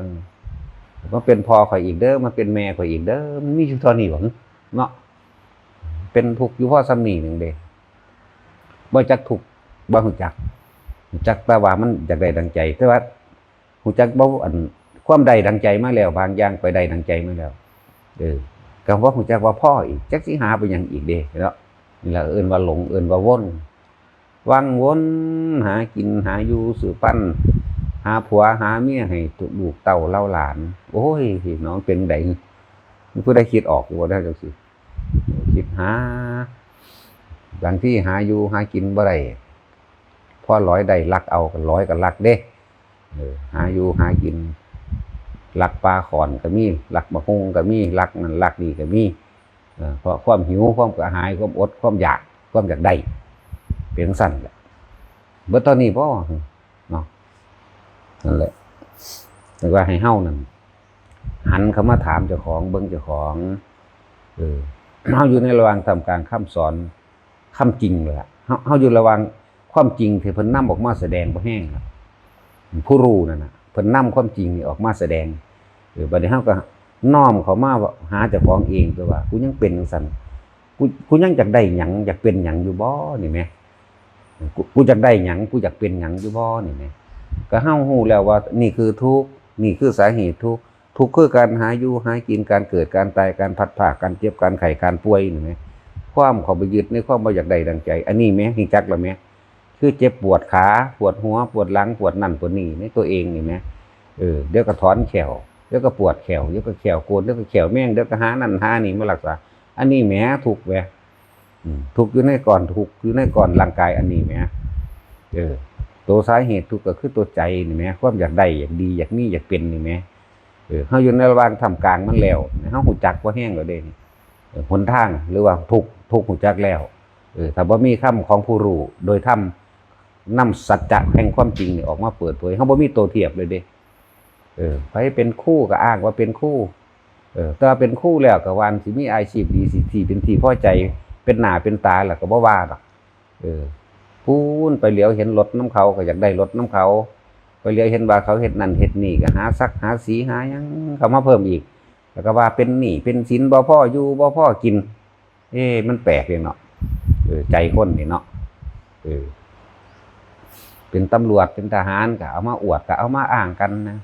มาเป็นพ่อข่อยอีกเด้อ มาเป็นแม่ข่อยอีกเด้อ มันมีอยู่เท่านี้บ่ เนาะ เป็นทุกข์อยู่พอส่ำนี้หนึ่งเด้ บ่จักทุกข์ บ่ฮู้จัก ฮู้จักแต่ว่ามันอยากได้ดังใจ แต่ว่าฮู้จักบ่ อัน ความได้ดังใจมาแล้ว บางอย่างไปได้ดังใจมาแล้ว เออ ก็บ่ฮู้จักว่าพออีก จักสิหาไปหยังอีกเด้ เนาะ นี่ล่ะเอิ้นว่าหลง เอิ้นว่าวน วังวน หากิน หาอยู่ สืบพันธุ์ หาผัว หาเมียให้ลูกเต้าเหล่าหลาน โอ้ย พี่น้อง เป็นได ผู้ใดคิดออกอยู่บ่ได้จังซี่ คิดหา บางทีหาอยู่หากินบ่ได้ พอหลอยได้ลักเอา ก็หลอยก็ลักเด้ เออ หาอยู่หากิน ลักปลาข้อนก็มี ลักบักฮุ่งก็มี ลักนั่นลักนี่ก็มี เออ เพราะความหิว ความกระหาย ความอด ความอยาก ความอยากได้ เป็นจั่งซั้นแหละ เบิดเท่านี้บ่ เนาะ นั่นแหละ แต่ว่าให้เฮานั่น หันเข้ามาถามเจ้าของ เบิ่งเจ้าของ เออ เฮาอยู่ในระหว่างท่ามกลางคำสอน คำจริงเลยล่ะ เฮา เฮาอยู่ระหว่างความจริงที่เพิ่นนำออกมาแสดงบ่แฮงล่ะ ผู้รู้นั่นน่ะ เพิ่นนำความจริงนี่ออกมาแสดง เออ บัดนี้เฮาก็น้อมเข้ามาหาเจ้าของเอง ตัวว่า กูยังเป็นจั่งซั้น กู กูยังอยากได้หยัง อยากเป็นหยังอยู่บ่ นี่แหม กู กูอยากได้หยัง กูอยากเป็นหยังอยู่บ่ นี่แหม ก็เฮาฮู้แล้วว่านี่คือทุกข์ นี่คือสาเหตุทุกข์ ทุกข์คือการหาอยู่หากิน การเกิด การตาย การพลัดพราก การเจ็บ การไข้ การป่วย นี่แหม ความเข้าไปยึดในความบ่อยากได้ดังใจ อันนี้แหม ฮู้จักแล้วแหม คือเจ็บปวดขา ปวดหัว ปวดหลัง ปวดนั่น ปวดนี่ ในตัวเองนี่แหม เออ เดี๋ยวก็ถอนแข้ว เดี๋ยวก็ปวดแข้ว เดี๋ยวก็แข้วโกน เดี๋ยวก็แข้วแมง เดี๋ยวก็หานั่นหานี่มารักษา อันนี้แหม ทุกข์แหม อืม ทุกข์อยู่ในก้อน ทุกข์อยู่ในก้อนร่างกายอันนี้แหม เออ ตัวสาเหตุทุกข์ก็คือตัวใจนี่แหม ความอยากได้ อยากดี อยากมี อยากเป็นนี่แหม เออ เฮาอยู่ในระหว่างท่ามกลางมันแล้ว เฮาฮู้จักพอแฮงแล้วเด้ เออ หนทาง หรือว่าทุกข์ ทุกข์ฮู้จักแล้ว เออ ถ้าบ่มีคำของผู้รู้โดยธรรม นำสัจจะแห่งความจริงนี่ออกมาเปิดเผย เฮาบ่มีตัวเทียบเลยเด้ เออ ไผเป็นครูก็อ้างว่าเป็นครู เออ แต่ว่าเป็นครูแล้วก็ว่าสิมีอาชีพดี สิ ที่เป็นที่พอใจ เป็นหน้าเป็นตาแล้วก็บ่ว่าดอก เออ พู้นไปเหลียวเห็นรถนำเขาก็อยากได้รถนำเขา ไปเหลียวเห็นว่าเขาเฮ็ดนั่นเฮ็ดนี่ก็หาสักหาสีหาหยังเข้ามาเพิ่มอีก แล้วก็ว่าเป็นหนี้เป็นสิน บ่พออยู่บ่พอกิน เอ๊ะ มันแปลกเลยเนาะ เออ ใจคนนี่เนาะ เออ เป็นตำรวจ เป็นทหารก็เอามาอวด ก็เอามาอ้างกันนะ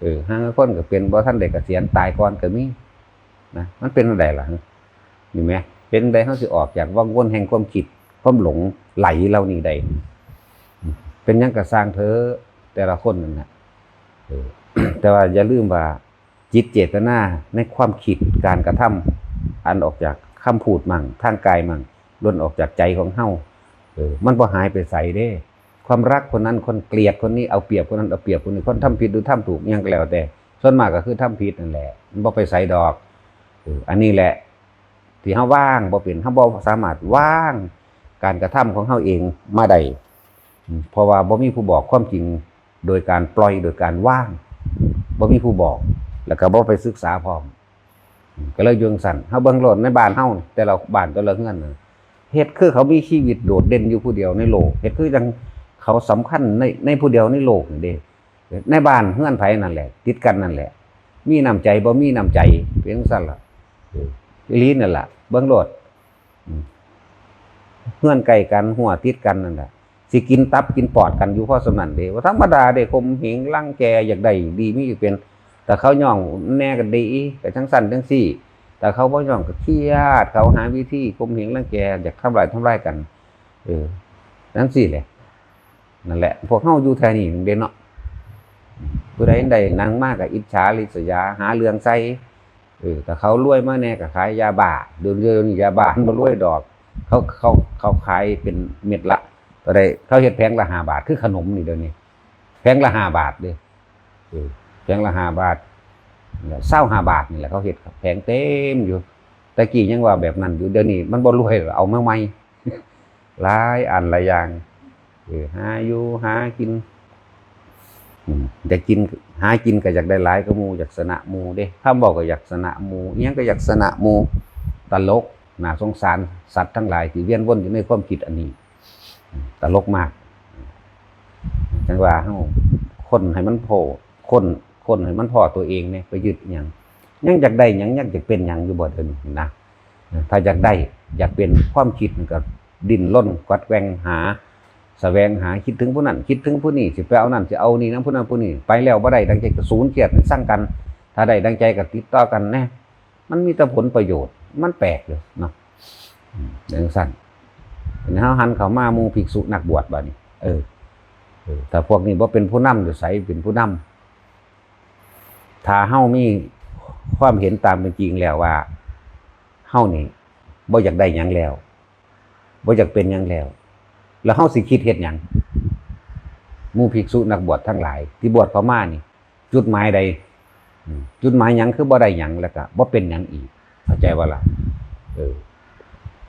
เออ ห่าลางคนก็เป็นบ่ทันได้เกษียณ ตายก่อนก็มี นะ มันเป็นจั่งใดล่ะ นี่แหม เป็นจั่งใดเฮาสิออกจากวังวนแห่งความคิด ความหลงไหลเหล่านี้ได้ เป็นหยังก็ซ่างเถอะ แต่ละคนนั่นน่ะ เออ แต่ว่าอย่าลืมว่า จิตเจตนาในความคิด การกระทำ อันออกจากคำพูดมั่ง ทางกายมั่ง ล้วนออกจากใจของเฮา เออ มันบ่หายไปไสเด้ ความรักคนนั้น คนเกลียดคนนี้ เอาเปรียบคนนั้น เอาเปรียบคนนี้ คนทำผิดหรือทำถูก อิหยังก็แล้วแต่ ส่วนมากก็คือทำผิดนั่นแหละ มันบ่ไปไสดอก เออ อันนี้แหละ ที่เฮาวางบ่เป็น เฮาบ่สามารถวางการกระทำของเฮาเองมาได้ อืม เพราะว่าบ่มีผู้บอกความจริงโดยการปล่อย โดยการวาง บ่มีผู้บอก แล้วก็บ่ไปศึกษาพร้อม อืม ก็เลยอยู่จั่งซั้น เฮาเบิ่งโลดในบ้านเฮา แต่ละบ้านแต่ละเฮือนน่ะ เฮ็ดคือเขามีชีวิตโดดเด่นอยู่ผู้เดียวในโลก เฮ็ดคือจั่งเขาสำคัญใน ในผู้เดียวในโลกนี่เด้ ในบ้านเฮือนไผนั่นแหละ ติดกันนั่นแหละ มีน้ำใจบ่มีน้ำใจ เป็นจั่งซั้นล่ะ เออ อีหลีนั่นล่ะ เบิ่งโลด อืม เฮือนใกล้กัน ฮั้วติดกันนั่นล่ะ สิกินตับกินปอดกันอยู่พอส่ำนั้นเด้ บ่ธรรมดาเด้ ข่มเหงรังแก อยากได้ดีมีอยู่เป็น ถ้าเขาย้องแหน่ก็ดี ก็จั่งซั้นจั่งซี้ ถ้าเขาบ่ย้องก็เครียด เขาหาวิธีข่มเหงรังแก อยากทำร้ายทำลายกัน เออ จั่งซี้แหละ นั่นแหละ พวกเฮาอยู่แถวนี้เด้เนาะ ผู้ใดได้หยังมาก็อิจฉาริษยา หาเรื่องใส่ เออ ถ้าเขารวยมาแหน่ก็ขายยาบ้า เดี๋ยว เดี๋ยวนี้ยาบ้ามันบ่รวยดอก เขา เขา เขาขายเป็นเม็ดละ เท่าใด เขาเฮ็ดแผงละห้าบาท คือขนมนี่เดี๋ยวนี้ แผงละห้าบาทเด้ เออ แผงละห้าบาท ซาวห้าบาทนี่แหละ เขาเฮ็ดแผงเต็มอยู่ แต่กี้ยังว่าแบบนั้นอยู่ เดี๋ยวนี้มันบ่รวย เอามาใหม่ หลายอันหลายอย่าง เออ หาอยู่หากิน อืม อยากกิน หากินก็อยากได้หลายกว่าหมู่ อยากชนะหมู่เด้ คำเว้าก็อยากชนะหมู่ อิหยังก็อยากชนะหมู่ ตลก น่าสงสารสัตว์ทั้งหลายที่เวียนวนอยู่ในความคิดอันนี้ อืม ตลกมาก จั่งว่าเฮาค้นให้มันพ้อ ค้น ค้นให้มันพ้อตัวเองแหน่ ไปยึดหยัง ยังอยากได้หยัง ยังอยากเป็นหยังอยู่บ่เดี๋ยวนี้นะ ถ้าอยากได้ อยากเป็น ความคิดมันก็ดิ้นรนกวัดแกว่งหา แสวงหา คิดถึงผู้นั้น คิดถึงผู้นี้ สิไปเอานั่น สิเอานี่นำผู้นั้นผู้นี้ ไปแล้วบ่ได้ดังใจก็สูญเสียดซังกัน ถ้าได้ดังใจก็ติดต่อกันแหน่ มันมีแต่ผลประโยชน์ มันแปลกอยู่เนาะ อืม จั่งซั้น เฮาหันเข้ามาหมู่ภิกษุนักบวชบัดนี้ เออ เออ ถ้าพวกนี้บ่เป็นผู้นำ อยู่ไสเป็นผู้นำ ถ้าเฮามีความเห็นตามเป็นจริงแล้วว่า เฮานี่บ่อยากได้หยังแล้ว บ่อยากเป็นหยังแล้ว แล้วเฮาสิคิดเฮ็ดหยัง หมู่ภิกษุนักบวชทั้งหลายที่บวชเข้ามานี่ จุดหมายใด อืม จุดหมายหยังคือบ่ได้หยัง แล้วก็บ่เป็นหยังอีก เข้าใจบ่ล่ะ เออ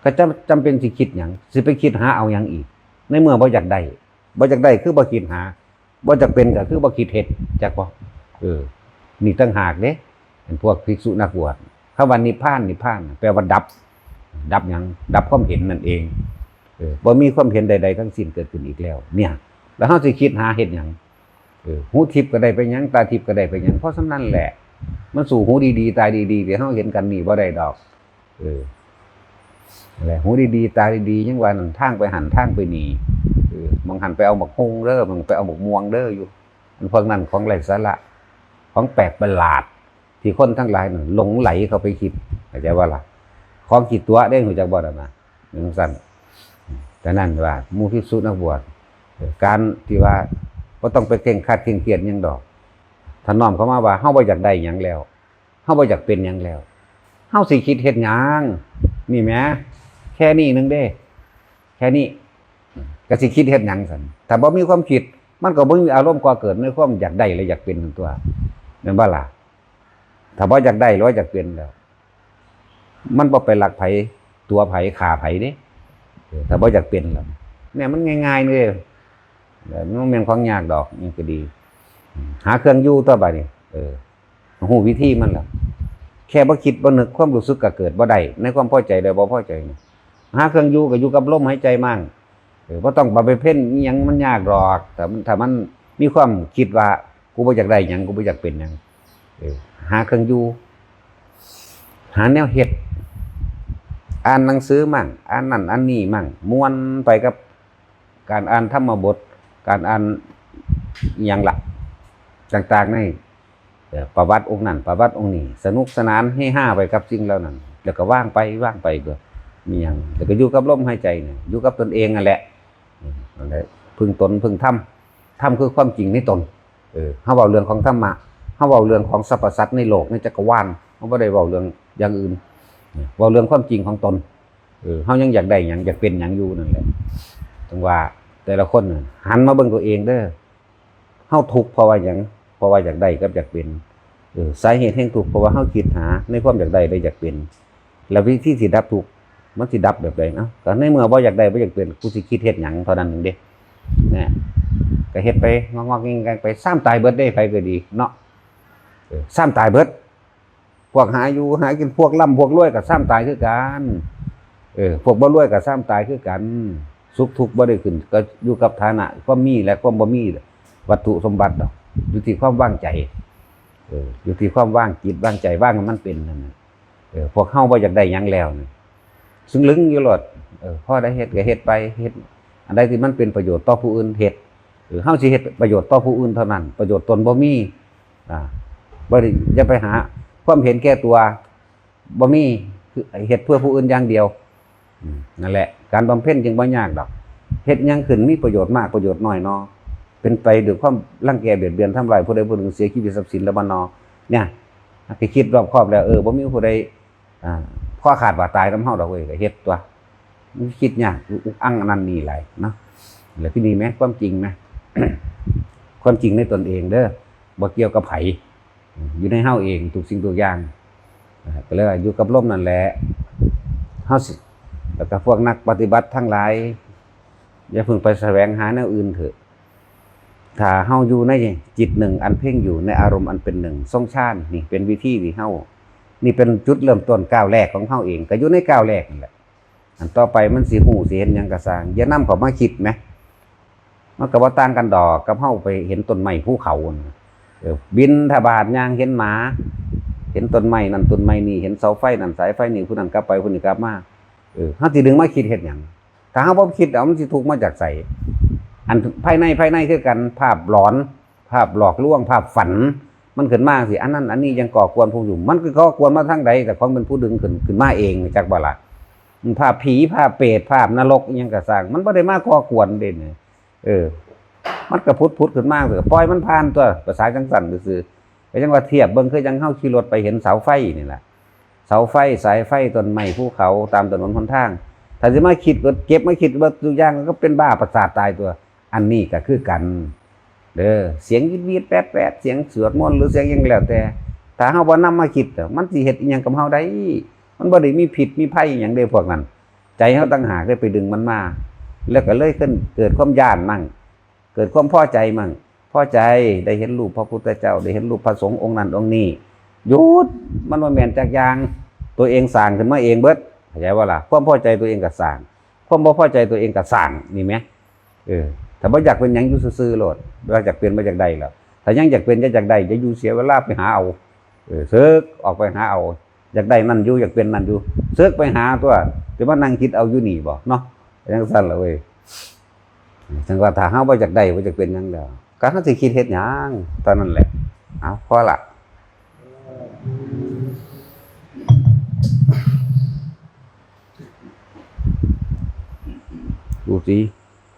ก็จำ จำเป็นสิคิดหยัง สิไปคิดหาเอาหยังอีก ในเมื่อบ่อยากได้ บ่อยากได้คือบ่คิดหา บ่อยากเป็นก็คือบ่คิดเฮ็ด จักบ่ เออ นี่ต่างหากเด้ เป็นพวกภิกษุนักบวช คำว่านิพพาน นิพพานน่ะ แปลว่าดับ ดับหยัง ดับความเห็นนั่นเอง เออ บ่มีความเห็นใดๆทั้งสิ้นเกิดขึ้นอีกแล้ว เนี่ย แล้วเฮาสิคิดหาเฮ็ดหยัง เออ หูทิพย์ก็ได้ไปหยัง ตาทิพย์ก็ได้ไปหยัง เพราะส่ำนั้นแหละ มันสู้หูดีๆ ตาดีๆ ที่เฮาเห็นกันนี่บ่ได้ดอก เออ นั่นแหละ หูดีๆ ตาดีๆ ยังว่านั่น ทางไปหั่น ทางไปนี่ เออ หม่องหั่นไปเอาบักฮุ่งเด้อ หม่องไปเอาบักม่วงเด้ออยู่ มันพวกนั้นของไร้สาระ ของแปลกประหลาด ที่คนทั้งหลายนั่นหลงไหลเข้าไปคิด เข้าใจบ่ล่ะ ของขี้ตั๋วเด้ รู้จักบ่นั่นน่ะ จั่งซั้น แต่นั้นว่าหมู่ภิกษุนักบวช เออ การที่ว่าบ่ต้องไปเคร่งครัดเคร่งเครียดหยังดอก ถ้าน้อมเข้ามาว่าเฮาบ่อยากได้หยังแล้ว เฮาบ่อยากเป็นหยังแล้ว เฮาสิคิดเฮ็ดหยัง นี่แหม แค่นี้หนึ่งเด้ แค่นี้ ก็สิคิดเฮ็ดหยังซั่น ถ้าบ่มีความคิด มันก็บ่มีอารมณ์ก่อเกิดในความอยากได้และอยากเป็นนั่นตั๊ว แม่นบ่ล่ะ ถ้าบ่อยากได้หรือว่าอยากเป็นแล้ว มันบ่ไปลักไผ ตั๋วไผ ฆ่าไผเด้ เออ ถ้าบ่อยากเป็นแล้ว เนี่ยมันง่ายๆ เด้ เออ มันบ่แม่นของยากดอก นี่ก็ดี หาเครื่องอยู่ตั๊วบัดนี้ เออ รู้วิธีมันแล้ว แค่บ่คิดบ่นึก ความรู้สึกก็เกิดบ่ได้ ในความพอใจและบ่พอใจนี่ หาเครื่องอยู่ก็อยู่กับลมหายใจมั่ง เออ บ่ต้องไปเพ่นอิหยังมันยากดอก แต่มัน ถ้ามันมีความคิดว่า กูบ่อยากได้หยัง กูบ่อยากเป็นหยัง เออ หาเครื่องอยู่ หาแนวเฮ็ด อ่านหนังสือมั่ง อ่านนั่นอ่านนี่มั่ง ม่วนไปกับการอ่านธรรมบท การอ่านอิหยังล่ะ ต่างๆ ใน เอ่อ ประวัติองค์นั้น ประวัติองค์นี้ สนุกสนานเฮฮาไปกับสิ่งเหล่านั้น แล้วก็ว่างไป ว่างไปก็มีหยัง แล้วก็อยู่กับลมหายใจเนี่ย อยู่กับตนเองนั่นแหละ อืม นั่นแหละ พึ่งตน พึ่งธรรม ธรรมคือความจริงในตน เออ เฮาเว้าเรื่องของธรรมะ เฮาเว้าเรื่องของสรรพสัตว์ในโลก ในจักรวาล เฮาบ่ได้เว้าเรื่องอย่างอื่น เว้าเรื่องความจริงของตน เออ เฮายังอยากได้หยัง อยากเป็นหยังอยู่นั่นแหละ จั่งว่าแต่ละคนน่ะ หันมาเบิ่งตัวเองเด้อ เฮาทุกข์เพราะว่าหยัง เพราะว่าอยากได้กับอยากเป็น เออ สาเหตุแห่งทุกข์ เพราะว่าเฮาคิดหาในความอยากได้และอยากเป็น แล้ววิธีสิดับทุกข์ มันสิดับแบบใดเนาะ ก็ในเมื่อบ่อยากได้บ่อยากเป็น กูสิคิดเฮ็ดหยังเท่านั้นเองเด้ นะ ก็เฮ็ดไป งอกๆแงกๆไป ซ้ำตายเบิดเด้ ไผก็ดีเนาะ เออ ซ้ำตายเบิด พวกหาอยู่หากิน พวกร่ำพวกรวยก็ซ้ำตายคือกัน เออ พวกบ่รวยก็ซ้ำตายคือกัน สุขทุกข์บ่ได้ขึ้น ก็อยู่กับฐานะความมีและความบ่มี วัตถุสมบัติดอก อยู่ที่ความวางใจ เออ อยู่ที่ความวางจิตวางใจ วางให้มันเป็นนั่นน่ะ เออ พวกเฮาบ่อยากได้หยังแล้วนี่ ซึ่งลึงอยู่โลด เออ พอได้เฮ็ดก็เฮ็ดไป เฮ็ด อันใดที่มันเป็นประโยชน์ต่อผู้อื่น เฮ็ด เออ เฮาสิเฮ็ดประโยชน์ต่อผู้อื่นเท่านั้น ประโยชน์ตนบ่มี อ่า บ่ได้ อย่าไปหาความเห็นแก่ตัว บ่มี คือเฮ็ดเพื่อผู้อื่นอย่างเดียว อืม นั่นแหละ การบำเพ็ญจึงบ่ยากดอก เฮ็ดหยังขึ้นมีประโยชน์มากประโยชน์น้อยเนาะ เป็นไปด้วยความรังแกเบียดเบียนทำลายผู้ใดผู้หนึ่ง เสียชีวิตทรัพย์สินแล้วบ่เนาะ เนี่ย ไปคิดรอบคอบแล้ว เออ บ่มีผู้ใด อ่า คอขาดบาดตายนำเฮาดอกเว้ย ก็เฮ็ดตั๊ว มันคิดยาก อุกอั้งอันนั้นนี่หลายเนาะ แล้วที่นี่แหม ความจริงแหม ความจริงในตนเองเด้อ บ่เกี่ยวกับไผ อยู่ในเฮาเองทุกสิ่งทุกอย่าง อ่า ก็เลยว่าอยู่กับลมนั่นแหละ เฮาสิ แล้วก็พวกนักปฏิบัติทั้งหลาย อย่าเพิ่งไปแสวงหาแนวอื่นเถอะ ถ้าเฮาอยู่ในจิตหนึ่งอันเพ่งอยู่ ในอารมณ์อันเป็นหนึ่ง ทรงฌาน นี่เป็นวิธีที่เฮา นี่เป็นจุดเริ่มต้นก้าวแรกของเฮาเอง ก็อยู่ในก้าวแรกนั่นแหละ อันต่อไปมันสิฮู้สิเห็นหยังก็ซ่าง อย่านำเข้ามาคิดแหม มันก็บ่ต่างกันดอกกับเฮาไปเห็นต้นไม้ภูเขานั่นน่ะ เออ บิณฑบาตย่างเห็นหมา เห็นต้นไม้นั่นต้นไม้นี่ เห็นเสาไฟนั่นสายไฟนี่ ผู้นั้นกลับไปผู้นี้กลับมา เออ เฮาสิดึงมาคิดเฮ็ดหยัง ถ้าเฮาบ่คิดเอา มันสิทุกข์มาจากไส อันภายใน ภายในคือกัน ภาพหลอน ภาพหลอกลวง ภาพฝัน มันขึ้นมาสิ อันนั้นอันนี้ยังก่อกวนพวกอยู่ มันก็ก่อกวนมาทางใด แต่ของเป็นผู้ดึงขึ้น ขึ้นมาเอง จักบ่ล่ะ มันภาพผี ภาพเปรต ภาพนรกอิหยังก็ซ่าง มันบ่ได้มาก่อกวนเด้เนี่ย เออ มันก็ผุดๆขึ้นมา ก็ปล่อยมันผ่านตั๊ว ภาษาจังซั่นซื่อๆ ก็ยังว่าเทียบเบิ่งคือจังเฮาขี่รถไปเห็นเสาไฟนี่แหละ เสาไฟ สายไฟ ต้นไม้ ภูเขา ตามถนนหนทาง ถ้าสิมาคิดเบิด เก็บมาคิดเบิดทุกอย่าง ก็เป็นบ้าประสาทตายตั๊ว อันนี้ก็คือกัน เด้อ เสียงวีดๆแป๊ดๆ เสียงสวดมนต์หรือเสียงหยังแล้วแต่ ถ้าเฮาบ่นำมาคิดอะ มันสิเฮ็ดอิหยังกับเฮาได้ มันบ่ได้มีพิษมีภัยอิหยังเด้พวกนั้น ใจเฮาต่างหากได้ไปดึงมันมา แล้วก็เลยเกิด เกิดความย้านมั่ง เกิดความพอใจมั่ง พอใจได้เห็นรูปพระพุทธเจ้า ได้เห็นรูปพระสงฆ์องค์นั้นองค์นี้ หยุด มันบ่แม่นจักอย่าง ตัวเองสร้างขึ้นมาเองเบิด เข้าใจบ่ล่ะ ความพอใจตัวเองก็สร้าง ความบ่พอใจตัวเองก็สร้าง นี่แหม เออ ถ้าบ่อยากเป็นหยังอยู่ซื่อๆโลด บ่อยากเป็นบ่อยากได้แล้ว ถ้ายังอยากเป็นอยากได้ อย่าอยู่เสียเวลาไปหาเอา เออ เสิกออกไปหาเอา อยากได้นั่นอยู่ อยากเป็นนั่นอยู่ เสิกไปหาตั๊ว สิมานั่งคิดเอาอยู่นี่บ่เนาะ จังซั่นล่ะเว้ย จังว่าถ้าเฮาบ่อยากได้บ่อยากเป็นหยังแล้ว ก็เฮาสิคิดเฮ็ดหยัง เท่านั้นแหละ เอา พอละ ดูสิ